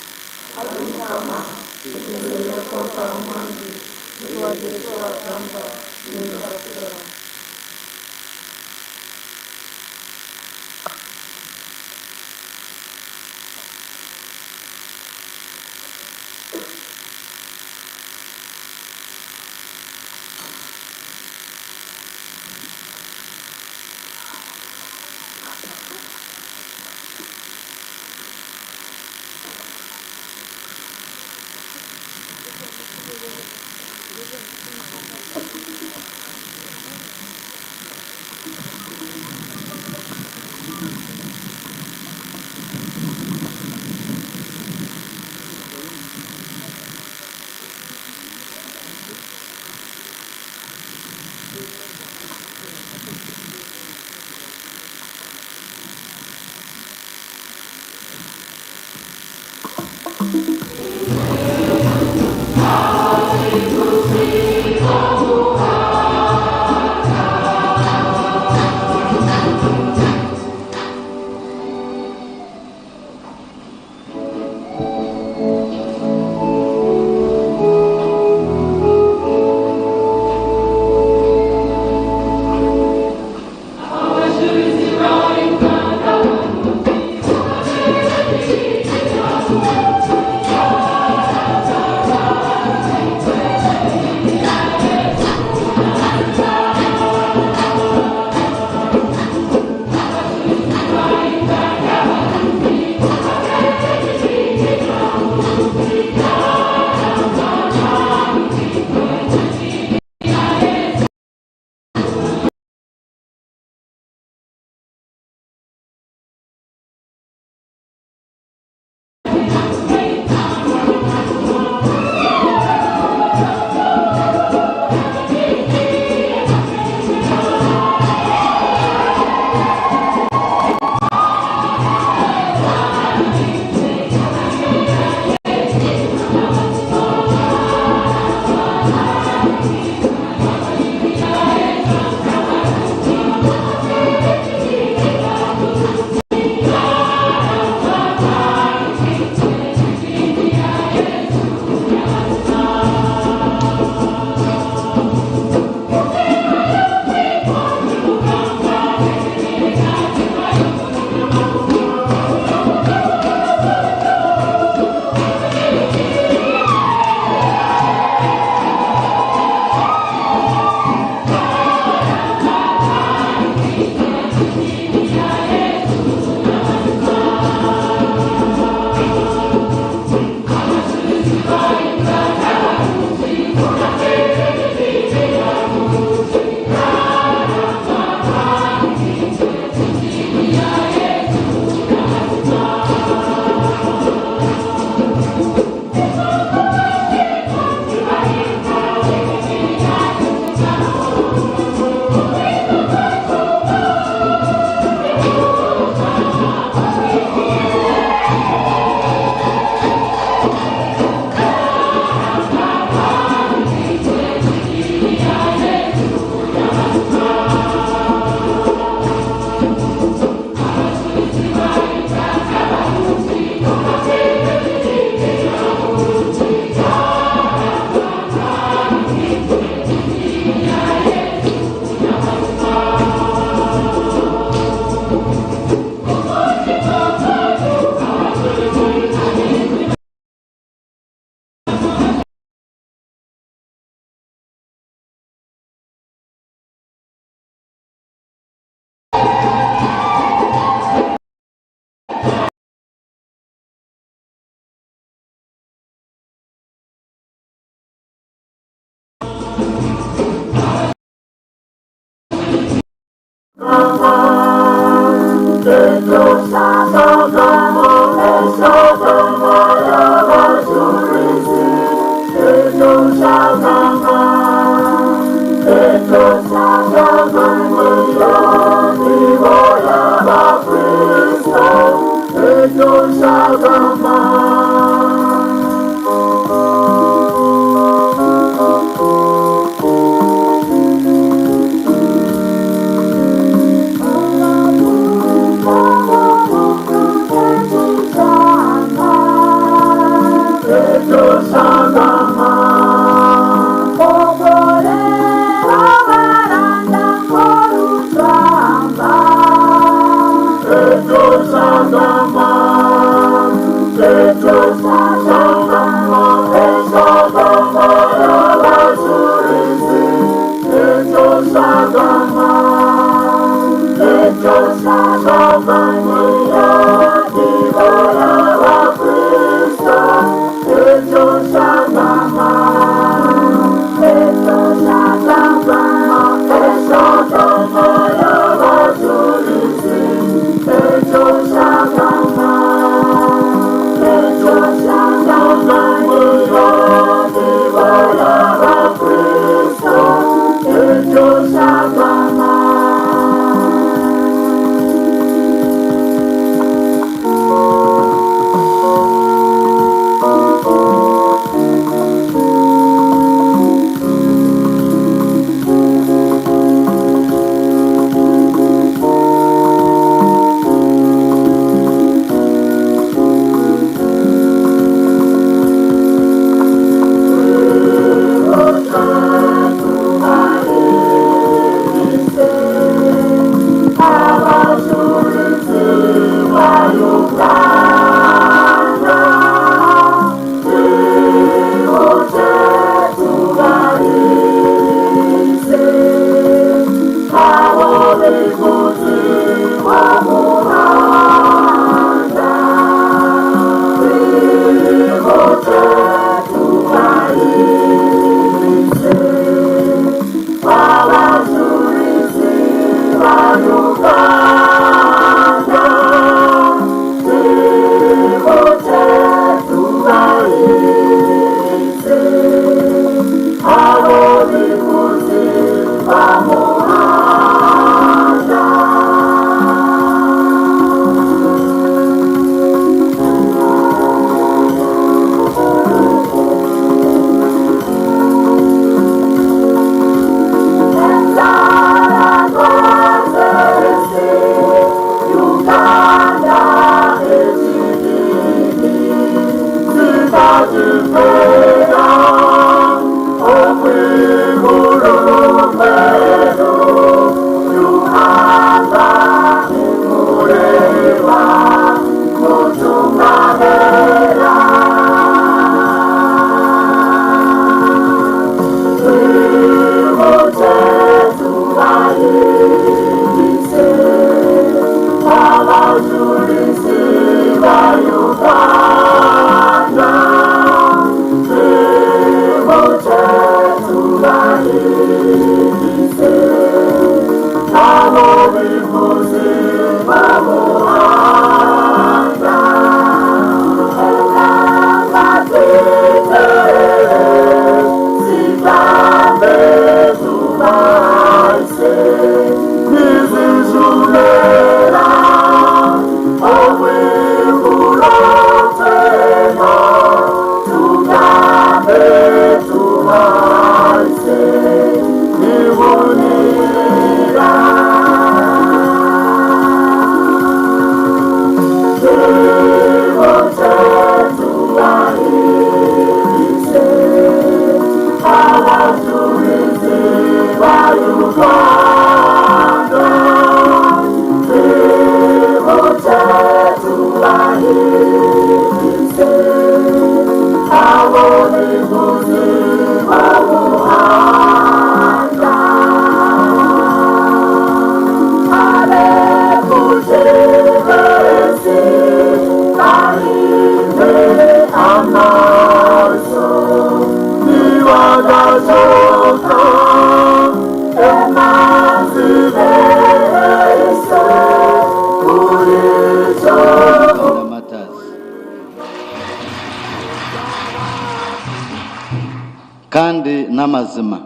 Kandi n'amazima.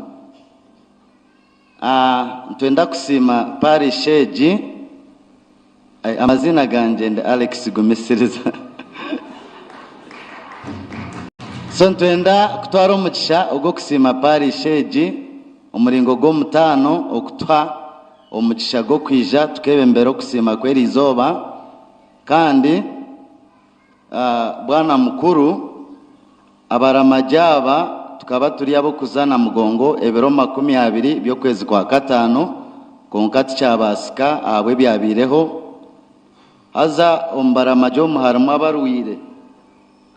Ah, nitwenda kusiima parish egi. Amaziina gangye ndi Alex Gumisiriza. So nitwenda kutwara omugisha ogw'okusiima parish egi omuringo gw'omutaano okutuha omugisha gw'okwija tukebembera okusiima kw'eri izooba kandi Bwana mukuru, abaramagi aba tukaba turi ab'okuza Namugongo ebiro 20 by'okwezi kwa kataano, kwonka tikyabaasika ahabw'ebyabaireho. Haza omu baramagi omu harimu abarwaire,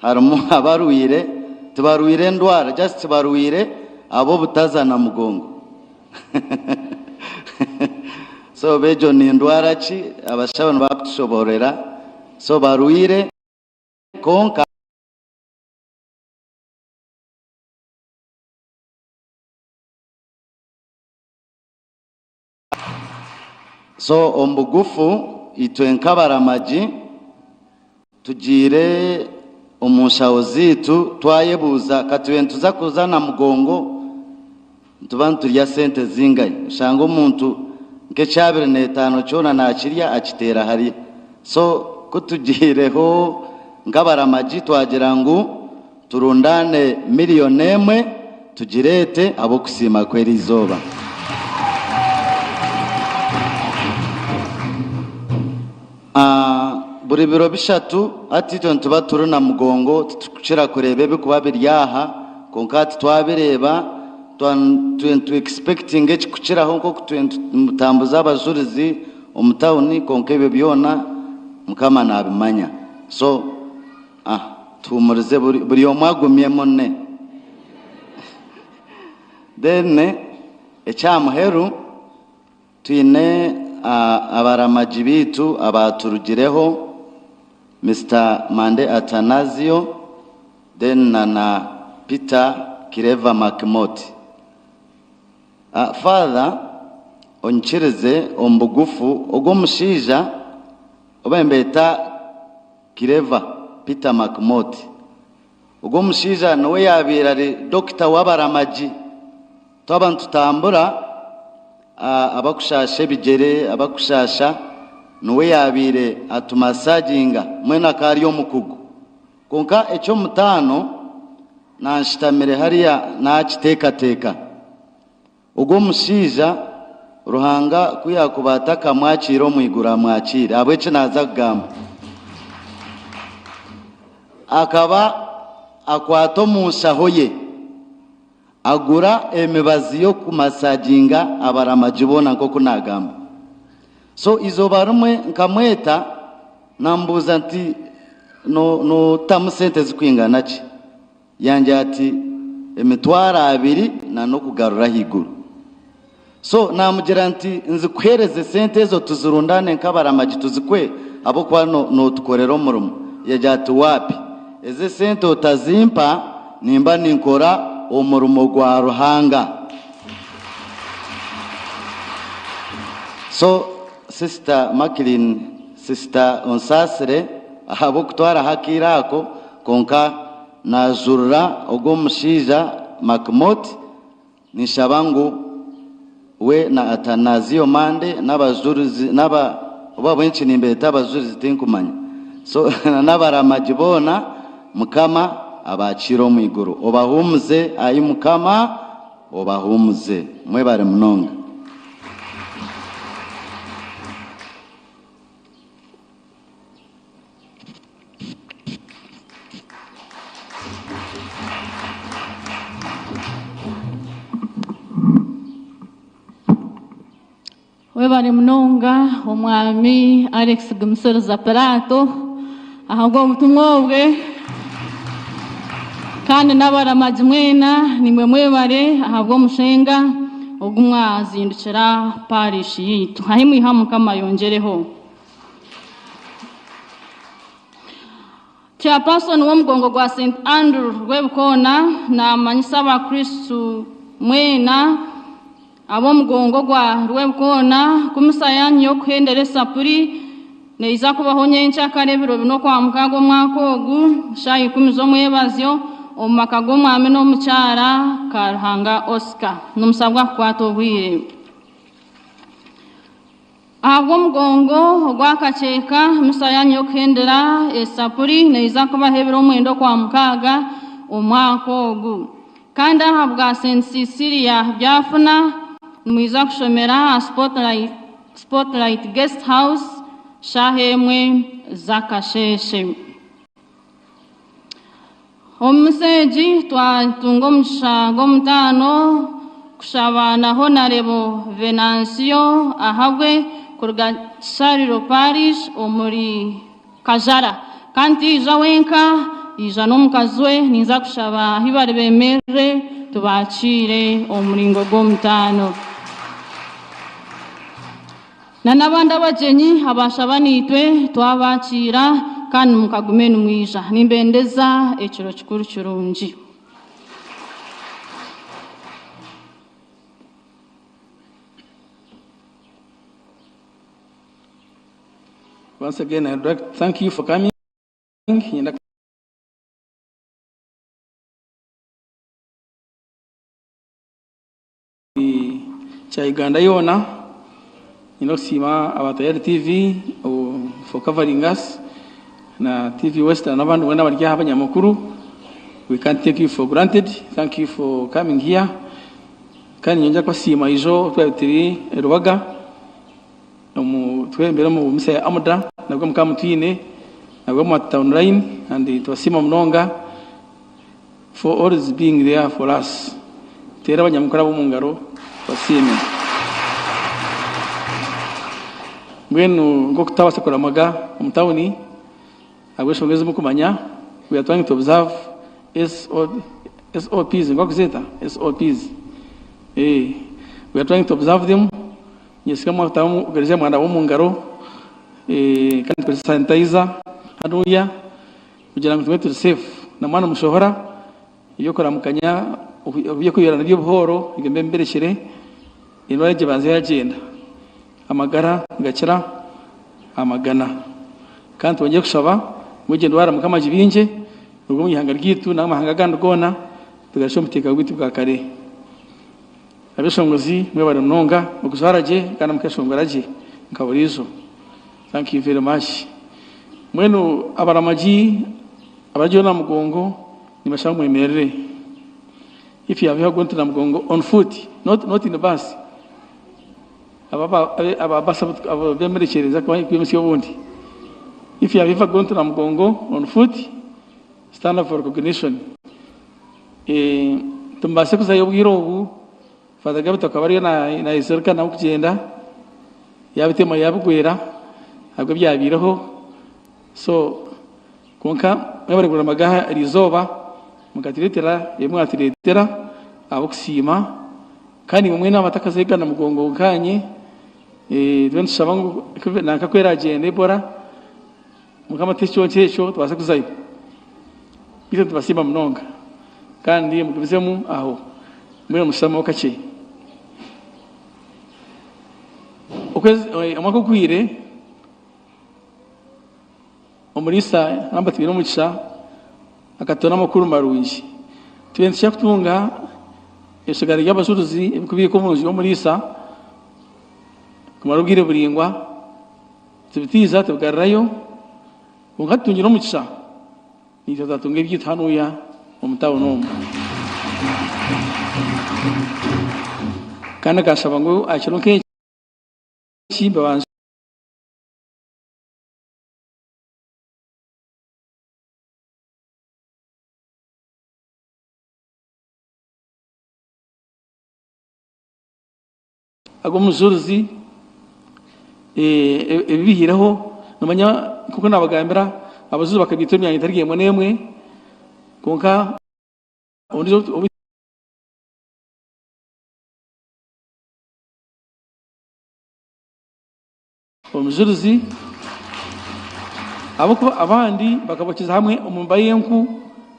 harimu abarwaire, tibarwaire endwara, just barwaire ahabw'obutaza Namugongo. So oba egyo ni ndwara ki, abashaho nibakutushoboororera. So barwaire kwonka. So omu bugufu itwe nk'abaramagi tugiire omu nshaho zaitu twayebuuza katube nituza kuza Namugongo nituba niturya sente zingahi? Oshanga omuntu nk'ekyabiri n'etaano kyona nakirya akiteera hariya. So ku tugiireho nk'abaramagi twagira ngu turundaane miriyoni emwe tugireete ahabw'okusiima kw'eri izooba. Buri biro bishatu hati itwe nituba turi Namugongo titurikukira kureeba ebirikuba biri aha kwonka hati twabireeba tu expectinga ekirikukiraho nk'oku nitutambuza abajurizi omu tawuni kwonka ebyo byona Mukama naabimanya so tuhuumurize buri omwe agumye mune then eky'aha muheru. Twine abaramagi baitu abaaturugireho, Mister Mande Atanasio then na na Peter Kireva Makmoti. Father onyikirize omu bugufu ogwo omushaija obu nibeeta Kireva Peter Makmoti. Ogwo omushaija niwe yaabaire ari dokita w'abaramagi. Twaba nitutambura, abakushaasha ebigyere, abakushaasha, niwe yaabaire atumasaginga, mbwenu akaba ari omukugu. Kwonka eky'omutaano, nanshutamire hariya naakiteekateeka, ogwo omushaija Ruhanga ku yaakuba atakamwakiire omu iguru amwakiire, ahabw'eki naaza kugamba. Akaba. akwata omu nshaho ye agura emibazi y'okumasaginga abaramagi boona nk'oku naagamba. So eizooba rimwe nkamweta namubuuza nti nootamu sente zirikwingana ki? Yangira ati emitwaro abiri n'okugarura ahaiguru. So naamugira nti nzikuheereze sente ezo tuzirundaane nk'abaramagi tuzikwe ahabw'okuba nootukorera omurimo. Yagira ati waapi, ezi esente otazimpa nimba ninkora omurimo gwa Ruhanga. So Sister Macklin, Sister onsaasire ahabw'okutwaraho akaire ako kwonka naajurira ogwo omushaija McMott. Ninshaba ngu we na Atanasio Mande n'abajurizi n'aba oba ahabw'enki nimbeeta abajurizi tinkumanya. So na n'abaramagi boona Mukama abaakiire omu iguru. Obahuumuze ai Mukama, obahuumuze. Mwebare munonga. Webare munonga omwami Alex Gumisiriza Pilato ahabw'obutumwa obwe kandi n'abaramagi mwena nimwe mwebare ahabw'omushenga ogu mwazindukira parish yaitu. Ahi mwiha Mukama ayongyereho. Chairperson w'omugongo gwa St Andrew Rwebikoona naamanyisa abakristu mwena ab'omugongo gwa Rwebikoona ku misa yaanyu y'okuhendera esapuri neija kubaho nyenkyakara ebiro bina Okwamukaaga omwaka ogu shaaha ikumi z'omwebazyo omu maka g'omwami n'omukyara Karuhanga Oscar. Nimusabwa kukwata obwire. Ahabw'omugongo ogw'akakyeka, misa yaanyu y'okuhendera esapuri neija kubaho ebiro mwenda Okwamukaaga omwaka ogu. Kandi ahabwa Saint Cecilia Byafuna, nimwija kushomera aha Spotlight Guest House shaaha emwe z'akasheeshe. Omu misa egi twatunga omugisha gw'omutaano kushaba na Honarebo Venansiyo Ahabwe kuruga Kishariro Parish omuri Kajara. Kandi tiyaija wenka, yaija n'omukazi we. Ninza kushaba ahu bari bemerere tubakiire omu muringo gw'omutaano. Na n'abandi abagyenyi abaashaba naitwe twabakiira, kandi mukagume nimwija. Nimbendeza ekiro kikuru kirungi. Once again, I'd like to thank you for coming. Nyenda kya Uganda yoona. Nyine okusiima aba Tayari TV for covering us na TV Western n'abandi boona abari aha abanyamakuru. We can't take you for granted. Thank you for coming here. Kandi niinyongera kubasiima ijo twaba turi e Rubaga omu twebembere omu misa ya Amuda nabwo mukaba mutwine nabwo mwatuta online and tubasiima munonga. For always being there for us. Tuteere abanyamukuru abo omu ngaro tubasiime. Mbwenu nk'oku tutabaasa kuramaga omu tawuni ahabw'enshonga ezi murikumanya, we are trying to observe SOPs, nikwo barikuzeeta? SOPs. Eh, we are trying to observe them. Nyesiga mwatamu ogereza mwanaaba omu ngaro eh, kandi tukozese sanitizer hanuya. Kugira ngu tube turi safe na mwana mushohora ebyokuramukanya ebyokwihura nabyo obuhooro ebyo mbe mbirekire endwara egyo ebanze yagyenda amagara nigakira amagana kandi twongyere kushaba ngu egyo endwara mukama agibingye eruge omu ihanga ryaitu n'amahanga agandi goona tugarukye omu buteeka bwaitu bwa kare. Abeshongozi mwebare munonga okujwara gye kandi mukeshongora gye nka buriijo. Thank you very much. Mbwenu abaramagi abari Namugongo nibashaba mwemerere. If you have ever gone to Namugongo on foot, not, not in bus. Aba aba bus abo bemerekyereza kwimutsya obundi. If you have ever gone to Namugongo on foot, stand up for recognition. Eh, Timubaase kuzayo obwire obu, Father Gabito akaba ariyo nayezirika nawe kugyenda, yabitema yabigwera ahabw'ebyabaireho so kwonka mwebare kuramaga aha eriizooba mukatureetera ebi mwatureetera ahabw'okusiima kandi imwe mwena abatakazeega na mugongo nkaanye turiyo nitushaba ngu nanka ku eragyenda Ebola Mukama atuhe ekiconco ekyo tubaase kuzayo. Itwe nitubasiima munonga kandi mugumizemu aho mbwenu mushameho kakye. Okwezi omwaka oguhweire omuriisa Lambert Bainomugisha akatuha n'amakuru marungi. Tubire nitukira kutunga ebisigarire by'abajurizi ebirikubiikwa omu nju y'omuriisa kumara obwire buraingwa. Tubitiiza tubigarurayo, kwonka tutungire omugisha naitwe twatunga ebyaitu hanuya omu tawuni omu. Kandi akashaba ngu aha kiro nk'eki babanze Ag'omujurizi ebi bihaireho noomanya nk'oku naabagambira abajuzi bakabiita omu myanya etari emwe n'emwe kwonka ondiijo Omujurizi ahabw'okuba abandi bakabokyeza hamwe omu mba y'enku,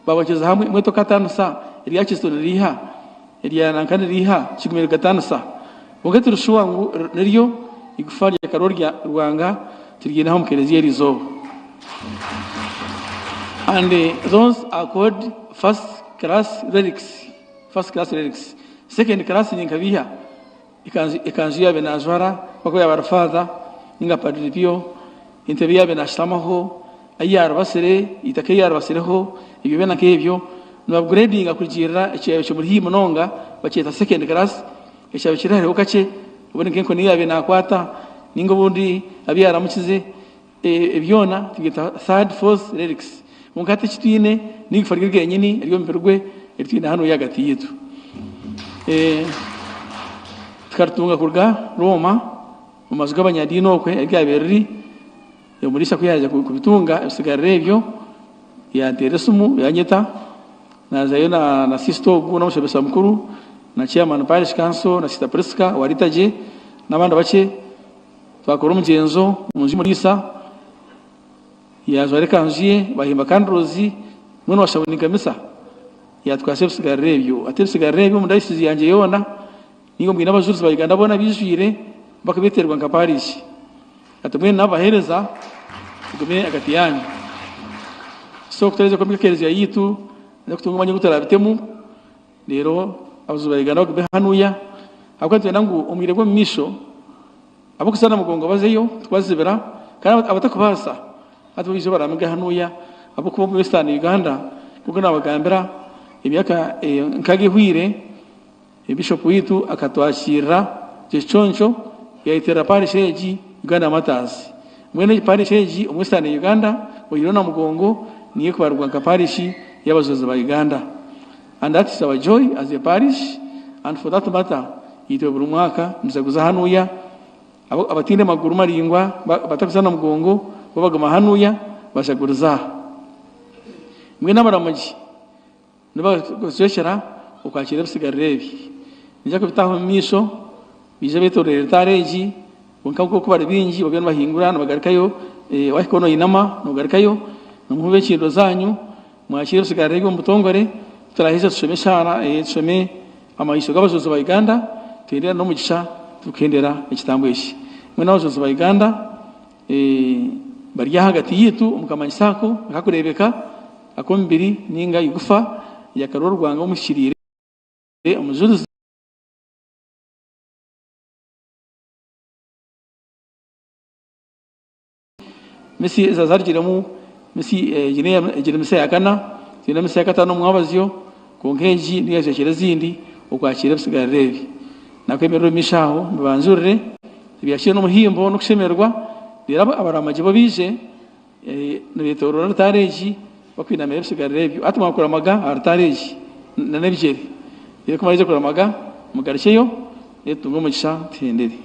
babokyeza hamwe emwe tokatanisa erya Kristo niriiha, erya nanka niriiha, kigumire kugatanisa. Kwonka turi shuwa ngu niryo igufa rya Karoli rya Rwanga turyiine aha omu Kelezia eri izooba. And those are called first class relics, first class relics. Second class ni nka biiha? Ekanju ei yaabaire naajwara ahabw'okuba yaaba ari faatha nainga Padiri Pio, entebe ei yaabaire naashutamaho, ahu yaaribasire, eitaka eri yaaribasireho, ebyo byona nk'ebyo nibabugureedinga kurugiirira ekyabaire kimuri haihi munonga bakyeta second class, ekyabaire kiri hariho kakye obundi nk'enkoni ei yaabaire naakwata nainga obundi abu yaaramukize, byona tubyeta third, fourth relics. Kwonka hati eki twine n'eigufa rye ryenyini ery'omubiri gwe eri twine hanuya ahagati yaitu. Tukaritunga kuruga Rooma omu maju g'abanyadiini okwe ahu ryabaire riri. Omuriisa ku yaaza kubitunga ebisigarire ebyo, yanteera esimu yanyeta, naazayo na siisita ogu n'omushomesa mukuru na chairman parish council na siisita Prisca owa liturgy n'abandi bakye, twakora omugyenzo omu nju y'omuriisa. Yaajwara ekanju ye, baahimba candles, mbwenu waashabunika misa, yaatwasa ebisigarire ebyo. Hati ebisigarire ebyo omu dayosizi yangye yoona, nainga mbwine abajurizi ba Uganda boona abaijwire, bakubeeterwa nka parish. Hati mbwenu naabaheereza, tugume ahagati yaanyu. So ku turaheza kwombeka ekereziya yaitu, nituza kutunga omwanya ogu turaabitemu, reero abajuzi ba Uganda bagume hanuya, ahabw'okuba nitwenda ngu omu bwire bw'omu maisho, Ab'okuzaana mugongo bazeyo tukubazibira kandi abatakubaasa hati bo baije baramiga hanuya ahabw'okuba omu Western Uganda nk'oku nabagambira emyaka nkaga ehweire Bishop waitu akatwakirira ekyo kiconco yayeterera parish egi Uganda Martyrs. Mbwenu egi parish egi omu Western Uganda oyihireho Namugongo niyo ekubarirwa nka parish y'abajozi ba Uganda and that is our joy as a parish and for that matter Itwe buri mwaka nitujaguza hanuya, abo abataine maguru maraingwa batakuza na mugongo bo baguma hanuya bajaguriza aha. Mbwenu abaramugi nibabajwekyera okwakira ebisigarire ebi. Niinyija kubitaho omu maisho baije betororere etaara egi kwonka nk'oku bari baingi bagume nibahingura nibagarukayo wahika aho noinama nogarukayo nimuhube enkindo zaanyu mwakire ebisigarire ebi omu butongore turaheza tushome eshaara tushome Amaisho g'abajozi ba Uganda twendera n'omugisha turikuhendera ekitambo eki. Mbwenu abajozi ba Uganda bari ahagati yaitu omu kamanyiso ako akakureebeka ak'omubiri ninga igufa rya Karoli Rwanga omuhikiriire omujurizi. Misa eza zarugiremu misa egi egi ni misa ya kana, twine emisa ya kataano omu mwabazyo, kwonka egi niyo yajwekyera ezindi okwakira ebisigarire ebi. Nakwemerera omu maisho aho mbibanjurire, tubyakire n'omuhimbo n'okushemererwa, reero abaramagi bo baije nibetorora alutaari egi bakwinamira ebisigarire ebyo. Hati mwakuramaga aha alutaari egi. na n'ebigyere. Reero ku muraije kuramaga, mugarukyeyo, reero tutunge omugisha tuhendere.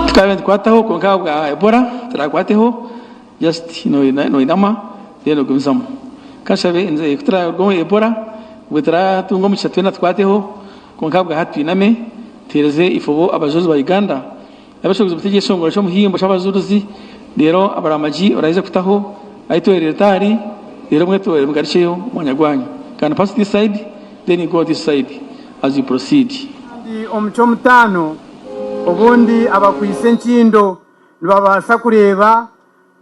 Tukaaba nitukwataho kwonka ahabwa Ebola turaakwateho just noinama then ogumizamu. Kashabe nze ku turaaruga Ebola obwe turatunga omugisha twena tukwateho kwonka ahabwa hati twiname tuheereze itwe bo abajurizi ba Uganda abashobozi butegyeka ekishongoro ky'omuhimbo ky'abajurizi reero abaramagi baraija kutaho ahu taari reero mwetoorere mugarukyeyo omu mwanya gwanyu. Can pass this side then you go this side as you proceed. Kandi omu ky'omutaano, obundi abakwaitse enkindo nibabaasa kureeba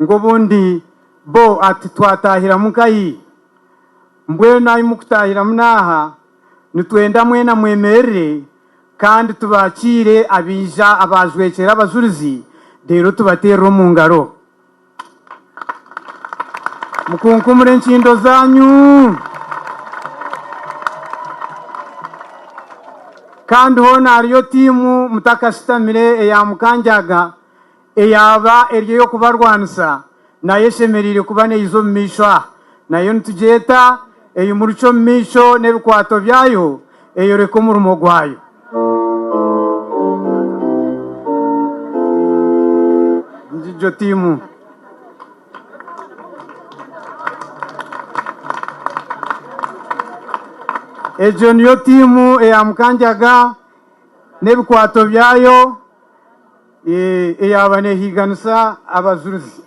ngu obundi bo ati twataahiramu nkahi? Mbwenu ahi mukutaahiramu n'aha, nitwenda mwena mwemerere kandi tubaakiire abaija abaajwekyera abajurizi reero tubateerere omu ngaro. Mukunkumure enkindo zaanyu. Kandi hoona hariyo tiimu mutakashutamire eya Mukanjaga eyaaba eri ey'okubarwanisa, nayo eshemereire kuba neija omu maisho aha. Nayo nitugyeta eyimurukye omu maisho n'ebikwato byayo eyoreke omurimo gwayo. Ngijo tiimu. Egyo niyo tiimu eya Mukanjaga n'ebikwato byayo eyaaba neehiiganisa abajurizi.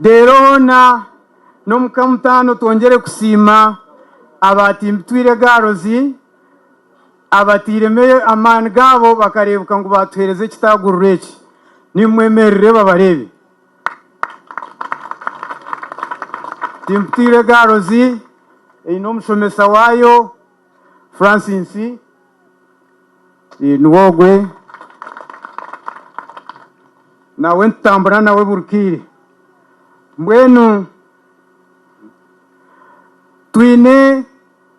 Reero hoona n'omu kamutaano twongyere kusiima abaatimbitwire egaaro zi, abatairemu amaani gaabo bakareebuka ngu baatuheereza ekitaaguriro eki. Nimwemerere babareebe. Timbitwire egaaro zi eine omushomesa waayo Francis, niwe ogwe. Nawe nitutambura nawe buri kaire. Mbwenu twine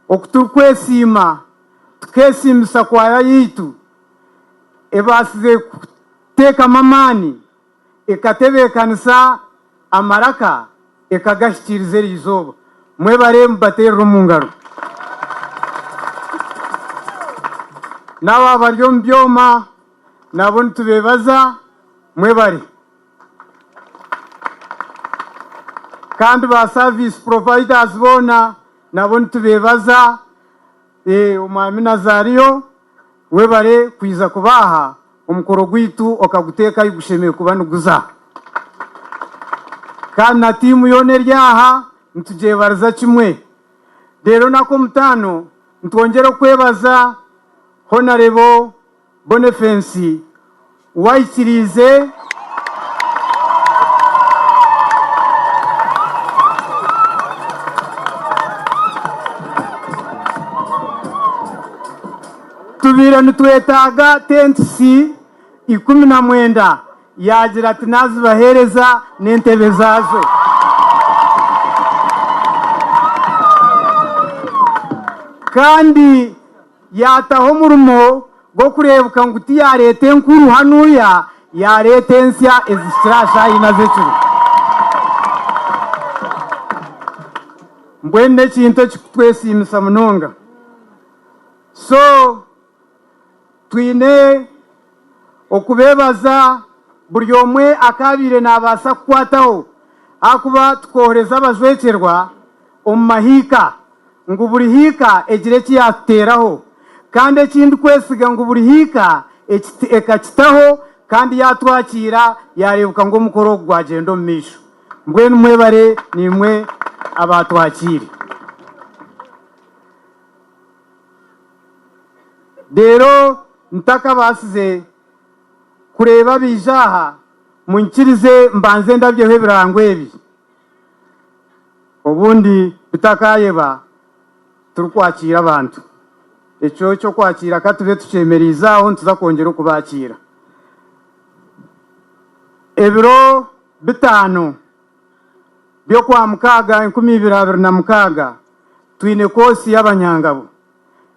oku turikwesiima tukeesiimisa kwaya yaitu ebaasize kuteekamu amaani ekatebeekanisa amaraka ekagahikiiriza eri izooba. Mwebare mubateerere omu ngaro. N'abo abari omu byoma nabo nitubeebaza mwebare. Kandi ba service providers boona nabo nitubeebaza. Omwami Nazario webare kwija kuba aha omukoro gwaitu okaguteeka ahu gushemereire kuba niguza. Kandi na tiimu yoona eri aha nitugyebariza kimwe. Reero n'ak'omutaano nitwongyera okwebaza Honarebo Bonifensi owahikiriize Tubaire nitwetaaga tentisi. 19 yaagira ati naazibaheereza n'entebe zaazo. Kandi yaataho omurimo gw'okureebuka ngu tiyaareeta enkuru hanuya, yaareeta ensya ezihikire aha shaaha ina z'ekiro. Mbwenu n'ekintu ekirikutwesiimisa munonga. So twine okubeebaza buri omwe akaabaire naabaasa kukwataho ahakuba tukoohereza abajwekyerwa omu mahiika ngu buri hiika egire eki yaatuteeraho kandi eki ndikwesiga ngu buri hiika ekakitaho kandi yaatwakiira yaareebuka ngu omukoro ogu gwagyenda omu maisho. Mbwenu mwebare naimwe abaatwakiire. Reero ntakabaasize kureeba abaija aha, munyikirize mbanze ndabyeho ebirango ebi, obundi bitakaayeba turikwakiira abantu. Ekyo eky'okwakiira ka tube tukyemereize aho nituza kwongyera okubaakiira. Ebiro bitaano by'Okwamukaaga 2026, twine koosi y'abanyangabo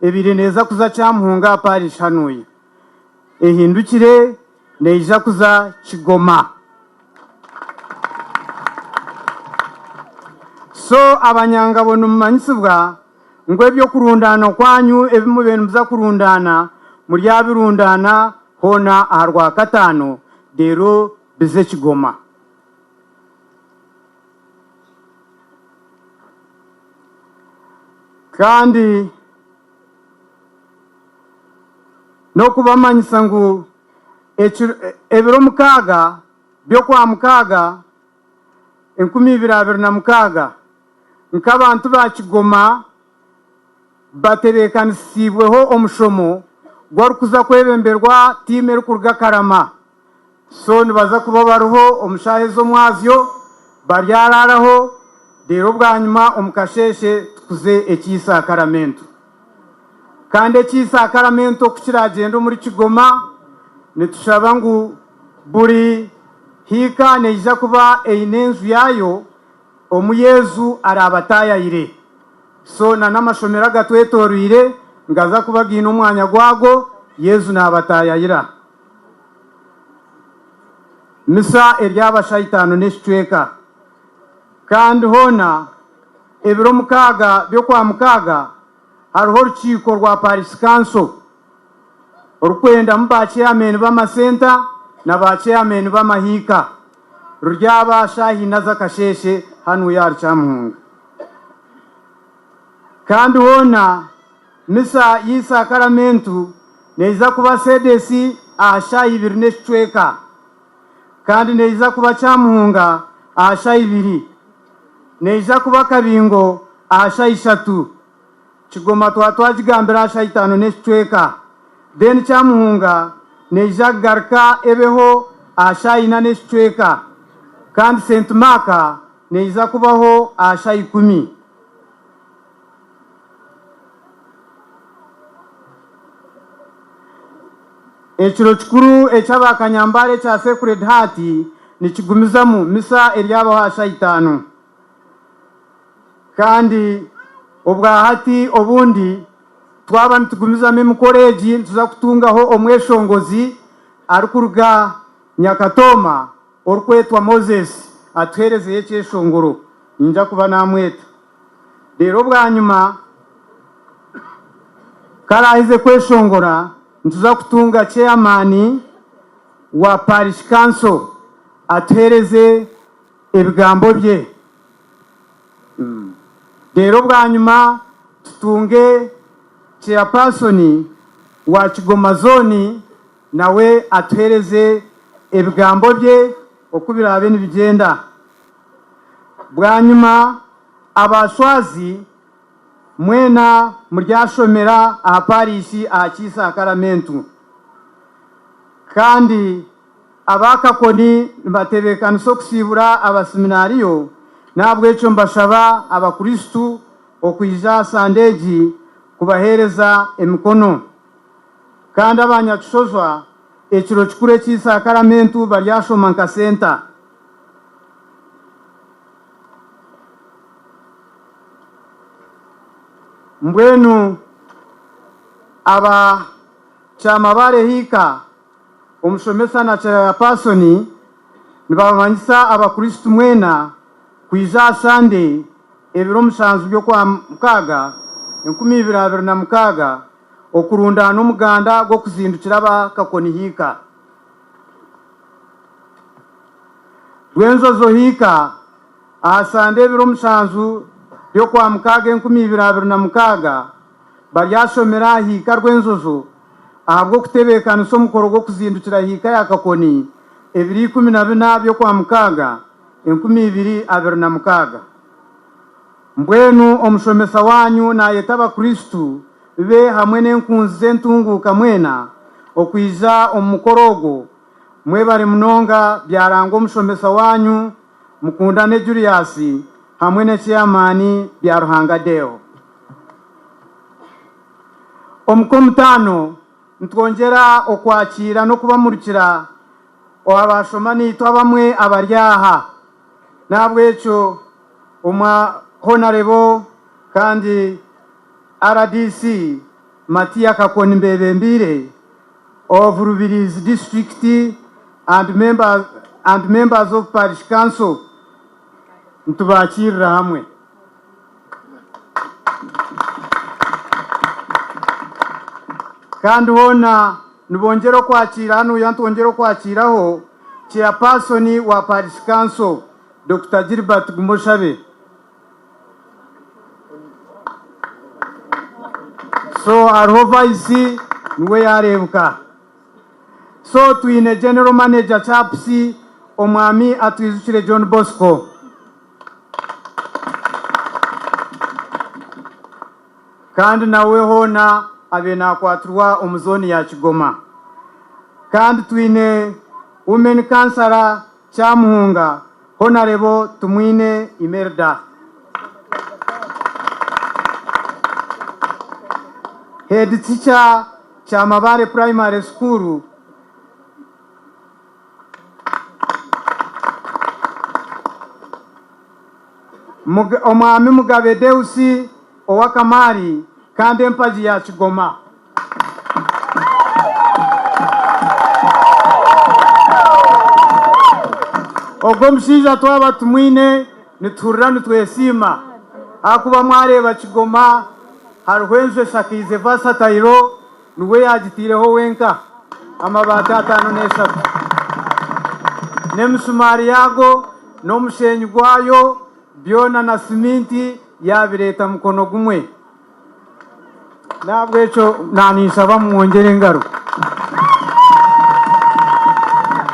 ebaire neeza kuza Kyamuhunga aha Parish hanuya ehindukire neija kuza Kigoma. So abanyangabo nimumanyisibwa ngu eby'okurundaana kwanyu ebi mubaire nimuza kurundaana muryabirundaana hoona aha Rwakataano reero bize Kigoma. Kandi n'okubamanyisa ngu ebiro mukaaga by'Okwamukaaga 2026, nk'abantu ba Kigoma batebeekanisiibweho omushomo gwarikuza kwebemberwa tiimu erikuruga Karama. So nibaza kuba bariho omu shaaha ez'omwazyo, baryaraaraho, reero bwanyima omu kasheeshe tukuze eky'eisakaramentu. Kandi eky'eisakaramentu oku kiragyende omuri Kigoma, nitushaba ngu buri hiika neija kuba eine enju yaayo omu Yesu araabataayaire. So na n'amashomero agatwetooroire nigaza kuba gaine omwanya gwago, Yesu naabataayaayira. Misa eryaba shaaha itaano n'ekicweka, kandi hoona ebiro mukaaga by'Okwamukaaga hariho orukiiko rwa Parish Council orukwendamu ba chairman b'amasenta na ba chairman b'amahiika. Ruryaba shaaha ina z'akasheeshe hanuya ahari Kyamuhunga. Kandi hoona Misa y'eisakaramentu neija kuba Sedesi aha shaaha ibiri n'ekicweka kandi neija kuba Kyamuhunga aha shaaha ibiri. Neija kuba Kabingo aha shaaha ishatu. Kigoma twaba twagigambira aha shaaha itaano n'ekicweka. Then Kyamuhunga neija kugaruka ebeho aha shaaha ina n'ekicweka kandi St Mark neija kubaho aha shaaha ikumi. Ekiro kikuru eky'aba Kanyambaare ekya Sacred Heart nikigumizamu, misa eryabaho aha shaaha itaano. Kandi obwahati obundi twaba nitugumizamu emikoro egi nituza kutungaho omweshongozi arikuruga Nyakatooma orikwetwa Moses atuheerezeyo ekyeshongoro. Niinyija kuba naamweta. Reero bwanyima ku araaheze kweshongora, nituza kutunga chairman wa Parish Council atuheereze ebigambo bye. Reero bwanyima tutunge chairperson wa Kigoma Zone nawe atuheereze ebigambo bye oku biraabe nibigyenda. Bwanyima abashwazi mwena muryashomera aha parishi aha ky'eisakaramentu. Kandi abakakoni nibatebeekanisa okusiibura abasiminariyo, n'ahabw'ekyo mbashaba abakristu okwija aha Sande egi kubaheereza emikono. Kandi abanyakishozwa. Ekiro kikuru eky'eisakaramentu baryashoma nka senta. Mbwenu aba Kyamabare Hiika, omushomesa na Chairperson nibabamanyisa abakristu mwena kwija aha Sunday ebiro mushanju by'okwamukaaga 2026 okurundaana omuganda gw'okuzindukira aba Kakoni Hiika. Rwenjojo Hiika aha Sande ebiro mushanju by'okwamukaaga 2026 baryashomera aha Hiika Rwenjojo ahabw'okutebeekanisa omukoro gw'okuzindukira Hiika ya Kakoni ebiro 14 by'okwamukaaga 2026. Mbwenu omushomesa waanyu naayeta Abakristo be hamwe n'enkunzi z'entunguuka mwena okwija omu mukoro ogwo. Mwebare munonga byarangwa omushomesa waanyu Mukundane Julius hamwe n'eceyamaani Byaruhanga Deo. Omu Kwomutaano nitwongyera okwakiira n'okubamurikira abashoma naitwe abamwe abari aha. N'ahabw'ekyo omwa Honarebo kandi RDC Matia Kakoni Mbebembiire of Rubirizi District and members and members of Parish Council nitubakiirira hamwe. Kandi hoona nibongyera okwakiira hanuya nitwongyera okwakiiraho Chairperson wa Parish Council Dokita Gilbert Gumoshabe. So hariho Vice niwe yareebuka. So twine General Manager CAPS Omwami Atwijukire John Bosco. Kandi nawe hoona abe nakwatirwa omu zooni ya Kigoma. Kandi twine Women Councillor Kyamuhunga Honarebo Tumwine Imelda. Head Teacher Kyamabare Primary School, Omwami Mugabe Deus owa Kamari kandi empagi ya Kigoma. Ogwo omushaija twaba tumwine nituhurira nitwesiima ahakuba mwareeba Kigoma hariho enju eshakaize vasatayiro niwe yaagitaireho wenka amabaati 53 n'emisumaari yaago n'omusheenyi gwayo byona na siminti yaabireeta mukono gumwe. N'ahabw'ekyo naninshaba mumwongyere engaro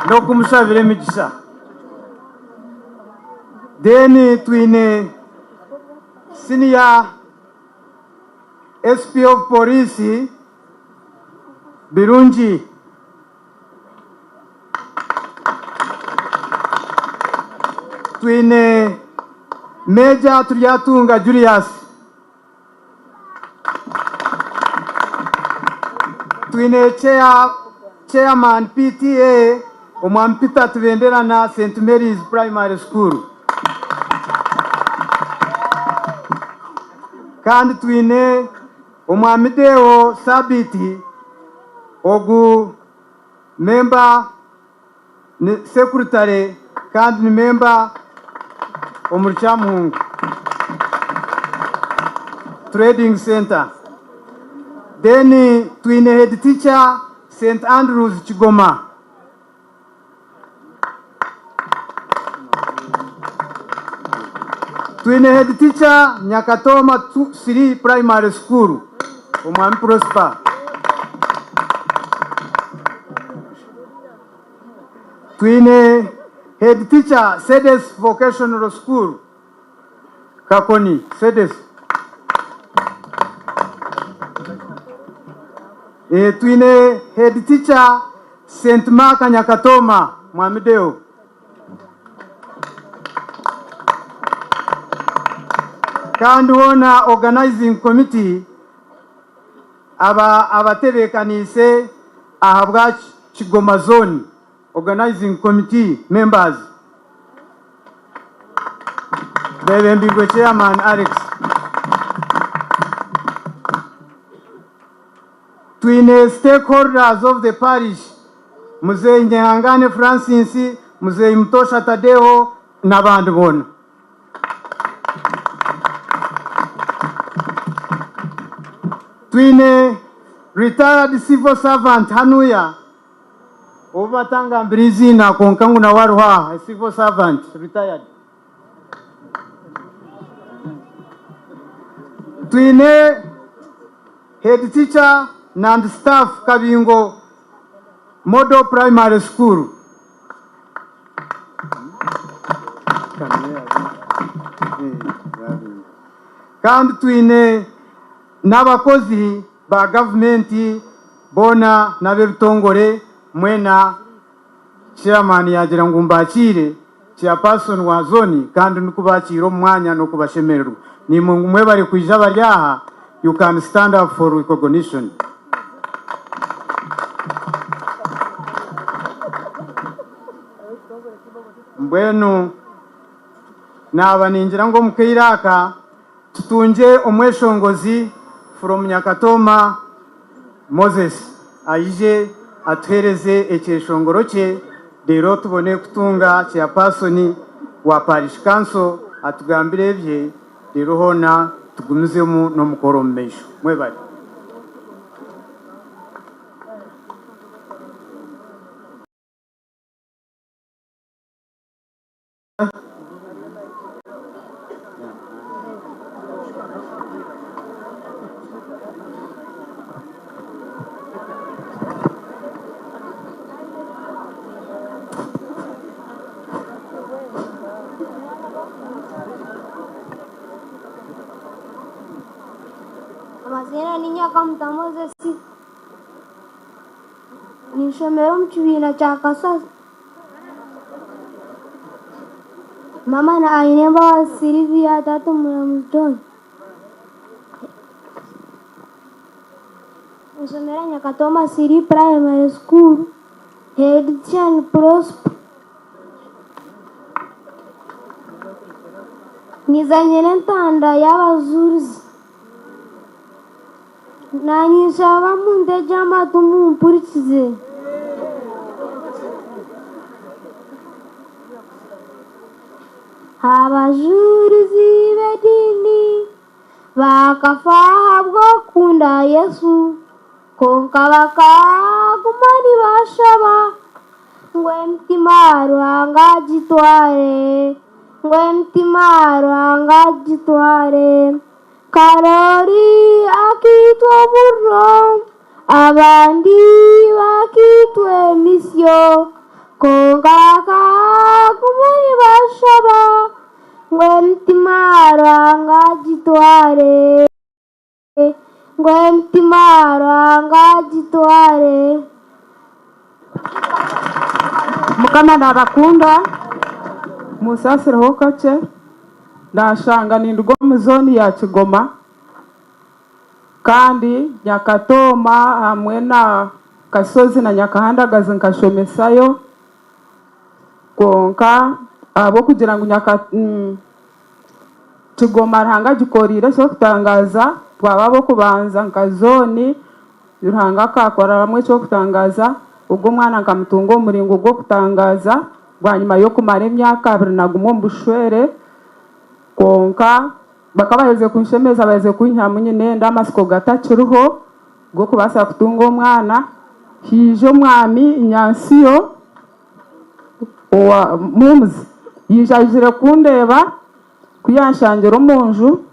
n'okumushabira emigisha. Then twine Senior SP of Police Birungi. Twine Major Turyatunga Julius. Twine Chairman PTA Omwami Peter Tubenderana St Mary's Primary School. Kandi twine Omwami Deo Sabiiti ogu memba ni sekuritare kandi ni memba omuri Kyamuhunga Trading Centre. Then twine head teacher St Andrews Kigoma. Twine head teacher Nyakatoma 3 Primary School Omwami Prosper. Twine head teacher Cedes Vocational School Kakoni Cedes. Twine head teacher St Mark Nyakatoma Mwami Deo. Kandi hoona organizing committee aba abatebeekaniise ahabwa. Kigoma Zone Organizing Committee members beebembeirwe Chairman Alex. Twine Stakeholders of the Parish, Muzeeyi Nyehangane Francis, Muzeeyi Mutosha Tadeo n'abandi boona. Twine Retired Civil Servant hanuya ou batangambire eiziina kwonka ngu nawe ariho aha, a civil servant retired. Twine Head teacher and staff Kabingo Model Primary School. Kandi twine n'abakozi ba gavumenti boona n'ab'ebitongore mwena Chairman yaagira ngu mbakiire, Chairperson wa zone kandi ndikubakiira omu mwanya n'okubashemererwa. Naimwe ngu mwebare kwija abari aha, you can stand up for recognition. Mbwenu naaba ningira ngu omu kaire aka tutungye omweshongozi from Nyakatooma Moses aije atuheereze ekyeshongoro kye reero tubone kutunga Chairperson wa Parish Council atugambire ebye reero hoona tugumizemu n'omukoro omu maisho. Mwebare. Amaziina ni Nyakamuta Moses. Ninshomera omu kibiina kya Kasozi. Mama na Ainembabazi Sylvia, taata Omuramuzi John. Nshomera Nyakatoma City Primary School, head teacher ni Prosper. Nizanyira entanda y'abajurizi. Naanye nshaba muntegye amatu mumpurikize. Abajurizi b'ediini bakafa ahabw'okukunda Yesu, kwonka bakaguma nibashaba ngu emitima Ruhanga agitware, ngu emitima Ruhanga agitware. Karori akaitwa omuriro, abandi bakaitwa emisyo, kwonka bakaguma nibashaba ngu emitima Ruhanga agitware, ngu emitima Ruhanga agitware. Mukama nabakunda, munsaasireho kakye, nashanga ninduga omu zooni ya Kigoma kandi Nyakatooma hamwe na Kasozi na Nyakahandagazi nkashomesayo kwonka ahabw'okugira ngu Kigoma Ruhanga agikoriire eky'okutangaaza twaba ab'okubanza nka zooni Ruhanga akakoramu eky'okutangaaza, ogwo omwana nkamutunga omu muringo gw'okutangaaza bwanyima y'okumara emyaka 21 omu bushwere kwonka bakaba baherize kunshemeza baherize kunyihamu nyinenda amatsiko gatakiriho g'okubaasa kutunga omwana, haija omwami Nyansiyo owa Mumz yaija aijire kundeeba ku yanshangire omu nju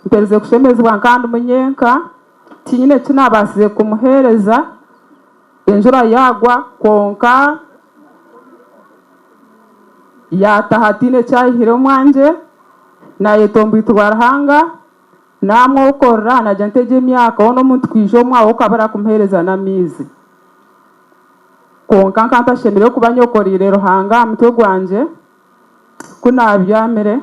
mperize kushemezibwa nkaba ndimu nyenka tinyine eki naabaasize kumuheereza enjura yaagwa kwonka yaataha tihaine eki aihire omwangye naayetomboitirwa Ruhanga naamwokorera naagira nti egi emyaka hoona omuntu kwija omwawe okabura kumuheereza n'amaizi. Kwonka nkaba ntashemereire kuba nyokoreire Ruhanga aha mutwe gwangye. Ku naabyamire,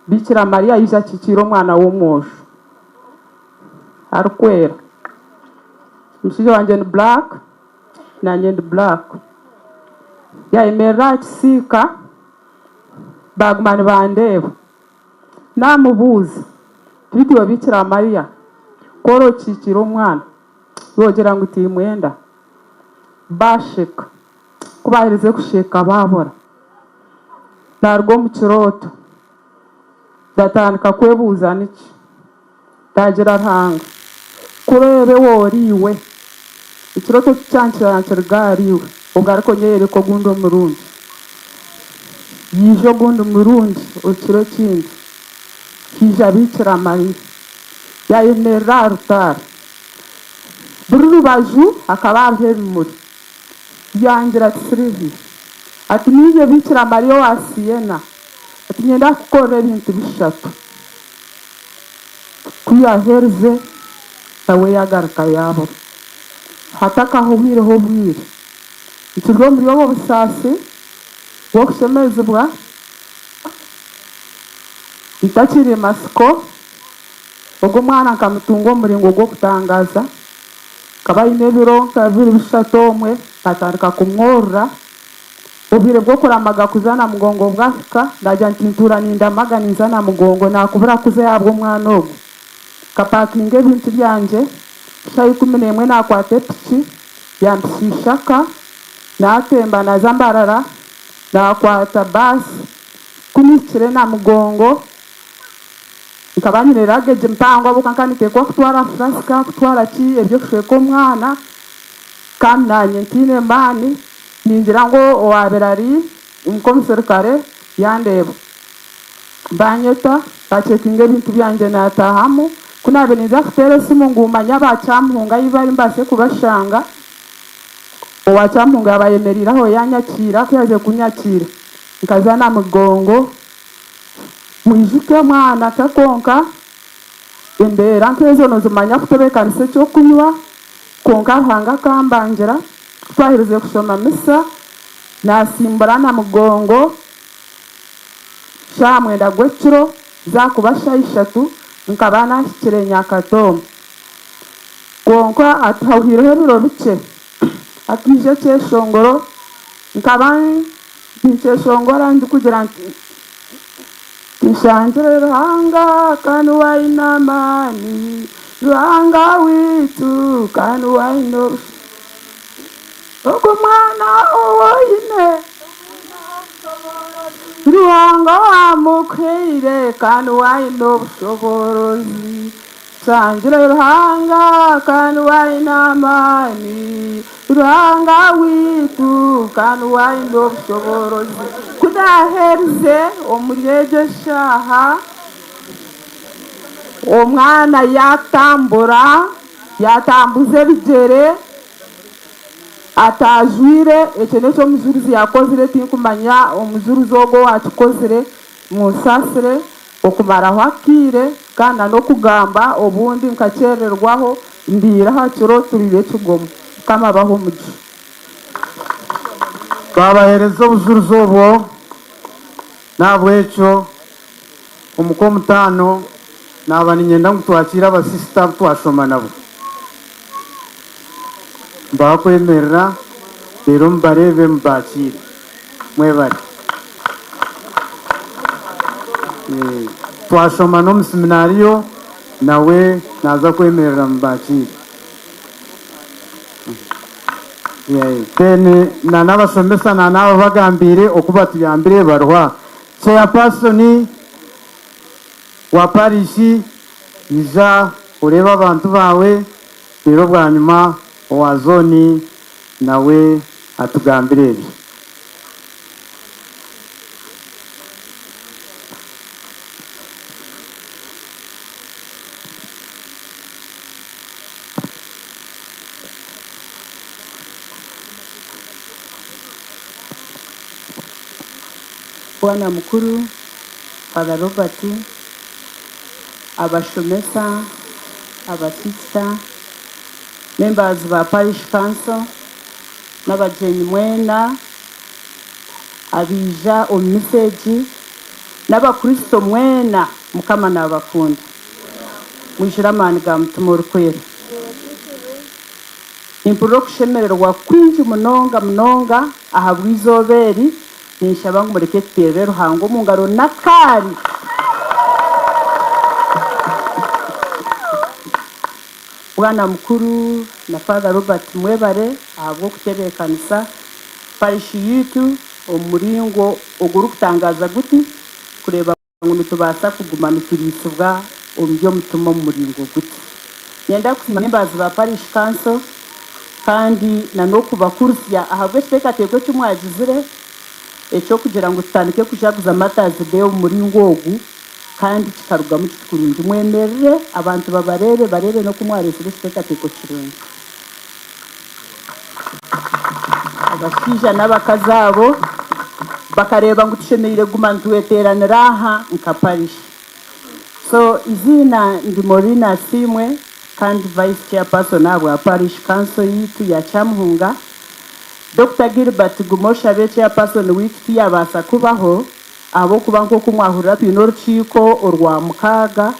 Biikira Mariya yaija akikiire omwana w'omwojo arikwera. Omushaija wangye ni black. nanye ndi black. Yayemerera aha kisiika baguma nibandeeba. Namubuuza, Beitu iwe Bikira Mariya, ku ori okikiire omwana, yoogira ngu timwenda? Baasheka. Ku baaherize kusheka baabura. Naaruga omu kirooto, ndatandika kwebuuza niki? Naagira Ruhanga, Ku oreebe ori iwe, ekirooto eki kyankira nikiruga ahari iwe, ogaruke onyeyoreke ogundi omurundi. Yaija ogundi murundi ekiro ekindi, haija Biikira Mariya, yaayemerera aha rutaari. Buri rubaju hakaba hariho ebimuri. Yangira ati, Sylvia, ati niinye Biikira Mariya owa Siena, ati niinyenda kukukorera ebintu bishatu. Ku yaaherize, nawe yaagaruka yaabura. Hatakahweireho obwire, nkiri omuri obwo busaasi bw'okushemezibwa, ntakiri matsiko, ogwo mwana nkamutunga omu muringo gw'okutangaaza. Akaba aine ebiro nka bibiri bishatu omwe, naatandika kumworora. Obwire bw'okuramaga kuza Namugongo bwahika, naagira nti ntuura nindamaga ninza Namugongo naakubura kuzayo ahabw'omwana ogu. Nkapakinga ebintu byangye, shaaha 11 naakwata epiki yampitsya Ishaka, naatemba naaza Mbarara, naakwata baasi, ku nihikire Namugongo nkaba nyine luggage mpango ahabw'okuba nkaba ninteekwa kutwara flasika, kutwara ki, eby'okushweka omwana kandi naanye ntaine maani. Ningira ngu owaabaire ari nk'omuserukare yandeeba. Baanyeta, baacekinga ebintu byangye naataahamu. Ku naabaire ninza kuteera esimu ngu manye aba Kyamuhunga ahu bari mbaase kubashanga, owa Kyamuhunga yaaba ayemereire aho yaanyakiira. Ku yaaherize kunyakiira, nkaza Namugongo. Mwijuke mwana ka kwonka embeera nk'ezo noozimanya kutebeekanisa eky'okunywa. Kwonka Ruhanga akambangira, ku twaherize kushoma misa, naasimbura Namugongo shaaha mwenda gw'ekiro, zaakuba shaaha ishatu, nkaba naahikire Nyakatoomo. Kwonka hahweireho ebiro bikye, hakaija ekyeshongoro, nkaba ninkyeshongora ndikugira nti, Nshangire Ruhanga ka niwe aine amaani, Ruhanga waitu ka niwe aine obushoboorozi. Ogwo mwana ou oine, Ruhanga owaamukuhaire ka niwe aine obushoboorozi. Nshangire Ruhanga ka niwe aine amaani, Ruhanga waitu ka niwe aine obushoboorozi. Ku naaherize omuri egyo eshaaha, omwana yaatambura, yaatambuza ebigyere ataajwaire, ekyo n'eki omujurizi yaakozire, tinkumanya omujurizi ogwo owaakikozire. Munsaasire okumaraho akaire kandi na n'okugamba obundi nkakyerererwaho ndiire aha kiro turiire ekigomo. Mukama abahe omugisha. Twabaheereza obujurizi obwo, n'ahabw'ekyo omu Kwomutaano naaba niinyenda ngu twakiire abasisita abu twashoma nabo. Nibaha kwemerera reero mubareebe mubaakiire. Mwebare. Twashoma n'omu siminaariyo nawe naaza kwemerera mubaakiire. Then na n'abashomesa na n'abo bagambiire oku batuyambire bariho aha. Chairperson wa parish ija oreebe abantu baawe reero bwanyima owa zooni nawe atugambire ebye. Bwana Mukuru, Father Robert, abashomesa, abasisita, members ba Parish Council n'abagyenyi mwena abaija omu misa egi n'abakristo mwena Mukama nabakunda. Mwijure amaani ga Mutima Orikwera. Nimpurira okushemererwa kwingi munonga munonga ahabw'eizooba eri. Ninshaba ngu mureke tuteerere Ruhanga omu ngaro n'akaari. Bwana mukuru na Father Robert mwebare ahabw'okutebeekanisa parishi yaitu omu muringo ogurikutangaaza guti kureeba ngu nitubaasa kuguma nituriisibwa omu by'omutima omu muringo guti. Niinyenda kusiima members ba Parish Council kandi na n'okubakurutsya ahabw'ekiteekateeko eki mwagizire eky'okugira ngu tutandike kujaguza Martyrs Day omu muringo ogu kandi kikarugamu kiti kurungi. Mwemerere abantu babareebe, bareebe n'oku mwareetsire ekiteekateeko kirungi. Abashaija n'abakazi abo bakareeba ngu tushemereire kuguma nitweteeranira aha nka parish. So eiziina ndi Maureen Asiimwe kandi Vice Chairperson ahabwa Parish Council yaitu ya Kyamuhunga. Dokita Gilbert Gumoshabe Chairperson waitu tiyabaasa kubaho ahabw'okuba nk'oku mwahurira twine orukiiko orwamukaaga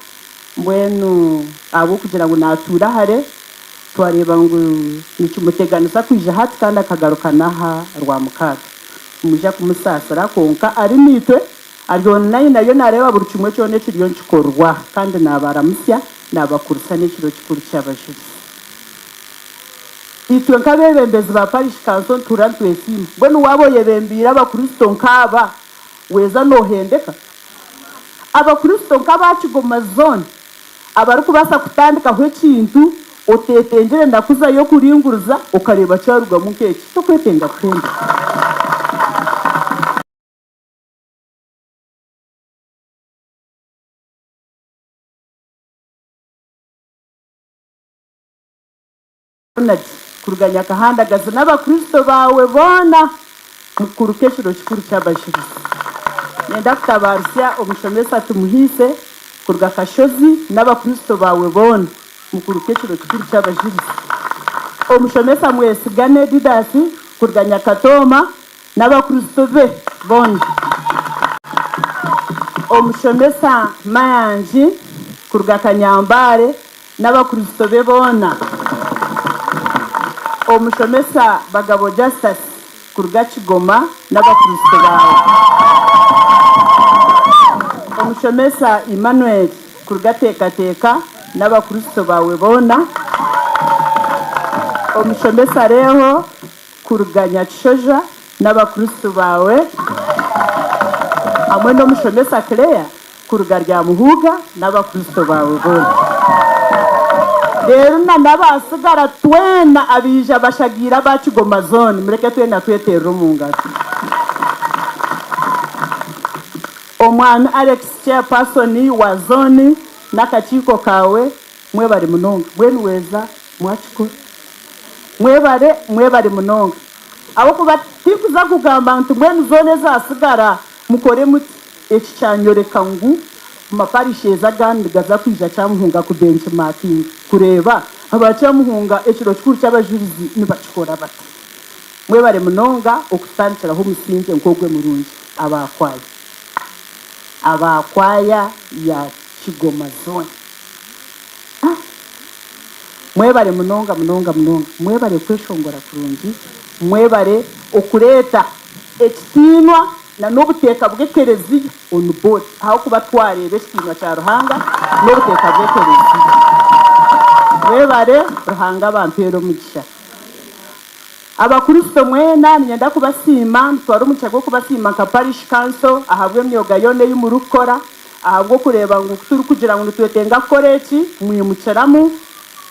mbwenu ahabw'okugira ngu naatuura hare Twareeba ngu nikimuteganisa kwija hati kandi akagaruka n'aha Rwamukaaga. Nimwija kumusaasira, kwonka ari naitwe, ari online ariyo naareeba buri kimwe kyona ekiriyo nikikorwa kandi naabaramutsya, naabakurisa n'ekiro kikuru ky'Abajurizi. Itwe nk'abeebembezi ba Parish Council nituhurira nitwesiima. Mbwenu waaba oyebembeire Abakristo nk'aba, weeza noohendeka? Abakristo nk'aba Kigoma Zone abarikubaasa kutandikaho ekintu oteetengire na kuzayo kuringuriza okareeba kyarugamu nk'eki. Tokwetenga kuhendeka. Ronald kuruga Nyakahandagazi n'Abakristo baawe boona mukuruka ekiro kikuru ky'Abajurizi. Niinyenda kutabaarusya omushomesa Tumuhiise kuruga Kashozi n'Abakristo baawe boona mukuruka ekiro kikuru ky'Abajurizi. Omushomesa Mwesigane Didas kuruga Nyakatooma n'Abakristo be boona. Omushomesa Mayangi kuruga Kanyambaare n'Abakristo be boona. Omushomesa Bagabo Justus kuruga Kigoma n'Abakristo baawe. Omushomesa Emmanuel kuruga Teekateeka n'Abakristo baawe boona. Omushomesa Reho kuruga Nyakishoja n'Abakristo baawe hamwe n'omushomesa Claire Kuruga Ryamuhuuga n'Abakristo baawe boona. Reero na n'abaatsigara twena abaija bashagiire aba Kigoma Zone, mureke twena tweteerere omu ngaro. Omwami Alex Chairperson wa Zone n'akakiiko kaawe mwebare munonga. Mbwenu weeza mwakikora. Mwebare, mwebare munonga. Ahabw'okuba tinkuza kugamba nti mbwenu zoona ezaatsigara mukore muti. Eki kyanyoreka ngu amaparish ezi agandi nigaza kwija Kyamuhunga ku benchmarkinga kureeba aba Kyamuhunga ekiro kikuru ky'abajurizi nibakikora bata. Mwebare munonga okututandikiraho omusingye nk'ogwe murungi aba kwaya. Aba kwaya ya Kigoma zone. Mwebare munonga munonga munonga. Mwebare kweshongora kurungi. Mwebare okureeta ekitiinwa na n'obuteeka bw'ekereziya on board ahabw'okuba twareeba ekitiinwa kya Ruhanga n'obuteeka bw'ekereziya. Mwebare, Ruhanga abampeere omugisha. Abakristo mwena niinyenda kubasiima, nitwara omugisha gw'okubasiima nka Parish Council ahabw'emyoga yoona ei murikukora, ahabw'okureeba ngu ku turikugira ngu nitwetenga kukora eki, mwimukiramu.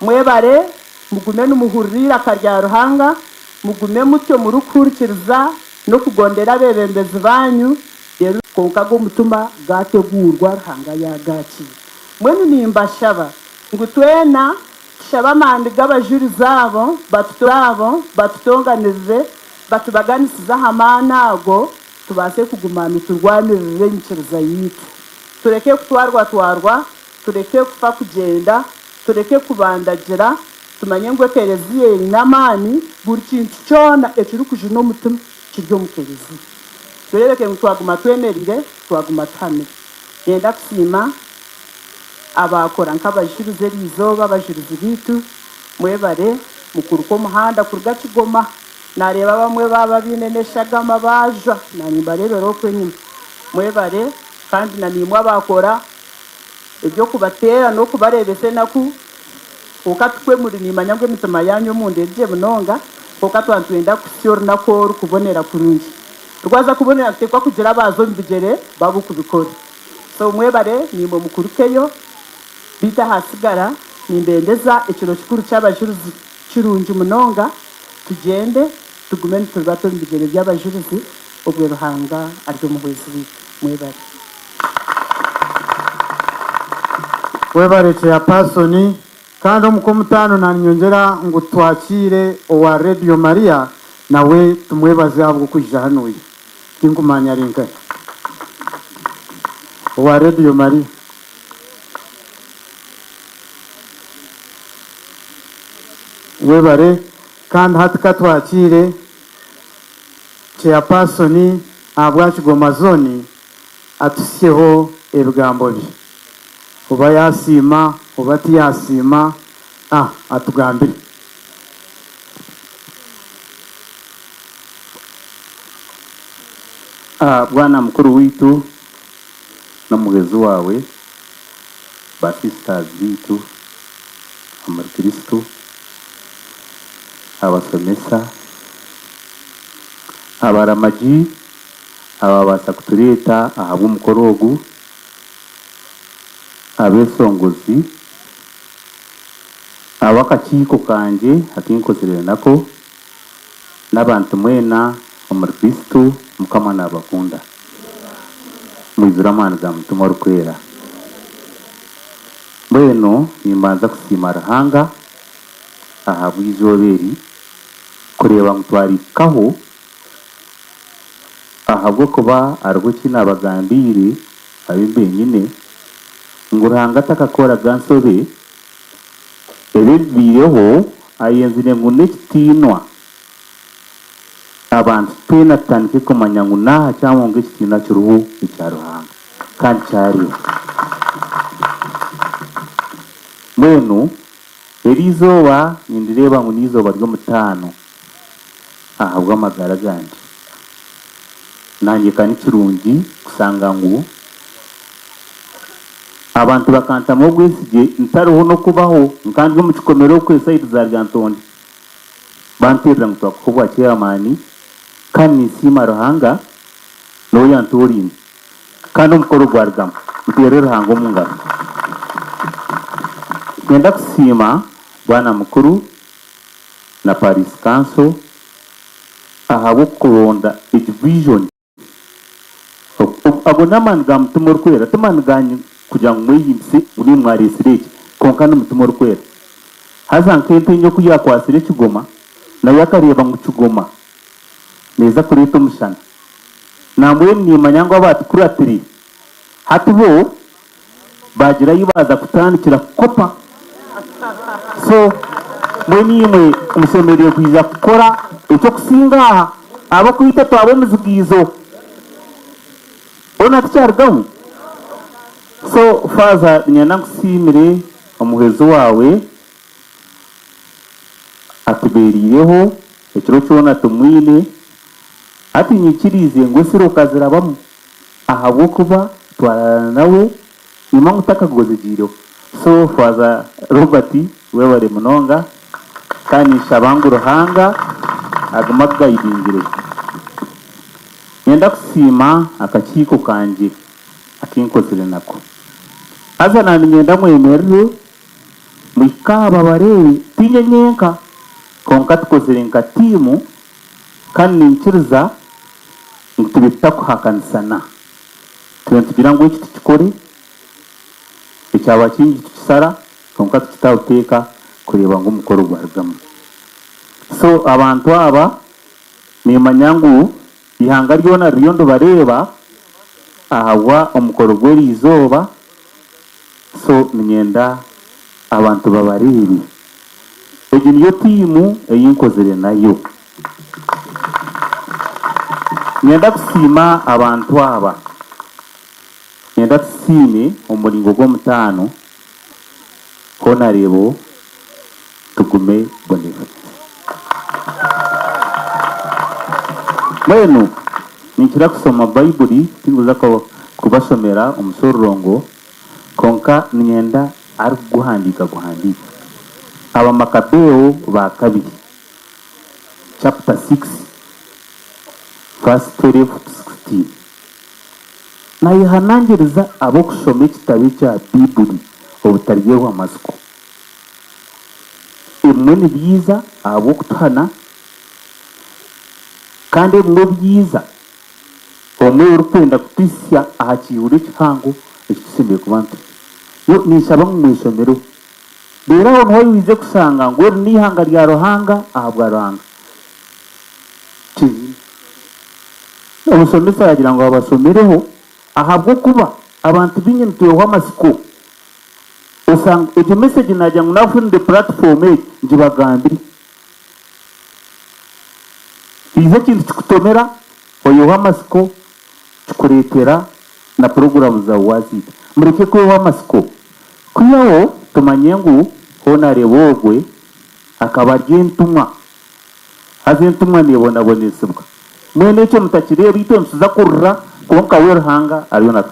Mwebare, mugume nimuhurira eiraka rya Ruhanga, mugume mutyo murikuhurikiriza n'okugondera abeebembezi baanyu, reero kwonka ag'omutima gaateguurwa Ruhanga yaagaakiira. Mbwenu nimbashaba ngu twena tushabe amaani g'abajurizi abo abo batutonganirire, batubaganisize aha maani ago, tubaase kuguma niturwanirira enyikiriza yaitu. Tureke kutwarwatwarwa, tureke kufa kugyenda, tureke kubandagira, Tumanye ngu ekereziya eine amaani, buri kintu kyona ekirikujuna omutima kiri omu kereziya. Tureebeke ngu twaguma twemereire, twaguma tuhamire. Niinyenda kusiima abaakora nk'abajurizi eri izooba, abajurizi baitu, mwebare. Mukuruka omuhanda kuruga Kigoma, naareeba abamwe baaba baine n'eshagama baajwa, naanye nimbareebera okwo enyima. Mwebare kandi na naimwe abaakora eby'okubateera n'okubareebesa enaku, kwonka tikwo muri, nimmanya ngu emitima yaanyu omunda eri gye munonga, kwonka twaba nitwenda kuhitsya orunaku oru kubonera kurungi. Rwaza kubonera nituteekwa kugira abaaza omu bigyere b'ab'okubikora. So mwebare naimwe mukurukeyo. Beitu ahaatsigara nimbendeza ekiro kikuru ky'Abajurizi kirungi munonga, tugyende tugume nituribata omu bigyere by'Abajurizi obwe Ruhanga ari omuhwezi waitu. Mwebare. Webare Chairperson, kandi omu kw'omutaano naninyongyera ngu twakiire owa Radio Maria nawe tumwebaze ahabw'okwija hanuya. Tinkumanya ari nkahi. Owa Radio Maria. Webare kandi hati katwakiire Chairperson ahabwa Kigoma Zone atuhitsyeho ebigambo bye. Oba yasiima oba tiyasiima ah atugambire. Bwana mukuru waitu n'omuhwezi waawe, ba sisters baitu omuri Kristo, abashomesa, abaramagi ababaasa kutureeta ahabw'omukoro ogu, abeeshongozi, ab'akakiiko kangye aku nkozire nako, n'abantu mwena omuri Kristo, Mukama naabakunda. Mwijure amaani ga Mutima Orikwera. Mbwenu nimbanza kusiima Ruhanga ahabw'eizooba eri kureeba ngu twarihikaho, ahabw'okuba hariho eki naabagambiire abu mbenyine, ngu Ruhanga takakoraga nshobe, ebi ebibaireho ayenzire ngu n'ekitiinwa. Abantu twena tutandike kumanya ngu n'aha Kyahonga ekitiinwa kiriho ekya Ruhanga kandi kyariho. Mbwenu eri izooba nindireeba ngu n'eizooba ry'omutaano ahabw'amagara gangye. Nanye ka ni kirungi kushanga ngu abantu bakantamu obwesigye ntariho n'okubaho nka ndi omu kikomera okwe sayidi za Lyantonde. Banteerera ngu twakuha obwa chairman kandi ninsiima Ruhanga niwe yantooriine kandi omukoro gwarugamu. Nteerere Ruhanga omu ngaro. Niinyenda kusiima Bwana Mukuru na Parish Council ahabw'okuronda egi vision. Ago n'amaani ga Mutima Orikwera, ti maani gaanyu kugira ngu mwehimbise ngu niimwe mwareetsire eki, kwonka ni Mutima Orikwera. Haza nk'empeenyu oku yaakwatsire ekigoma, nayo akareeba ngu kigoma neeza kureeta omushana. Nambwenu nimmanya ngu abaatukuratire hati bo baagira ahi baaza kutandikira kukopa. So mbwenu imwe mushemereire kwija kukora eky'okusinga aha ahabw'okuba itwe twaba omuzigaizo. Hoona tikyarugamu? So Faaza niinyenda nkusiimire omuhwezi waawe atubeereireho ekiro kyona tumwine. Hati nyikiriize ngu esiroka zirabamu. Ahabw'okuba twararana nawe nyuma ngu takagozegiireho. So Father Robert webare munonga kandi ninshaba ngu Ruhanga agume akugayidingire. Nyenda kusiima akakiiko kangye akinkozire nako. Haza na ninyenda mwemerere muhike aha babareebe tinye nyenka kwonka tukozire nka tiimu Kandi niinyikiriza ngu tube tutakuhakanisana, tube nitugira ngu eki tukikore, ekyaba kingi tukisara kwonka tukita buteeka kureeba ngu omukoro gwarugamu. So abantu aba nimanya ngu eihanga ryona ririyo niribareeba ahabwa omukoro gw'eriizooba, so niinyenda abantu babareebe. Egi niyo tiimu ei nkozire nayo. Niinyenda kusiima abantu aba. Niinyenda tusiime omu muringo gw'omutaano. Hoona reebo Tugume Boniface. Mbwenu ninkira kushoma Baibuli, tinkuza kubashomera omushororongo, kwonka niinyenda arikuguhandiika aguhandiike. Abamakabeo ba kabiri, chapter 6 verse 12 to 16. Naayehanangiriza ab'okushoma ekitabo ekya Baibuli obutaryehwa matsiko. Ebimwe nibiiza ahabw'okutuhana, kandi ebimwe byiza omwe orikwenda kutuhitsya aha kiihuro ekihango eki tushemereire kuba niturya. Nyowe ninshaba ngu mweshomereho. Reero aho niho oije kushanga ngu eri n'eihanga rya Ruhanga ahabwa Ruhanga. Kyenyine. Omushomesa yaagira ngu abashomereho ahabw'okuba abantu baingi nitwehwa amatsiko. Osanga egyo message naagira ngu naafunire platform egi ngibagambire. Haija ekintu kikutomera, oyehwa amatsiko, kikureetera na puroguraamu zaawe waaziita. Mureke kwehwa amatsiko. Kwihaho tumanye ngu hoona areeba ogwe akaba ari entumwa. Haza entumwa neebonabonesibwa. Mbwenu ekyo mutakireeba, itwe nituza kurira, kwonka we Ruhanga ariyo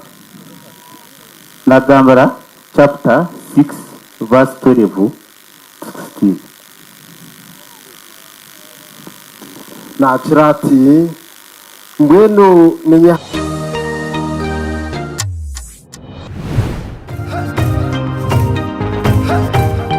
nagambira chapter 6 verse 12 to 16. Naagira ati, Mbwenu ninyeha.